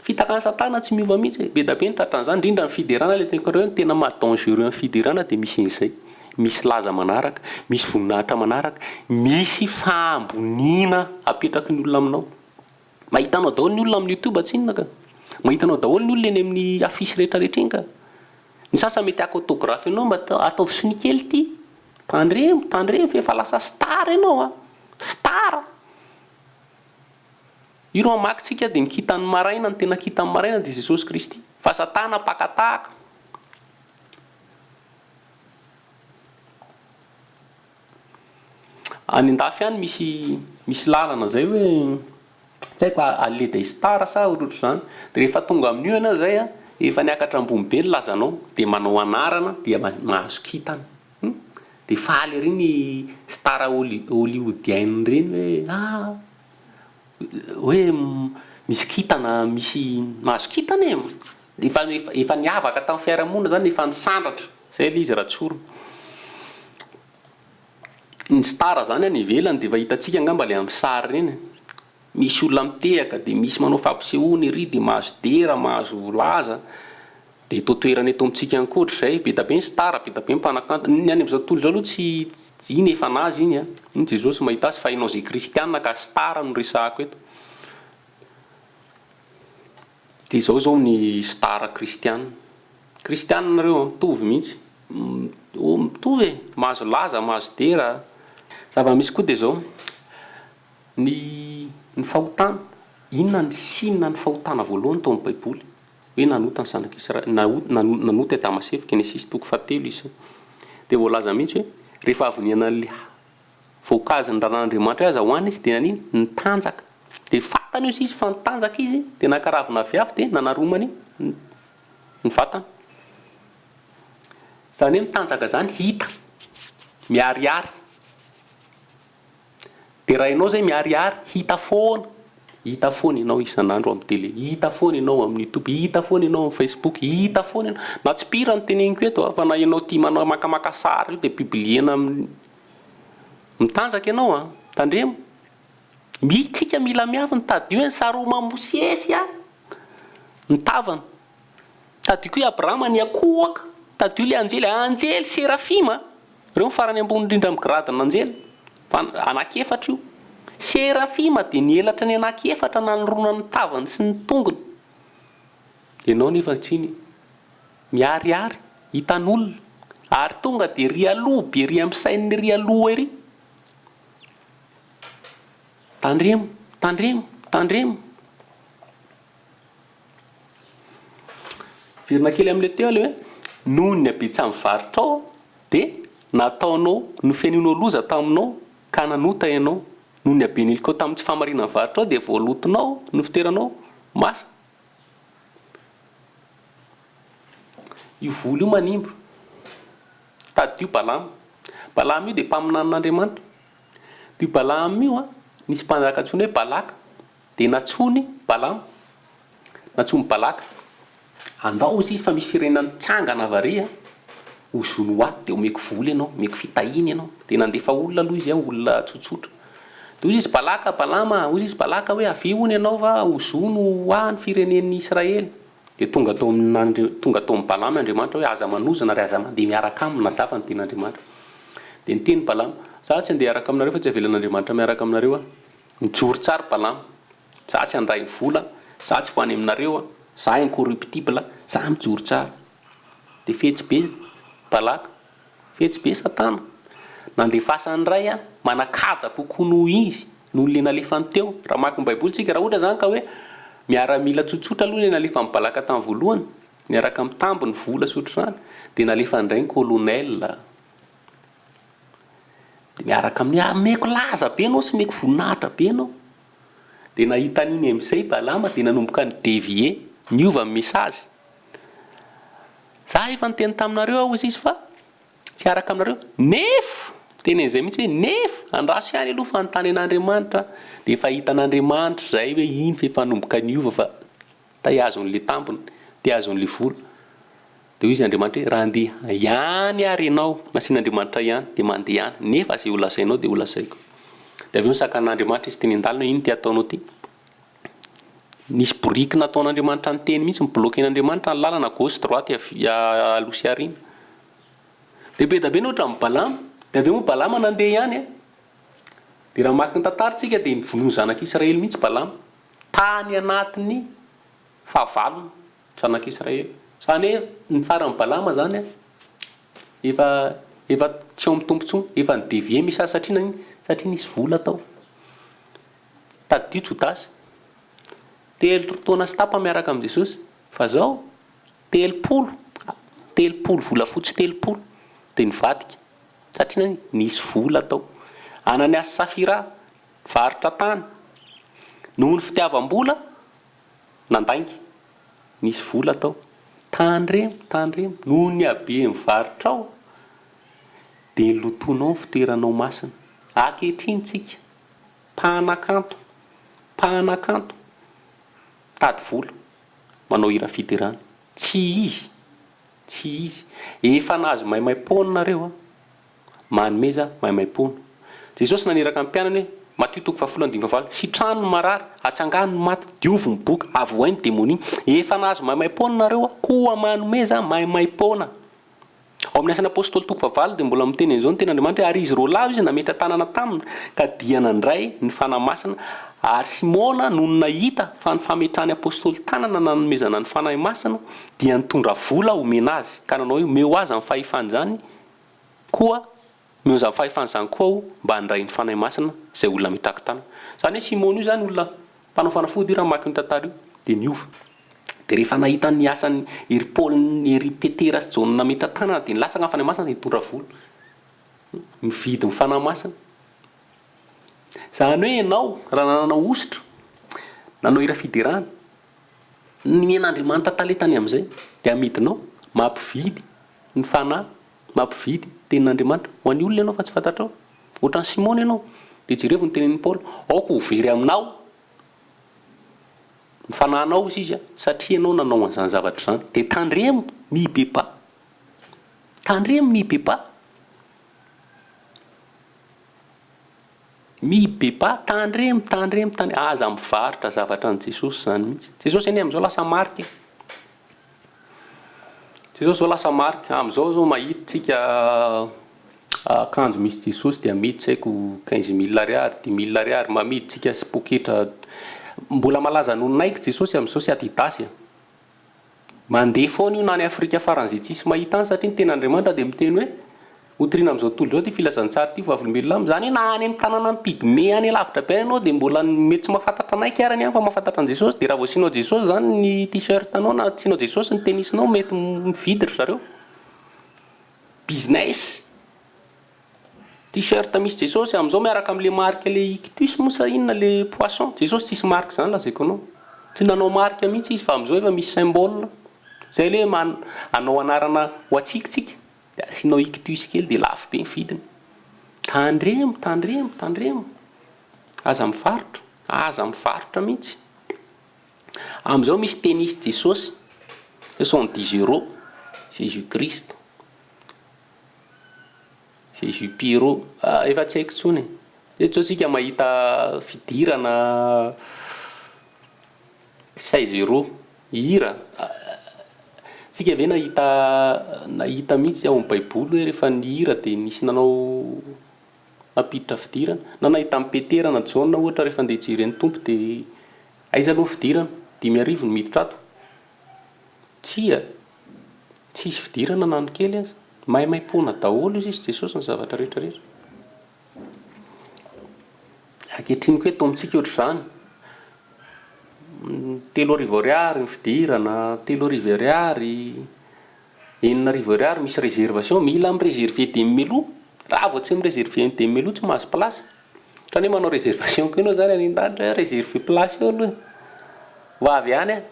Fitakan'i satana tsy miova mihitsy e. Be da be ny tratran'izany, indrindra ny fiderana ilay teniko anareo hoe ny tena maha dangereux ny fiderana dia misy an'izay. Misy laza manaraka, misy voninahitra manaraka, misy fahamboniana apetraky ny olona aminao. Mahita anao daholo ny olona amin'ny youtube tsinona ka. Mahita anao daholo ny olona eny amin'ny affiche rehetra rehetra eny ka. Ny sasany mety haka autographe anao mba ataovy sonia kely ity. Tandremo, tandremo fa efa lasa star ianao a. Star. Io no hamaky tsika dia ny kintan'ny maraina, ny tena kintan'ny maraina dia Jesosy Kristy. Fa satana mpaka tahaka. Any andafy any misy misy lalana zay hoe tsy haiko allée des stars sa ohatrohatr'izany. Dia rehefa tonga amin'io ianao zay an, efa niakatra ambony be ny lazanao, dia manao anarana dia mahazo kintana. Hum! Dia faly ery ny star hollywoodienne ireny hoe ah! Hoe misy kintana, misy mahazo kintana e! Efa efa niavaka tamin'ny fiarahamonina zany, efa nisandratra. Zay ilay izy raha tsorina. Ny star zany any ivelany dia efa hitantsika angamba ilay amin'ny sary ireny. Misy olona mitehaka dia misy manao fampisehoana ery dia mahazo dera, mahazo laza. Dia eto an-toerana eto amintsika ihany koa ohatr'izay, be dia be ny star, be dia be ny mpanakanto. Ny any amin'izao tontolo izao aloha tsy, iny efa an'azy iny an, iny Jesosy mahita azy fa ianao izay kristiana ka star no resahako eto. Dia izao izao ny star kristiana. Kristiana nareo an, mitovy mihitsy. Mitovy e, mahazo laza, mahazo dera. Zava-misy koa dia izao, ny ny fahotana, inona ny sin ny fahotana voalohany tao amin'ny baiboly? Hoe nanota ny zanak'Israely, nanota i Adama sy Eva, Genesisy toko fahatelo isa. Dia voalaza mihitsy hoe rehefa avy nihinana an'ilay voankazo niraran'Andriamanitra hoe aza hohanina izy dia nanino? Nitanjaka. Dia fantany hozy izy fa nitanjaka izy dia naka ravina aviavy dia nanaromany ny vatany. Izany hoe mitanjaka izany hita, miharihary. Dia raha ianao izay miharihary, hita foana, hita foana ianao isan'andro amin'ny télé, hita foana ianao amin'ny youtube, hita foana ianao amin'ny facebook, hita foana ianao, na tsy pire no teneniko eto a, fa na ianao tia manao makamaka sary io dia publier-na amin'ny, mitanjaka ianao an, tandremo, mi, tsika mila miafina, tadidio ny sary homamosesy a, ny tavany, tadidio koa i Abrahama niakohoka, tadidio ilay anjely, anjely serafima. Ireo ny farany ambony indrindra amin'ny gradin'anjely, fa anankiefatra io. Serafima dia ny elatra ny anankiefatra nanorona ny tavany sy ny tongony. Ianao nefa tsiny miharihary, hitan'olona, ary tonga dia ery aloha be ery amin'ny sain'ny ery aloha ery. Tandremo, tandremo, tandremo. Miverina kely amin'ilay teo aloha hoe noho ny habetsahan'ny varotrao dia nataonao nofenoinao loza taminao ka nanota ianao. Noho ny haben'ny helikao tamin'ny tsy fahamarinan'ny varotrao dia voalotonao ny fitoeranao masina. Io vola io manimba. Tadidio Balama. Balama io dia mpaminanin'Andriamanitra. Io Balama io an, nisy mpanjaka antsoina hoe Balaka. Dia nantsoiny Balama, nantsoin'i Balaka, Andao hozy izy fa misy firenena mitsangana avy ary an, ozony ho ahy, dia omeko vola ianao, omeko fitahiana ianao. Dia nandefa olona aloha izy an, olona tsotsotra. Dia hozy izy Balaka, Balama, hozy izy Balaka hoe, avia hono ianao fa ozony ho ahy ny firenen'i Israely. Dia tonga tao amin'Andri-, tonga tao amin'i Balama Andriamanitra hoe, aza manozona ary aza mandeha miaraka aminy, nazava ny tenin'Andriamanitra. Dia niteny Balama, Za tsy handeha hiaraka aminareo fa tsy avelan'Andriamanitra miaraka aminareo aho. Mijoro tsara Balama, za tsy handray ny vola, za tsy ho any aminareo, za incorruptible, za mijoro tsara. De fetsy be Balaka, fetsy be Satana. Nandefasany ray an, manan-kaja kokoa noho izy, noho le nalefany teo. Raha mamaky ny baiboly tsika, raha ohatra zany ka hoe miaramila tsotsotra aloha le nalefan'i Balaka tamin'ny voalohany, niaraka amin'ny tambiny, vola sy ohatr'izany, de nalefany indray ny colonel. Dia miaraka aminy hoe, ameko laza be ianao sy omeko voninahitra be ianao. Dia nahita an'iny amin'izay i Balama dia nanomboka ni-devier, niova ny message. Za efa niteny taminareo aho hozy izy fa tsy hiaraka aminareo. Nefa, niteny an'izay mihitsy hoe nefa, andraso ihany aloha fa hanontany an'Andriamanitra aho. Dia efa hitan'Andriamanitra izay hoe iny fa efa hanomboka niova fa te hahazo an'ilay tambiny, te hahazo an'ilay vola. Dia hoy izy Andriamanitra hoe, Raha handeha ihany ary ianao, nasian'Andriamanitra ihany, dia mandehana, nefa izay holazainao dia holazaiko. Dia avy eo nisakan'Andriamanitra izy teny an-dalana hoe, Inona ity ataonao ity? Nisy boriky nataon'Andriamanitra niteny mihitsy, ni-bloquer-n'Andriamanitra ny lalana, gauche, droite, havia, aloha sy aoriana. Dia be dia be ny ohatran'i Balama. Dia avy eo moa Balama nandeha ihany an. Dia raha mamaky ny tantara isika dia novonoin'ny zanak'Israely mihitsy Balama. Tany anatin'ny fahavalony. Zanak'Israely. Izany hoe ny faran'i Balama izany an, efa efa tsy ao amin'ny Tompo intsony, efa ni-devier message satria naninona? Satria nisy vola tao. Tadidio Jodasy, telo taona sy tapany miaraka amin'i Jesosy, fa izao 30, 30 volafotsy 30 dia nivadika, satria naninona? Nisy vola tao. Ananiasy sy Safira, nivarotra tany, noho ny fitiavam-bola, Nandainga. Nisy vola tao. Tandremo, tandremo. Noho ny haben'ny varotrao, dia lotoinao ny fitoeranao masina. Ankehitriny tsika, mpanakanto, mpanakanto, mitady vola, manao hira fiderana. Tsy izy, tsy izy. Efa nahazo maimaimpoana nareo an. Manomeza maimaimpoana. Jesosy naniraka ny mpianany hoe. Matio toko fahafolo andininy fahavalo, Sitrano ny marary, atsangano ny maty, diovy ny boka, avohay ny demonia. Efa nahazo maimaim-poana nareo, koa manomeza maimaim-poana. Ao amin'ny Asan'ny Apostoly toko fahavalo dia mbola miteny an'izao ny Tenin'Andriamanitra hoe, Ary izy roalahy izy nametra-tanana taminy, ka dia nandray ny Fanahy Masina. Ary Simona, nony nahita fa ny fametrahan'ny Apostoly tanana nanomezana ny Fanahy Masina, dia nitondra vola homena azy, ka nanao hoe, Omeo ahy izany fahefana izany koa, omeo izany fahefana izany koa aho, mba handray ny Fanahy Masina izay olona mitaky tanana. Izany hoe Simona io izany olona mpanao fanafody io raha mamaky io tantara io, dia niova. Dia rehefa nahita ny asan'i ery Paoly, ery Petera sy Jaona nametra-tanana dia nilatsaka ny Fanahy Masina dia nitondra vola. Mividy ny Fanahy Masina. Izany hoe ianao raha nanana hosotra, nanao hira fiderana, nomen'Andriamanitra talenta ny amin'izay dia amidinao, mampividy ny Fanahy, mampividy ny Tenin'Andriamanitra ho an'ny olona ianao fa tsy fantatrao. Ohatran'i Simona ianao. Dia jerevo ny tenenin'i Paoly, aoka ho very aminao Ny fanahinao hozy izy satria ianao nanao an'izany zavatra izany. Dia tandremo mibebaha. Tandremo mibebaha. Mibebaha, tandremo, tandremo, tandremo. Aza mivarotra zavatra an'i Jesosy izany mihitsy. Jesosy anie amin'izao lasa marika e. Jesosy zao lasa marika, amizao zao mahita tsika akanjo misy Jesosy dia amidy tsy haiko 15 mille ariary, 10 mille ariary, mamidy tsika sy poketra, mbola malaza noho Nike Jesosy amizao sy Adidas a! Mandeha foana io na any Afrika faran'izay tsisy mahita any satria ny tenin'Andriamanitra dia miteny hoe Hotorina amin'izao tontolo izao ity filazantsara ity, vavolombelona aminy. Izany hoe na any amin'ny tanànan'ny pygmée any lavitra be any ianao dia mbola mety tsy mahafantatra anaiky ary any fa mahafantatra an'i Jesosy. Dia raha vao asianao Jesosy izany ny t-shirt-nao na asianao Jesosy ny tennis-nao mety mividy ry zareo. Business. T-shirt misy Jesosy amin'izao miaraka amin'ilay marque ilay ictus moa sa inona ilay poisson. Jesosy tsisy marque izany lazaiko anao. Tsy nanao marque mihitsy izy fa amin'izao efa misy symbole. Izay ilay hoe hanao anarana ho antsika tsika. Dia asianao ictus kely dia lafo be ny vidiny. Tandremo, tandremo, tandremo. Aza mivarotra, aza mivarotra mihitsy. Amin'izao misy tennis Jesosy, 70 euros, Jésus Christ. Jésus Pierrot, ah efa tsy haiko intsony e. Eto zao tsika mahita fidirana 16 euros. Hira, Tsika ve nahita nahita mihitsy ao amin'ny baiboly hoe rehefa nihira dia nisy nanao nampiditra fidirana? Na nahita an'i Petera na Jaona ohatra rehefa andeha hijery an'ny Tompo dia aiza aloha ny fidirana? 5000 no miditra ato? Tsia, tsisy fidirana na ny kely aza. Maimaimpoana daholo izy izy Jesosy ny zavatra rehetra rehetra. Ankehitriny koa eto amintsika ohatr'izany, 3000 ariary ny fidirana, 3000 ariary, 6000 ariary misy réservation, mila mi-réserver dimy mialoha, raha vao tsy mi-réserver dimy mialoha tsy mahazo place, ohatran'ny hoe manao réservation koa ianao zany any an-danitra hoe réserver place eo aloha e, ho avy any aho.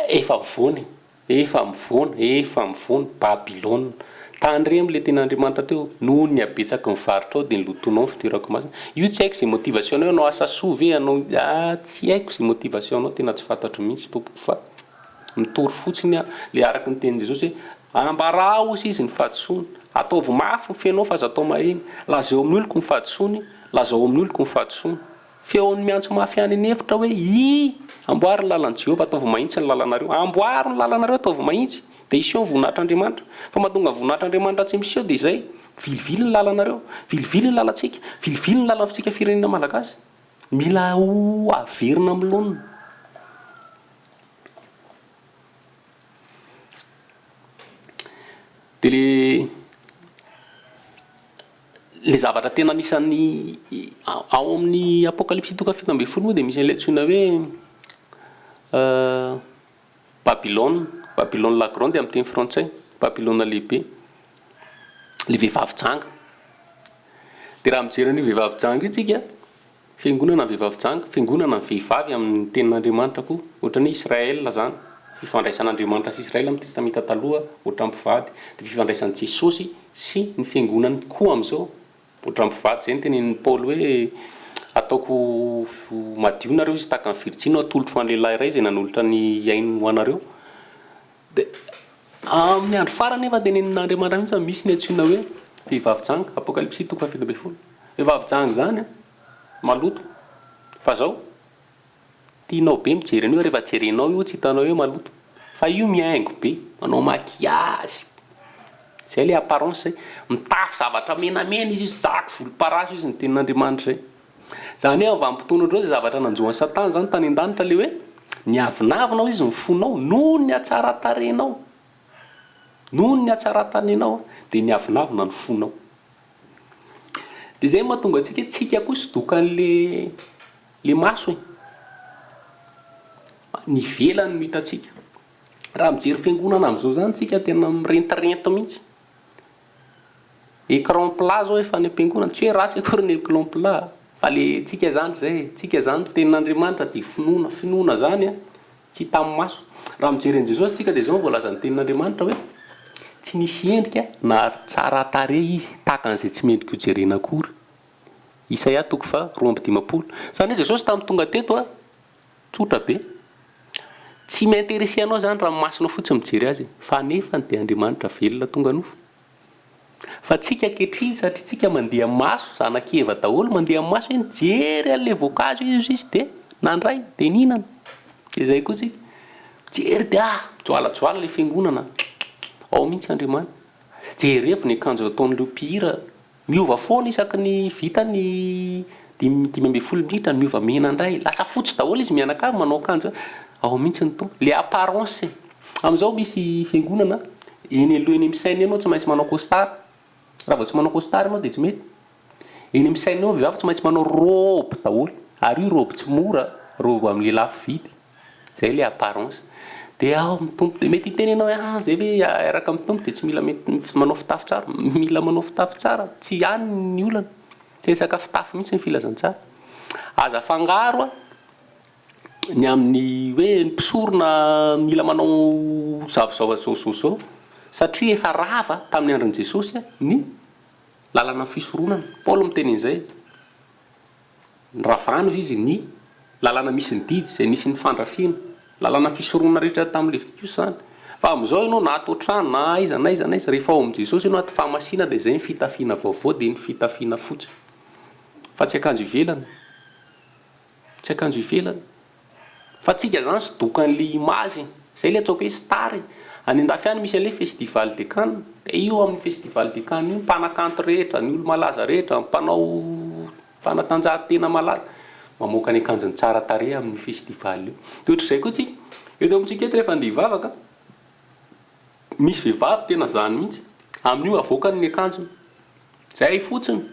Efa mivoana e, efa mivoana, efa mivoana Babylona. Tandremo le tenin'Andriamanitra teo, noho ny habetsaky ny varotrao dia nilotonao ny fitoerako masina. Io tsy haiko izay motivation-nao hanao asa soa ve hanao ah tsy haiko izay motivation-nao tena tsy fantatro mihitsy tompoko fa mitory fotsiny aho, le araka ny tenin'i Jesosy hoe ambarao hozy izy ny fahadisoany, ataovy mafy ny fenao fa aza atao maheny, lazao amin'ny oloko ny fahadisoany, lazao amin'ny oloko ny fahadisoany. Feon'ny miantso mafy any an'efitra hoe, Ii! Amboary ny lalan'i Jehovah, ataovy mahitsy ny lalanareo. Amboaro ny lalanareo, ataovy mahitsy, dia hiseho ny voninahitr'Andriamanitra. Fa mahatonga ny voninahitr'Andriamanitra tsy miseho dia izay, vilivily ny lalanareo, vilivily ny lalantsika, vilivily ny lalantsika firenena malagasy. Mila ho averina amin'ny laoniny. Dia le. Ilay zavatra tena anisan'ny ao amin'ny Apokalypsy toko faha-17 moa dia misy an'ilay antsoina hoe Babylone, Babylone la grande amin'ny teny frantsay, Babylona lehibe, ilay vehivavy janga. Dia raha mijery an'io vehivavy janga io tsika, Fiangonana ny vehivavy janga, fiangonana ny vehivavy amin'ny tenin'Andriamanitra koa, ohatran'ny hoe Israël izany, fifandraisan'Andriamanitra sy Israël amin'ny Testamenta Taloha ohatran'ny mpivady, dia fifandraisan'i Jesosy sy ny fiangonany koa amin'izao ohatran'ny mpivady, izay no tenenin'i Paoly hoe ataoko ho madio nareo izy tahaka ny virjiny no atolotro ho an'ny lehilahy iray izay nanolotra ny ainy ho anareo. Dia amin'ny andro farany nefa tenenin'Andriamanitra mihitsy fa misy ny antsoina hoe vehivavy janga, Apokalypsy toko faha-17. Vehivavy janga izany an, maloto. Fa zao, tianao be mijery an'io, rehefa jerenao io tsy hitanao hoe maloto. Fa io mihaingo be, manao maquillage, zay le apparence zay. Mitafy zavatra menamena izy, izy jaky volomparasy izy ny tenin'Andriamanitra zay. Zany hoe amin'ny vanim-potoana ohatr'izao zay zavatra nanjo an'i Satana zany tany an-danitra le hoe niavonavona hoy izy ny fonao noho ny hatsaran-tarehinao. Noho ny hatsaran-tarehinao dia niavonavona ny fonao. Dia izay no mahatonga antsika hoe tsika koa sodokan'le le maso e. Ny ivelany no hitantsika. Raha mijery fiangonana amin'izao izany tsika tena mirentirenty mihitsy. Écran plat zao efa any am-piangonana, tsy hoe ratsy akory ny écran plat fa le tsika izany izay e, tsika izany tenin'Andriamanitra dia finoana, finoana izany an tsy hita amin'ny maso. Raha mijery an'i Jesosy tsika dia izao no voalazan'ny tenin'Andriamanitra hoe tsy nisy endrika na tsara tarehy izy tahaka an'izay tsy mendrika ho jerena akory. Isaia toko faha 52. Izany hoe Jesosy tamin'ny tonga teto an, tsotra be. Tsy mi-interesser anao izany raha ny masonao fotsiny mijery azy e, fa anefany dia Andriamanitra velona tonga nofo. Fa tsika ankehitriny satria tsika mandeha maso, zanak'i Eva daholo mandeha maso hoe nijery an'ilay voankazo izy izy dia nandray dia nihinana. Dia izay koa tsika, mijery dia ah! mijoalajoala ilay fiangonana, ao mihitsy Andriamanitra. Jerevo ny akanjo ataon'ireo mpihira Miova foana isaky ny vita ny dimy 15 minitra, miova mena indray, lasa fotsy daholo izy mianakavy manao akanjo ao mihitsy ny Tompo. Le apparence e! Amin'izao misy fiangonana eny aloha eny amin'ny scène eny ianao tsy maintsy manao costard, raha vao tsy manao costard ianao dia tsy mety. Eny amin'ny scène eo ny vehivavy tsy maintsy manao robe daholo, ary io robe tsy mora, robe amin'le lafo vidy. Zay le apparence. Dia ao amin'ny Tompo dia mety hiteny ianao hoe ah zay ve hiaraka amin'ny Tompo dia tsy mila manao fitafy tsara. Mila manao fitafy tsara, tsy any ny olana. Tsy resaka fitafy mihitsy ny filazantsara. Aza afangaro ny amin'ny hoe ny mpisorona mila manao zavozao zao zao zao satria efa rava tamin'ny andron'i Jesosy ny lalana fisoronana. Paoly miteny an'izay. Noravany hoy izy ny lalàna misy ny didy izay nisy ny fandrafiana, lalàna fisoronana rehetra tamin'ny Levitikosy izany. Fa amin'izao ianao na ato an-trano na aiza na aiza na aiza, rehefa ao amin'i Jesosy ianao ato fahamasina dia izay ny fitafiana vaovao dia ny fitafiana fotsy. Fa tsy akanjo ivelany. Tsy akanjo ivelany. Fa tsika zany sodokan'le image e! Zay le ataoko hoe star e! Any andafy any misy an'le festival de Cannes, de io amin'ny festival de Cannes io ny mpanakanto rehetra, ny olo-malaza rehetra, ny mpanao fanatanjahantena malaza, mamoaka ny akanjony tsara tarehy amin'io festival io. De ohatr'izay koa tsika, eto amintsika eto rehefa andeha hivavaka, misy vehivavy tena zany mihitsy, amin'io avoakany ny akanjony, zay fotsiny,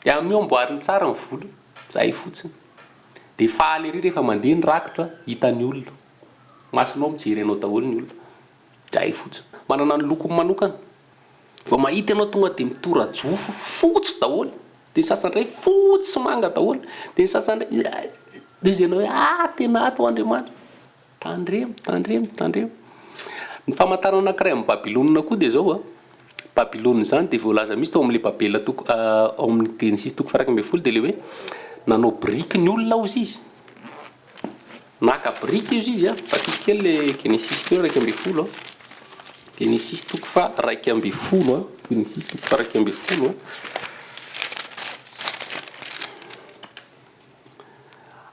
de amin'io amboariny tsara ny volony, zay fotsiny. Dia faly ery rehefa mandeha ny rakitra hitan'ny olona. Masonao mijery anao daholo ny olona. Dray fotsiny. Manana ny lokony manokana. Vao mahita ianao tonga dia mitora-jofo fotsy daholo. Dia ny sasany indray fotsy sy manga daholo. Dia ny sasany indray dia izy ianao hoe ah tena ato Andriamanitra. Tandremo, tandremo, tandremo. Ny famantarana anankiray amin'i Babylona koa dia izao an. Babylona izany dia voalaza mihitsy tao amin'ilay Babela toko ao amin'ny Genesisy toko faha 11 dia ilay hoe nanao biriky ny olona hozy izy. Naka biriky hozy izy an. Vakiko kely ilay Genesisy teo 11 an. Genesisy toko faha 11 an. Genesisy toko faha 11 an.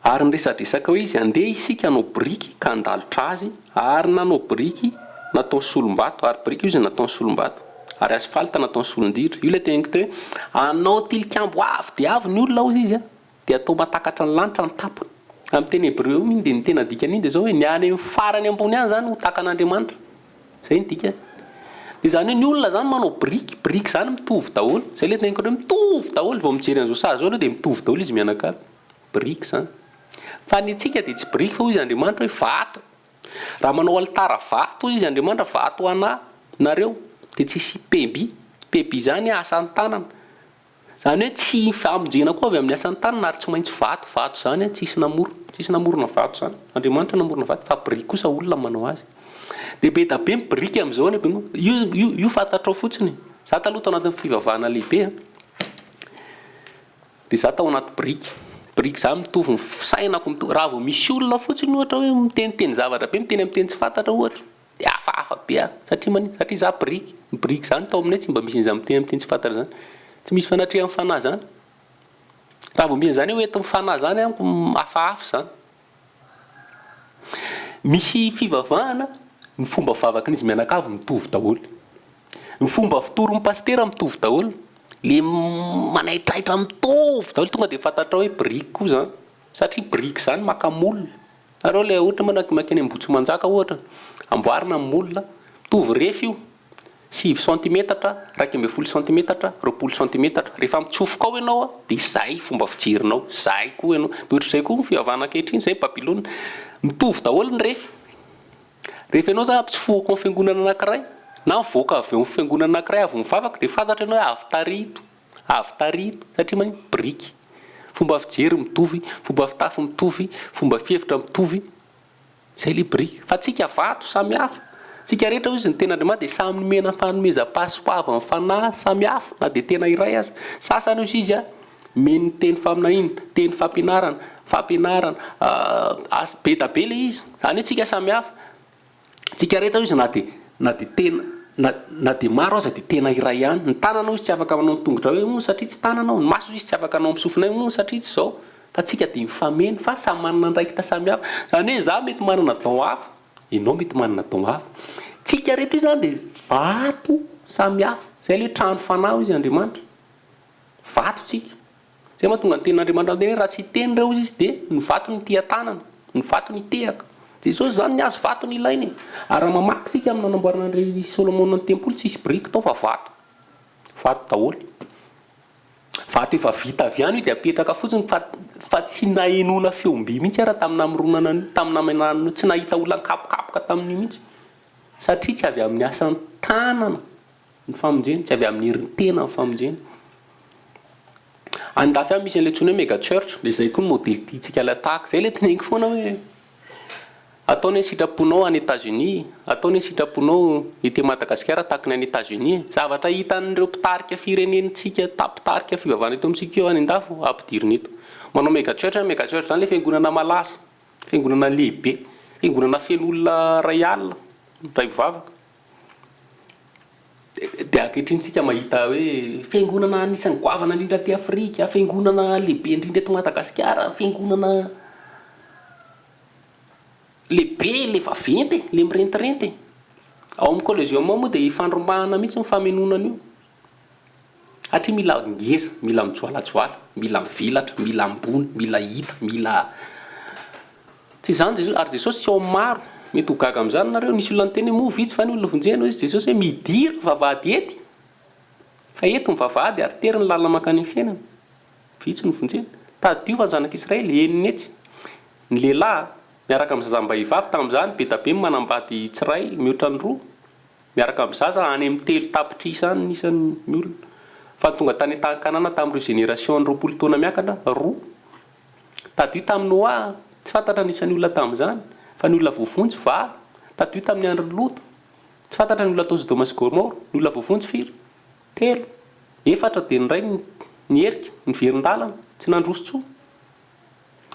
Ary niresadresaka hoe izy, Andeha isika hanao biriky ka handalotra azy, ary nanao biriky nataony solom-bato, ary biriky io izy nataony solom-bato, ary asphalte nataony solon-dihitra. Io ilay teneniko teo hoe, hanao tilikambo avo dia avo ny olona hozy izy, dia atao mahatakatra ny lanitra ny tampony. Amin'ny teny hebreo iny dia ny tena dikan'iny dia izao hoe, ny any amin'ny farany ambony any izany ho takan'Andriamanitra. Izay ny dikany. Dia izany hoe ny olona izany manao biriky, biriky izany mitovy daholo. Izay ilay teneniko anareo hoe mitovy daholo, vao mijery an'izao sary izao ianao dia mitovy daholo izy mianakavy. Biriky izany. Fa ny antsika dia tsy biriky fa hoy izy Andriamanitra hoe vato. Raha manao alitara vato hoy izy Andriamanitra, vato ho anà nareo, dia tsy hisy pebi. Pebi izany asan'ny tanana. Izany hoe tsy famonjena koa avy amin'ny asan'ny tanana ary tsy maintsy vato, vato izany an, tsisy namorona, tsisy namorona vato izany, Andriamanitra namorona vato fa biriky kosa olona manao azy. Dia be da be ny biriky amin'izao any am-piangonana, io io io fantatrao fotsiny e, za taloha tao anatin'ny fivavahana lehibe an, dia za tao anaty biriky, biriky izany mitovy ny fisainako, mitovy, raha vao misy olona fotsiny ohatra hoe miteniteny zavatra be, miteny amin'ny teny tsy fantatra ohatra, Dia hafahafa be aho. Satria maninona? Satria izaho biriky. Ny biriky izany tao aminay tsy mba misy an'izany miteny amin'ny teny tsy fantatra izany. Tsy misy fanatrehan'ny fanahy izany. Raha vao misy an'izany hoe entin'ny fanahy izany amiko hafahafa izany. Misy fivavahana, ny fomba vavakin'izy mianakavy mitovy daholo. Ny fomba fitorin'ny pasitera mitovy daholo. Le manaitraitra mitovy daholo, tonga dia fantatrao hoe biriky koa izany. Satria biriky izany maka moule. Nareo le ohatra moa mankeny Ambohitrimanjaka ohatra, amboarina ny moule, mitovy refy io. Sivy santimetatra, 11 santimetatra, 20 santimetatra. Rehefa mitsofoka ao ianao dia izay fomba fijerinao, izay koa ianao. Dia ohatr'izay koa ny fivavahana ankehitriny, izay Babylona. Mitovy daholo ny refy. Rehefa ianao zany ampitsofohako amin'ny fiangonana anankiray, na mivoaka avy eo amin'ny fiangonana anankiray avy mivavaka dia fantatra ianao hoe avy tary ito, avy tary ito, satria maninona? Biriky. Fomba fijery mitovy, fomba fitafy mitovy, fomba fihevitra mitovy. Zay le biriky. Fa tsika vato samy hafa. Tsika rehetra hoy izy ny tenin'Andriamanitra dia samy nomena fanomezam-pahasoavan'ny fanahy samy hafa na dia tena iray aza. Sasany hoy izy omeny teny faminaniana, teny fampianarana, fampianarana, asa be da be le izy. Zany hoe tsika samy hafa. Tsika rehetra hoy izy na dia na dia tena na na dia maro aza dia tena iray ihany. Ny tanana hoy izy tsy afaka manao ny tongotra hoe hono satria tsy tanana aho, ny maso hoy izy tsy afaka hanao amin'ny sofinay hono satria tsy izao. Fa tsika dia mifameno fa samy manana andraikitra samy hafa. Zany hoe za mety manana don hafa, enao mety manana don hafa. Tsika rehetra io zany dia vato samy hafa. Zay le hoe trano fanahy hoy izy Andriamanitra. Vato tsika. Zay mahatonga ny tenin'Andriamanitra miteny hoe raha tsy hiteny ireo hoy izy dia ny vato no tia tanana, ny vato no hitehaka. Jesosy zany ny azy vato no ilainy e. Ary raha mamaky tsika amin'ny nanamboarana an'i Solomona ny tempoly tsisy biriky tao fa vato. Vato daholo. Vato efa vita avy any io dia apetraka fotsiny fa fa tsy nahenoana feom-by mihitsy ara tamin'ny namoronana an'io, tamin'ny namenana an'io, tsy nahita olona nikapokapoka tamin'io mihitsy. Satria tsy avy amin'ny asan-tanana ny famonjena, tsy avy amin'ny herin'ny tena ny famonjena. Any andafy any misy an'ilay antsoina hoe mega church, dia izay koa ny modely tiantsika alain-tahaka. Izay ilay teneniko foana hoe. Atao anie ny sitraponao any Etats Unis, atao anie ny sitraponao ety Madagasikara tahaka ny any Etats Unis e! Zavatra hitan'ireo mpitarika firenentsika ta mpitarika fivavahana eto amintsika io any andafy ampidirina eto. Manao mega church any, mega church zany le fiangonana malaza, fiangonana lehibe, fiangonana feno olona iray alina, indray mivavaka. Dia ankehitriny tsika mahita hoe fiangonana anisan'ny goavana indrindra aty Afrika, fiangonana lehibe indrindra eto Madagasikara, fiangonana lehibe, le vaventy e, le mirentirenty e. Ao amin'ny Coliseum ao moa dia ifandrombahana mihitsy ny famenoana an'io. Satria mila ngeza, mila mijoalajoala, mila mivelatra, mila ambony, mila hita, mila. Tsy izany Jesosy, ary Jesosy tsy ao amin'ny maro. Mety ho gaga amin'izany nareo, nisy olona niteny hoe moa vitsy va ny olona vonjena? Hoy Jesosy hoe midira vavahady ety, fa eto ny vavahady ary tery ny lalana mankany amin'ny fiainana. Vitsy no vonjena. Tadidio fa ny zanak'Israely enina hetsy. Ny lehilahy miaraka amin'ny zazam-bahivavy tamin'izany be da be ny manambady tsy iray mihoatra ny roa. Miaraka amin'ny zaza, any amin'ny 3 tapitrisa any ny isan'ny olona. Fa ny tonga tany an-tany Kanana tamin'ireo génération-n'ny 20 taona miakatra, roa. Tadidio tamin'i Noa, tsy fantatra ny isan'ny olona tamin'izany, fa ny olona voavonjy, valo. Tadidio tamin'ny andron'i Lota, tsy fantatra ny olona tao Sodoma sy Gomora, ny olona voavonjy firy? Telo. Efatra dia ny iray niherika, niverin-dalana, tsy nandroso intsony.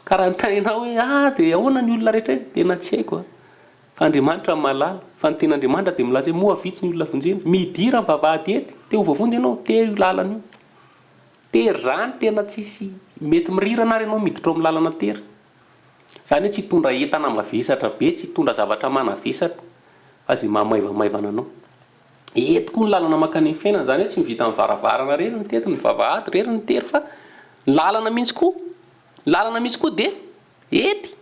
Ka raha anontanianao hoe ah dia ahoana ny olona rehetra eny? Tena tsy haiko a! Fa Andriamanitra no mahalala. Fa ny tenin'Andriamanitra dia milaza hoe moa vitsy ny olona vonjena? Midira ny vavahady ety, te ho voavonjy ianao, tery io lalana io. Tery izany tena tsisy, mety mirirana ary ianao miditra ao amin'ny lalana tery. Izany hoe tsy hitondra entana mavesatra be, tsy hitondra zavatra manavesatra fa izay mahamaivamaivana anao. Ety koa ny lalana mankany amin'ny fiainana, izany hoe tsy ny vitan'ny varavarana irery no teto, ny vavahady irery no tery fa ny lalana mihitsy koa, ny lalana mihitsy koa dia ety.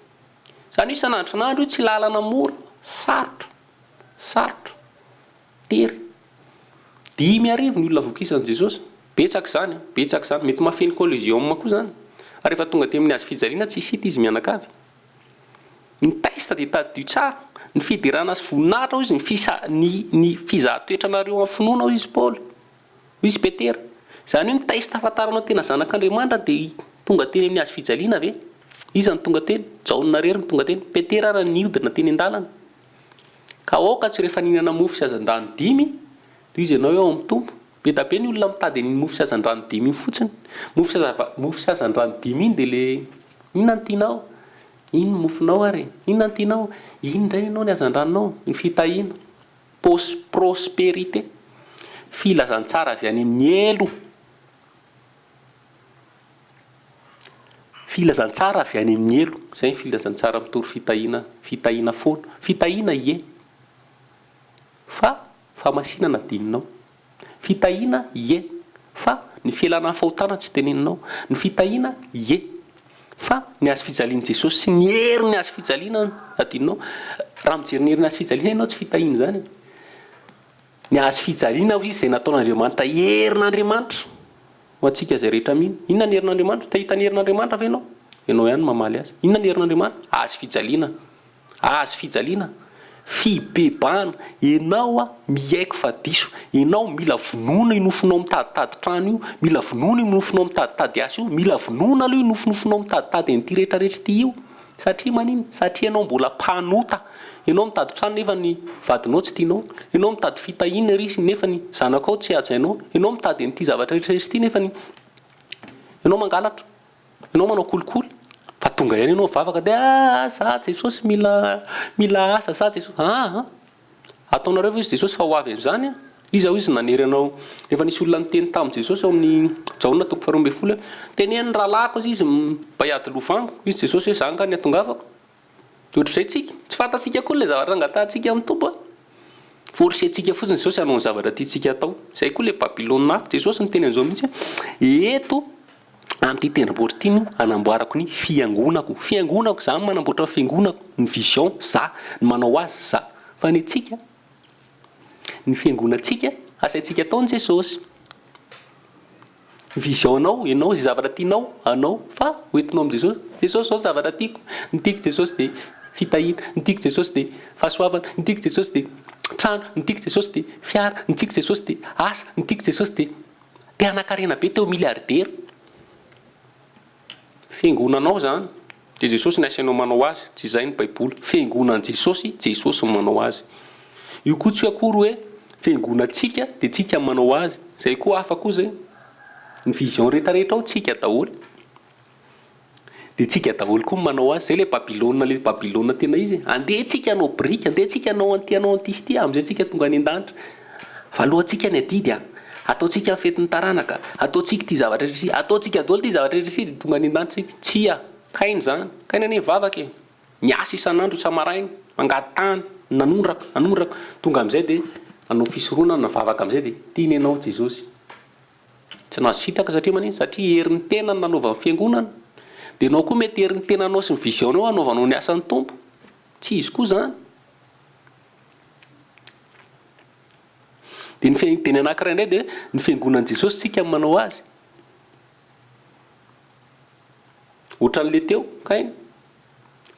Izany hoe isan'andro isan'andro io tsy lalana mora, sarotra, sarotra, tery. 5000 ny olona vokisan'i Jesosy, betsaka izany an, betsaka izany, mety mahafeno coliseum koa izany. Fa rehefa tonga teny amin'ny hazo fijaliana tsisy hita izy mianakavy. Ny test dia tadidio tsara. Ny fiderana sy voninahitra hoy izy, ny fisa, ny, ny fizahan-toetranareo amin'ny finoana hoy izy Paoly, hoy izy Petera. Izany hoe ny test ahafantaranao tena zanak'Andriamanitra dia tonga teny amin'ny hazo fijaliana ve? Iza no tonga teny? Jaona irery no tonga teny. Petera ara niodina teny an-dalana. Ka aoka tsy rehefa nihinana mofo sy hazandrano dimy dia hoy izy ianao hoe ao amin'ny Tompo. Be da be ny olona mitady an'iny mofo sy hazandrano dimy iny fotsiny. Mofo sy hazava, mofo sy hazandrano dimy iny dia le inona no tianao? Iny ny mofonao ary e! Inona no tianao? Iny indray ianao ny hazandranonao, ny fitahiana, pos, prospérité. Filazantsara avy any amin'ny helo. Filazantsara avy any amin'ny helo, izay ny filazantsara mitory fitahiana, fitahiana foana. Fitahiana ie. Fa fahamasinana adinonao. Fitahiana ie. Fa ny fialana amin'ny fahotana tsy teneninao. Ny fitahiana ie. Fa ny hazo fijalian'i Jesosy sy ny herin'ny hazo fijaliana adinonao. Raha mijery ny herin'ny hazo fijaliana ianao tsy fitahiana izany e. Ny hazo fijaliana hoy izy izay nataon'Andriamanitra herin'Andriamanitra ho antsika izay rehetra mino. Inona ny herin'Andriamanitra? Te hahita ny herin'Andriamanitra ve ianao? Ianao ihany no mamaly azy. Inona ny herin'Andriamanitra? Hazo fijaliana. Hazo fijaliana. Fibebahana. Ianao miaiky fa diso. Ianao mila vonoina io nofonao mitaditady trano io. Mila vonoina io nofonao mitaditady asa io. Mila vonoina aloha io nofonofonao mitaditady an'ity rehetrarehetra ity io. Satria maninn? Satria ianao mbola mpanota. Ianao mitady trano nefa ny vadinao tsy tianao. Ianao mitady fitahiana ery nefa ny zanakao tsy hajainao. Ianao mitady an'ity zavatra rehetra rehetra ity nefa ny ianao mangalatra. Ianao manao kolikoly. Fa tonga ihany ianao mivavaka dia ah za Jesosy mila mila asa za Jesosy ah ah. Ataonareo ve izy Jesosy fa ho avy amin'izany an? Iza hoy izy nanery anao? Efa nisy olona niteny tamin'i Jesosy ao amin'ny Jaona toko faharoa ambin'ny folo hoe, Teneno ny rahalahiko aza izy mba hiady lova amiko. Hoy izy Jesosy hoe, Za angaha ny hatongavako? Dia ohatr'izay tsika. Tsy fantatsika akory ilay zavatra angatahantsika amin'ny Tompo an! Forcer-tsika fotsiny Jesosy hanao ny zavatra tiantsika hatao. Izay koa ilay Babylona hafa. Jesosy niteny an'izao mihitsy hoe, Eto amin'ity tendrombohitra ity no hanamboarako ny fiangonako. Fiangonako, za no manamboatra ny fiangonako, ny vision, za, ny manao azy, za. Fa ny antsika, ny fiangonantsika, asaintsika ataon'i Jesosy. Ny vision-nao, ianao, izay zavatra tianao, anao, fa hoentinao amin'i Jesosy. Jesosy izao ny zavatra tiako, ny tiako Jesosy dia fitahiana, ny tiako Jesosy dia fahasoavana, ny tiako Jesosy dia trano, ny tiako Jesosy dia fiara, ny tiako Jesosy dia asa, ny tiako Jesosy dia Te hanankarena be te ho milliardaire. Fiangonanao zany de Jesosy ny asainao manao azy, tsy izay ny baiboly. Fiangonan'i Jesosy, Jesosy no manao azy. Io koa tsy akory hoe fiangonantsika de tsika no manao azy. Zay koa hafa koa zay. Ny vision retraretra ao tsika daholo. Dia tsika daholo koa no manao azy. Zay ilay Babylona, ilay Babylona tena izy e. Andeha tsika hanao biriky, andeha tsika hanao an'ity hanao an'ity sy ity, amin'izay tsika tonga any an-danitra. Fa alohantsika ny adidy a! Ataontsika ny fetin'ny taranaka, ataontsika ity zavatra rehetra ity, ataontsika daholo ity zavatra rehetra ity dia tonga any an-danitra tsika. Tsia! Kaina izany. Kaina anie mivavaka e! Miasa isan'andro, isa-maraina, mangady tany, nanondraka, nanondraka. Tonga amin'izay dia hanao fisoronana, nivavaka amin'izay dia tiana ianao Jesosy. Tsy nahazo sitraka satria manino? Satria herin'ny tena no nanaovan'ny fiangonana. Dia ianao koa mety herin'ny tenanao sy ny vision-nao hanaovanao ny asan'ny Tompo. Tsy izy koa izany. Dia ny fian- dia ny anankiray indray dia ny fiangonan'i Jesosy tsika no manao azy. Ohatran'ilay teo, kay.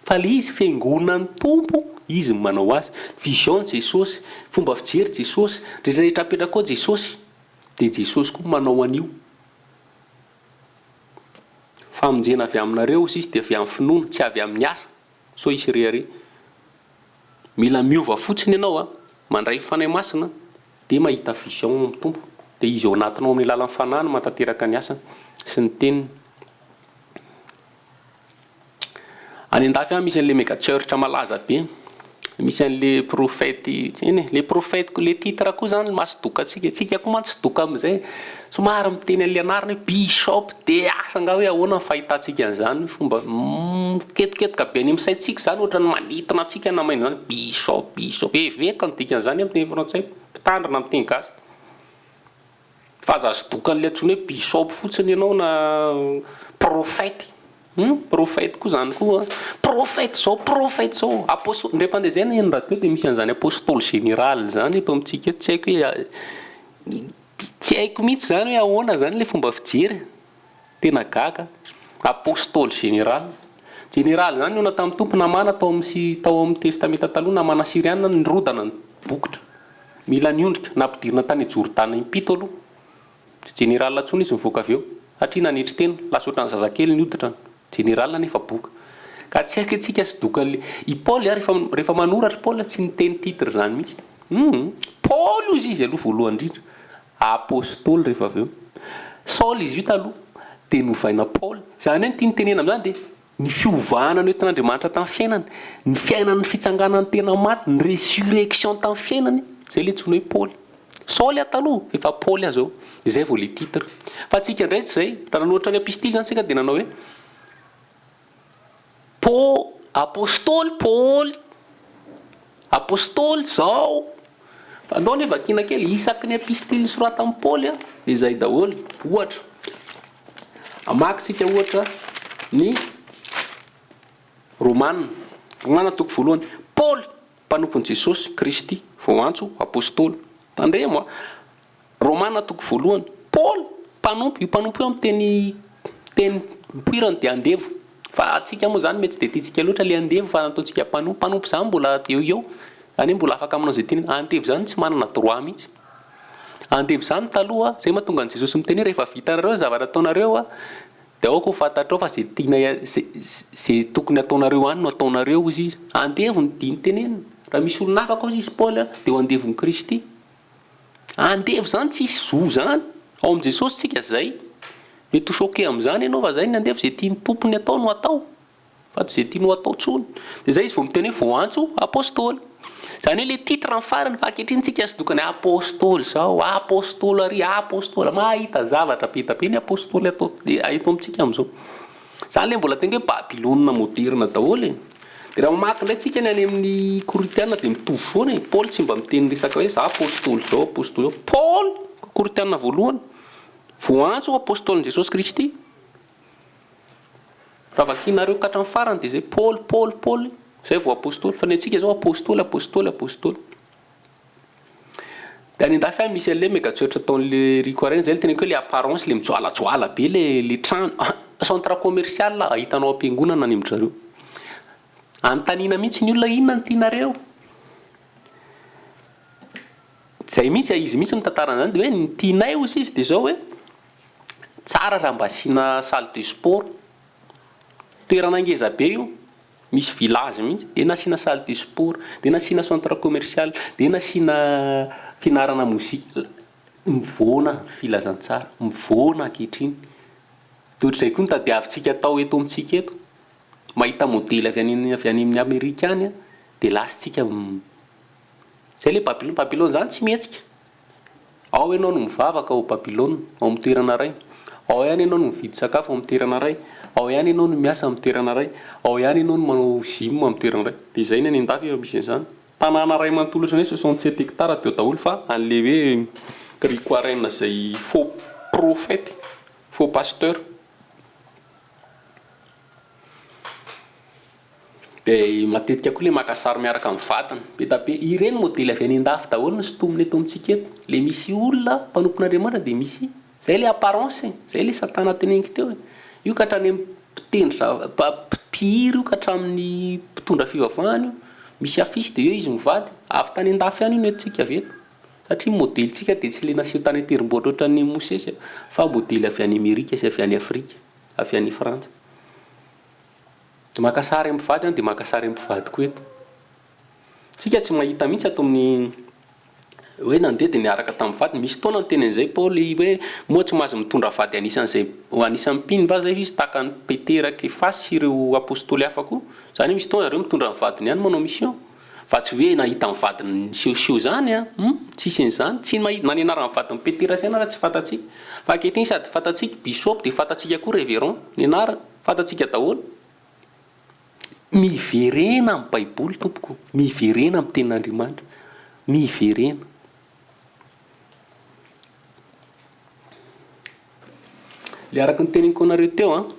Fa ilay izy fiangonan'ny Tompo, izy no manao azy. Vision Jesosy, fomba fijery Jesosy, rehetra rehetra apetraka ao Jesosy. Dia Jesosy koa manao an'io. Famonjena avy aminareo hozy izy dia avy amin'ny finoana, tsy avy amin'ny asa, sao hisy rehareha. Mila miova fotsiny ianao a, mandray ny Fanahy Masina dia mahita vision ao amin'ny Tompo, dia Izy ao anatinao amin'ny alalan'ny Fanahy no mahatanteraka ny asany sy ny teniny. Any andafy any misy an'le mega church malaza be, misy an'le prophète, eny e, le prophète ko le titre koa zany mahasodoka antsika, tsika koa mantsy sodoka am'zay, somary miteny an'le anarana hoe bishop de asa angaha hoe ahoana ny fahitantsika an'zany fomba miketoketoka be any amin'ny saintsika zany ohatran'ny manintona antsika na maheno an'zany bishop, bishop, eveka no dikan'zany amin'ny teny frantsay, mpitandrina amin'ny teny gasy. Fa aza sodokan'ilay antsoina hoe bishop fotsiny ianao na prophète. Hum, prophète koa zany koa an. Prophète zao, prophète zao, aposto-, indray mpandeha zay naheno radio dia misy an'izany apostoly général zany eto amintsika eto, tsy haiko hoe tsy haiko mihitsy zany hoe ahoana zany ilay fomba fijery, tena gaga aho. Apostoly général. Général zany nihaona tamin'ny Tompo namana tao amin'ny sy tao amin'ny testamenta taloha namana syriana nirodana ny bokotra. Mila niondrika, nampidirina tany Jordana impito aloha. Tsy Général intsony izy nivoaka avy eo, satria nanetry tena, lasa ohatran'ny zazakely ny hoditrany. Général nefa boka. Ka tsy haiko hoe tsika sy dokan'le. I Paoly rehefa rehefa manoratra i Paoly tsy niteny titre izany mihitsy. Hum! Paoly hozy izy aloha voalohany indrindra. Apostoly rehefa avy eo. Saoly izy io taloha, dia novaina Paoly. Izany hoe ny tiany tenenina amin'izany dia Ny fiovana noentin'Andriamanitra tamin'ny fiainany, ny fiainany ny fitsanganan'ny tena maty, ny resurrection tamin'ny fiainany, izay ilay antsoina hoe Paoly. Saoly aho taloha, efa Paoly aho izao. Izay vao ilay titre. Fa antsika indray tsy izay. Raha nanoratra ny epistily izany isika dia nanao hoe. Po, apostoly Paoly, apostoly zao. Fa andao anie vakiana kely, isaky ny epistily nosoratan'i Paoly dia izay daholo. Ohatra, hamaky tsika ohatra ny Romana, Romana toko voalohany, Paoly, mpanompon'i Jesosy Kristy, voaantso ho apostoly. Tandremo a! Romana toko voalohany, Paoly, mpanompo, io mpanompo io amin'ny teny teny nipoirany dia andevo, fa antsika moa izany mety tsy dia tiantsika loatra ilay andevo fa ataontsika mpanompo, mpanompo izany mbola eo eo, izany hoe mbola afaka manao izay tiany, andevo izany tsy manana droit mihitsy, andevo izany taloha, izay mahatonga an'i Jesosy miteny hoe rehefa vitanareo ny zavatra ataonareo dia aoka ho fantatrao fa izay tiana izay tokony hataonareo ihany no ataonareo hozy izy, andevo no tiany tenenina, raha misy olona afaka hozy izy Paoly dia ho andevon'i Kristy. Andevo zany tsisy zo zany, ao amin'i Jesosy tsika zay. Mety ho choqué amin'izany ianao fa zay ny andevo zay tian'ny tompony atao no atao fa tsy zay tiany ho atao tsony. Dia zay izy vao miteny hoe voantso apostoly. Zany hoe le titre ny farany fa ankehitriny tsika sodokany apostoly zao, apostoly ary, apostoly, mahita zavatra be da be ny apostoly atao eto amintsika amin'izao. Zany le mbola tena hoe Babylona moderina daholo e. De raha mamaky indray tsika ny any amin'ny Korintiana dia mitovy foana e. Paoly tsy mba miteny resaka hoe za apostoly zao, apostoly zao. Paoly, Korintiana voalohany, voaantso ho apostolin'i Jesosy Kristy. Raha vakianareo ka hatramin'ny farany dia zay Paoly, Paoly, Paoly, zay vao apostoly. Fa ny antsika zao apostoly, apostoly, apostoly. Dia any an-dafy any misy an'ilay mega church ataon'ilay Rico ireny, izay no teneniko hoe ilay apparence ilay mijoalajoala be ilay ilay trano, centre commercial ahitanao am-piangonana any amin-dry zareo. Anontaniana mihitsy ny olona inona no tianareo? Izay mihitsy, izy mihitsy no mitantara an'izany dia hoe ny tianay hoy izy dia izao hoe tsara raha mba asiana salle de sport, toerana ngeza be io. Misy village mihitsy, dia nasiana salle de sport, dia nasiana centre commercial, dia nasiana fianarana mozika. Mivoana ny filazantsara, mivoana ankehitriny. Dia ohatr'izay koa no tadiavintsika atao eto amintsika eto. Mahita modely avy any avy any amin'ny Amerika any dia lasa tsika, izay ilay Babylona, Babylona izany tsy mihetsika. Ao ianao no mivavaka ao Babylona, ao amin'ny toerana iray. Ao ihany ianao no mividy sakafo ao amin'ny toerana iray. Ao ihany ianao no miasa amin'ny toerana iray. Ao ihany ianao no manao gym amin'ny toerana iray. Dia izay ny any an-dafy efa misy an'izany. Tanàna iray manontolo ohatran'ny hoe 67 hectares dia ao daholo fa an'ilay hoe Rico-Arena izay faux prophète, faux pasteur. Dia matetika koa le maka sary miaraka amin'ny vadiny. Be da be. Ireny modely avy any an-dafy daholo no sintomina eto amintsika eto. Le misy olona mpanompon'Andriamanitra dia misy. Zay le apparence e. Zay le satana teneniko teo e. Io ka hatrany amin'ny mpitendry zava, mpihira io ka hatramin'ny mpitondra fivavahana io. Misy affiche dia eo izy mivady. Avy tany an-dafy any io no entintsika avy eto. Satria ny modelintsika dia tsy le naseho tany an-tendrombohitra ohatran'ny Mosesy fa modely avy any Amerika sy avy any Afrika, avy any Frantsa. Maka sary amin'ny mpivady an dia maka sary amin'ny mpivady koa eto. Tsika tsy mahita mihitsy ato amin'ny hoe nandeha dia niaraka tamin'ny vadiny. Misy fotoana niteny an'izay Paoly hoe moa tsy mahazo mitondra vady anisan'izay ho anisan'ny mpino va zay izy tahaka an'i Petera, Kefasy sy ireo apostoly hafa koa. Izany hoe misy fotoana zareo mitondra ny vadiny ihany manao mission. Fa tsy hoe nahita ny vadiny nisehoseho izany an! Hum! Tsisy an'izany. Tsy mahita na ny anaran'ny vadin'i Petera sy anona tsy fantatsika. Fa ankehitriny sady fantatsika Bishop dia fantatsika koa Révérend ny anarany. Fantatsika daholo. Miverena amin'ny Baiboly tompoko, miverena amin'ny tenin'Andriamanitra, miverena. Le araka ny teneniko anareo teo an,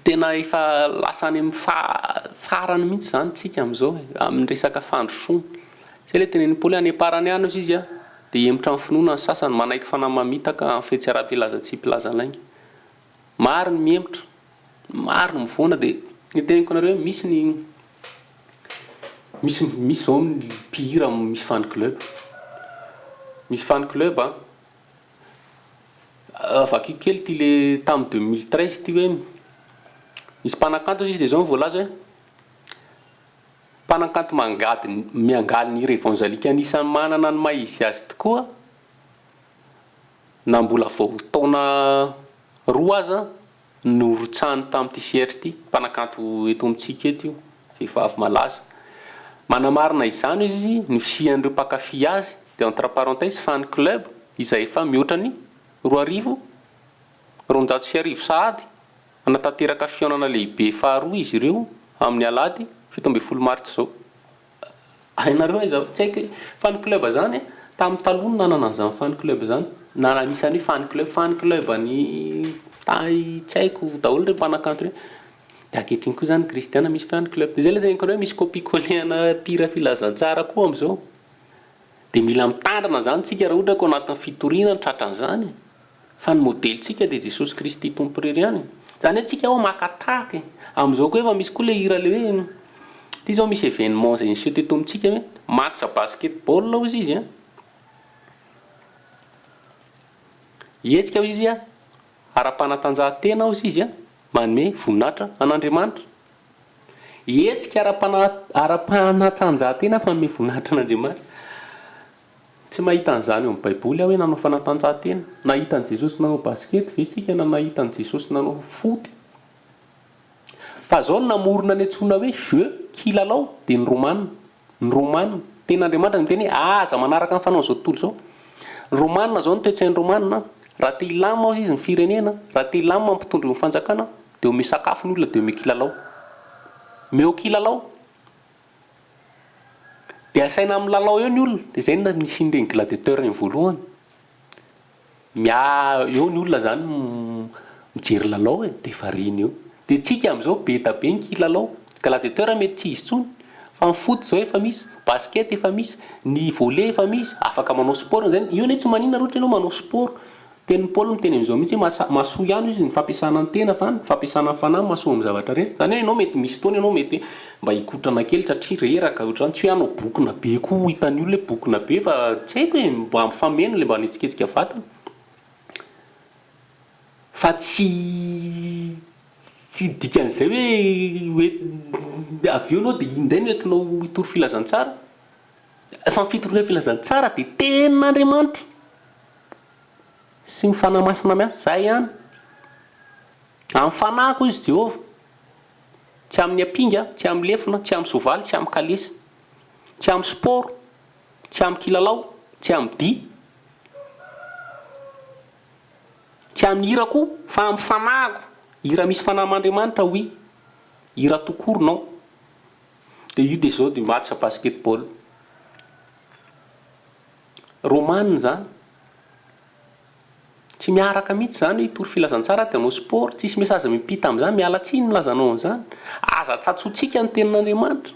tena efa lasa any amin'ny farany mihitsy izany tsika amin'izao e, amin'ny resaka fandrosoana. Zay le tenenin'i Paoly hoe any am-parany any hozy izy an, dia hihemotra amin'ny finoana ny sasany, manaiky fanahy mamitaka amin'ny fihetseram-pilaza tsy mpilaza lainga. Maro ny mihemotra, maro ny mivoana dia ny teneniko anareo hoe misy ny misy misy zao ny mpihira misy fan club, misy fan club an, vakiko kely ity le tamin'ny 2013 ity hoe misy mpanakanto izy dia zao no voalaza hoe mpanakanto mangady miangaly ny hira evangelika anisan'ny manana ny maha izy azy tokoa na mbola vao taona roa aza norotsahany tamin'ity sehatra ity, mpanakanto eto amintsika eto io, vehivavy malaza. Manamarina izany hoy izy ny fisian'ireo mpankafy azy, dia entre parenthèses fan club, izay efa mihoatra ny 2200 sahady. Hanatanteraka fihaonana lehibe faharoa izy ireo amin'ny alahady 17 martsa izao. Hainareo aiza, tsy haiko hoe fan club zany tamin'ny taloha no nanana an'izany fan club zany, na anisan'ny hoe fan club, fan club an'i tay tsy haiko daholo ireny mpanakanto ireny, dia ankehitriny koa zany kristiana misy fan club, izay ilay teneniko anareo hoe misy copie coller ana mpihira filazantsara koa amin'izao, dia mila mitandrina zany tsika raha ohatra ka ao anatin'ny fitoriana no tratran'izany e. Fa ny modelintsika dia Jesosy Kristy Tompo irery ihany e. Izany hoe tsika hoa maka tahaka e. Amin'izao koa efa misy koa ilay hira ilay hoe, ity izao misy événement izay niseho teto amintsika hoe match basketball hozy izy an. Hetsika hozy izy an, ara-panatanjahantena hozy izy an, manome voninahitra an'Andriamanitra. Hetsika ara-panatanjahantena manome voninahitra an'Andriamanitra. Tsy mahita an'izany ao amin'ny Baiboly aho hoe nanao fanatanjahantena. Nahita an'i Jesosy nanao basikety ve tsika na nahita an'i Jesosy nanao foot? Fa zao ny namorona ny antsoina hoe jeu, kilalao, dia ny Romana. Ny Romana. Tenin'Andriamanitra miteny hoe aza manaraka ny fanaon'izao tontolo izao. Ny Romana zao ny toe-tsain'ny Romana, raha te hilamina hozy izy ny firenena, raha te hilamina ny mpitondra eo amin'ny fanjakana, dia omeo sakafo ny olona dia omeo kilalao. Omeo kilalao. Dia asaina milalao eo ny olona, dia izay no nisian'ireny gladiateur ireny voalohany. Mia eo ny olona izany mijery lalao e, dia variana eo. Dia tsika amin'izao be da be ny kilalao, gladiateur mety tsy hisy intsony, fa ny foot izao efa misy, basket efa misy, ny volley efa misy, afaka manao sport izany, io anie tsy maninona raha ohatra ianao manao sport. Tenin'i Paoly miteny an'izao mihitsy hoe mahasoa ihany hozy ny fampiasana ny tena fa ny fampiasana ny fanahy mahasoa amin'ny zavatra rehetra. Izany hoe ianao mety misy fotoana ianao mety hoe mba hikotrana kely satria reraka ohatr'izany, tsy hoe hanao bokona be koa ho hitan'ny olona hoe bokona be fa tsy haiko e, mba mifameno ilay mba hanetsiketsika vatana. Fa tsy tsy dikan'izay hoe hoe avy eo ianao dia iny indray no entinao hitory filazantsara. Fa ny fitoriana filazantsara dia tenin'Andriamanitra. Sy ny Fanahy Masina miasa. Zay ihany. Amin'ny fanahiko hoy izy Jehovah. Tsy amin'ny ampinga, tsy amin'ny lefona, tsy amin'ny soavaly, tsy amin'ny kalesy. Tsy amin'ny sport, tsy amin'ny kilalao, tsy amin'ny dihy. Tsy amin'ny hira koa, fa amin'ny fanahiko. Hira misy fanahy amin'Andriamanitra, oui. Hira tout court, non. Dia io dia izao dia match basketball. Romana izany. Tsy miaraka mihitsy izany hoe hitory filazantsara dia hanao sport. Tsisy message miampita amin'izany. Miala tsiny milaza anao an'izany. Aza tsatsotsika ny tenin'Andriamanitra.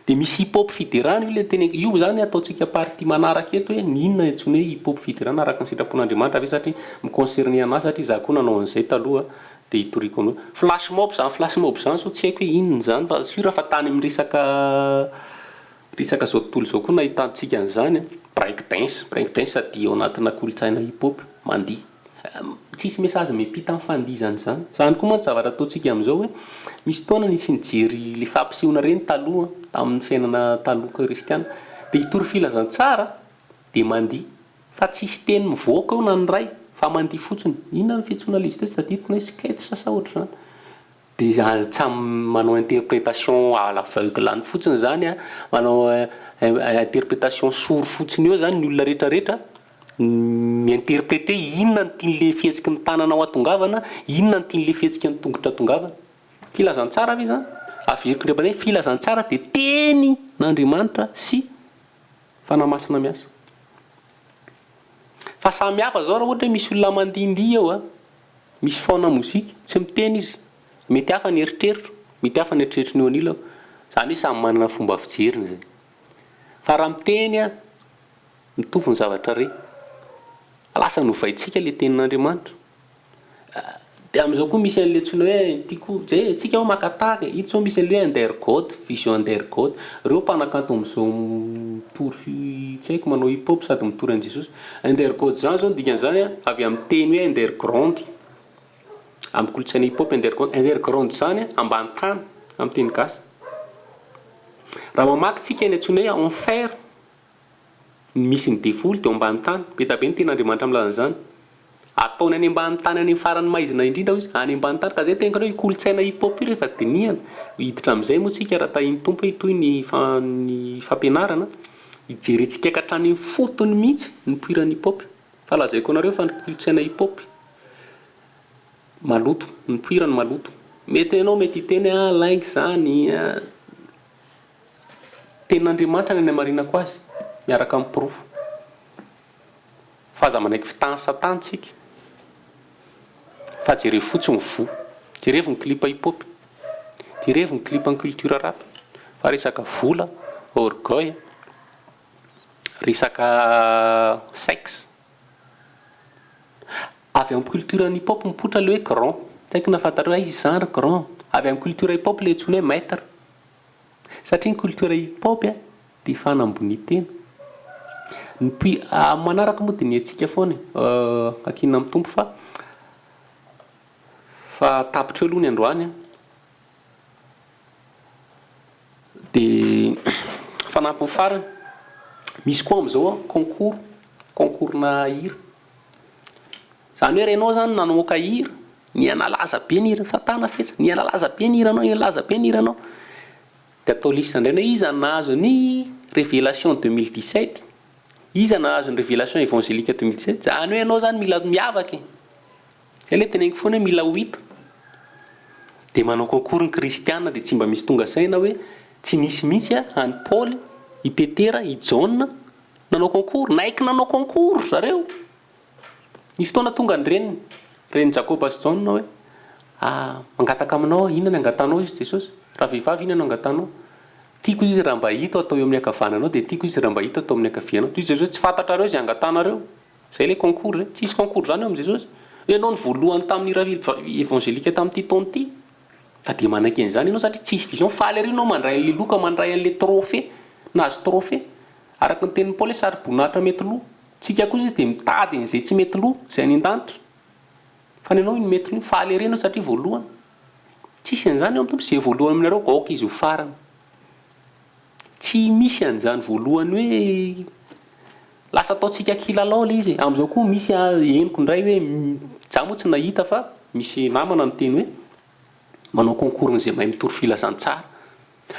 Dia misy hip hop fiderana io ilay teneniko. Io izany ataontsika partie manaraka eto hoe ny inona antsoina hoe hip hop fiderana araka ny sitrapon'Andriamanitra ve satria mi-concerner an'ahy satria izaho koa nanao an'izay taloha dia hitoriako anao. Flash mob izany flash mob izany sao tsy haiko hoe inona izany fa sûr fa tany amin'ny resaka Resaka zao tontolo izao koa nahitantsika an'izany an, break dance, break dance dia ao anatina kolontsaina hip hop, mandihy. Tsisy message miampita amin'ny fandihizana izany. Izany koa mantsy zavatra ataontsika amin'izao hoe, misy fotoana nisy nijery ilay fampisehoana ireny taloha, tamin'ny fiainana taloha kristiana, dia hitory filazantsara dia mandihy, fa tsisy teny mivoaka eo na ny iray fa mandihy fotsiny. Inona no fiantsoana ilay izy teo tsy tadidiko na hoe sketch sa ohatr'izany. Dia samy manao interprétation à l'aveugle any fotsiny izany an, manao interprétation sourd fotsiny eo izany ny olona rehetra rehetra, mi-interpréter inona no tian'ilay fihetsiky ny tanana ho atongavana, inona no tian'ilay fihetsiky ny tongotra atongavana. Filazantsara ve izany? Averiko indray mandeha, filazantsara dia tenin'Andriamanitra sy Fanahy Masina miasa. Fa samy hafa izao raha ohatra hoe misy olona mandihindihy eo an, Misy faona mozika, tsy miteny izy, mety hafa ny eritreritro, mety hafa ny eritreritry ny eo anilako, izany hoe samy manana ny fomba fijeriny izay. Fa raha miteny aho, mitovy ny zavatra re. Lasa novaintsika ilay tenin'Andriamanitra. Dia amin'izao koa misy an'ilay antsoina hoe ity koa, izay e, tsika hoa maka tahaka e, ito izao misy an'ilay hoe under God, vision under God. Ireo mpanakanto amin'izao mitory fi, tsy haiko, manao hip hop sady mitory an'i Jesosy. Undergod izany izao ny dikan'izany an, avy amin'ny teny hoe underground, amin'ny kolontsaina hip hop underground, underground izany an, ambany tany amin'ny teny gasy. Raha mamaky tsika ny antsoina hoe enfer, ny misy ny devoly dia ao ambany tany, be dia be ny tenin'Andriamanitra milaza an'izany. Ataony any ambany tany any amin'ny farany maizina indrindra hoy izy, any ambany tany, ka izay teniko anareo io kolontsaina hip hop io rehefa dinihana, hiditra amin'izay moa tsika raha tahin'ny Tompo hoe hitohy ny ny fampianarana, Hijerentsika ka hatrany amin'ny fotony mihitsy ny nipoiran'ny hip hop. Fa lazaiko anareo fa ny kolontsaina hip hop, Maloto, nipoirany maloto. Mety ianao mety hiteny hoe ah lainga izany ah. Tenin'Andriamanitra ny anamarinako azy miaraka amin'ny porofo. Fa aza manaiky fitahan'i Satana tsika. Fa jerevo fotsiny ny voa. Jerevo ny clip hip hop. Jerevo ny clip ny culture rap. Fa resaka vola, orgueil, resaka sexe. Avy amin'ny culture ny hip hop mipoitra le hoe grand. Tsy haiko na fantatrareo, aiza izany ry grand? Avy amin'ny culture hip hop le antsoina hoe maitre. Satria ny culture hip hop dia fanambonian-tena. Ny pi- amin'ny manaraka moa dinihantsika foana e, ankinina amin'ny Tompo fa fa tapitra eo aloha ny androany an. Dia fanampiny farany, misy koa amin'izao an concours, concours-na hira. Izany hoe renao izany namoaka hira, niha-nalaza be ny hiran'i Satana fetsy, niha-nalaza be ny hiranao, niha-nalaza be ny hiranao. Dia atao liste indray hoe iza no nahazo ny révélation 2017, iza nahazo ny révélation évangélique 2017. Izany hoe ianao izany mila miavaka e. Zay le teneniko foana hoe mila ho hita. Dia manao concours ny kristiana dia tsy mba misy tonga saina hoe tsy nisy mihitsy an'i Paoly, i Petera, i Jaona nanao concours. Naiky nanao concours ry zareo. Nisy fotoana tonga ny reniny, renin'i Jakoba sy Jaona hoe, Ah, mangataka aminao aho, inona ny angatahanao hoy izy Jesosy? Ravehivavy inona no angatahanao? Tiako izy raha mba hita atao eo amin'ny ankavananao dia tiako izy raha mba hita atao amin'ny ankavianao. Hoy Jesosy hoe tsy fantatrareo izay angatahanareo. Zay ilay concours zay. Tsisy concours zany eo amin'i Jesosy. Hoe ianao no voalohany tamin'ny hira évangélique tamin'ity taona ity. Fa dia manaiky an'izany ianao satria tsisy vision. Faly ery ianao mandray an'ilay loka, mandray an'ilay trophée. Nahazo trophée. Araka ny tenin'i Paoly hoe saro-boninahitra mety lo. Tsika kosa dia mitady an'izay tsy mety lo, izay any an-danitra. Fa ny anao iny mety lo iny. Faly ery ianao satria voalohany. Tsisy an'izany eo amin'ny Tompo. Izay voalohany aminareo, aoka izy ho farany. Tsy misy an'izany voalohany hoe lasa ataontsika kilalao ilay izy e. Amin'izao koa misy henoko indray hoe, za moa tsy nahita fa misy namana niteny hoe manao concours n'izay mahay mitory filazantsara.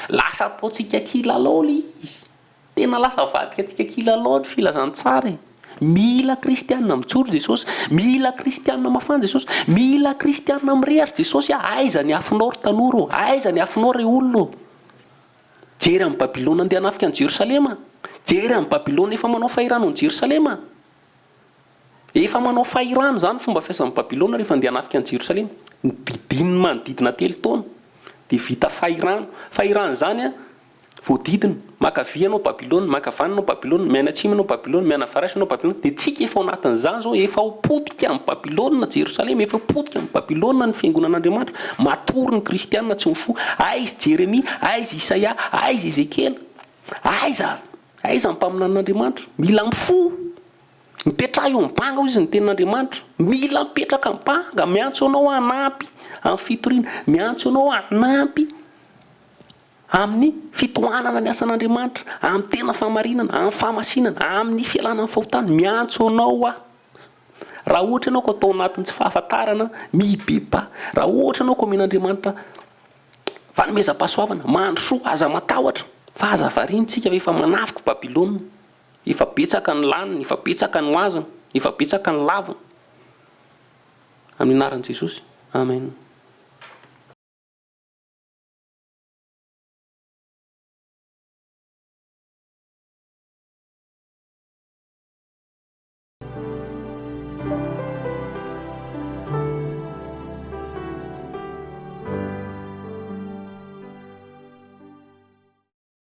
Lasa ataontsika kilalao ilay izy. Tena lasa avadika antsika kilalao ny filazantsara e. Mila kristiana mijoro Jesosy, mila kristiana mafana Jesosy, mila kristiana mirehatra Jesosy a! Aiza ny afonao ry tanora ô? Aiza ny afonao ry olona ô? Jery an'i Babylona andeha hanafika an'i Jerosalema. Jery an'i Babylona efa manao fahirano an'i Jerosalema. Efa manao fahirano izany fomba fiasan'i Babylona rehefa andeha hanafika an'i Jerosalema. Nodidininy manodidina 3 taona dia vita fahirano. Fahirano izany an, voadidina. Maka havia ianao Babylona, maka havanana ianao Babylona, miana atsimo ianao Babylona, miana avaratra ianao Babylona. Dia tsika efa ao anatin'izany izao, efa ho potika amin'i Babylona Jerosalema, efa ho potika amin'i Babylona ny fiangonan'Andriamanitra. Matory ny kristiana tsy mifoha. Aiza Jeremia, aiza Isaia, aiza Ezekiela? Aiza? Aiza ny mpaminanin'Andriamanitra? Mila mifoha. Mipetraha eo amin'ny banga hoy izy ny tenin'Andriamanitra. Mila mipetraka amin'ny banga. Miantso anao hanampy amin'ny fitoriana. Miantso anao hanampy amin'ny fitohanana ny asan'Andriamanitra, amin'ny tena fahamarinana, amin'ny fahamasinana, amin'ny fialana amin'ny fahotana. Miantso anao aho. Raha ohatra ianao ka tao anatin'ny tsy fahafantarana, mibebaha. Raha ohatra ianao ka omen'Andriamanitra fanomezam-pahasoavana, mandrosoa, aza matahotra, fa aza variana isika fa efa manafika Babylona. Efa betsaka ny laniny, efa betsaka ny ho azony, efa betsaka ny lavony. Amin'ny anaran'i Jesosy. Amen.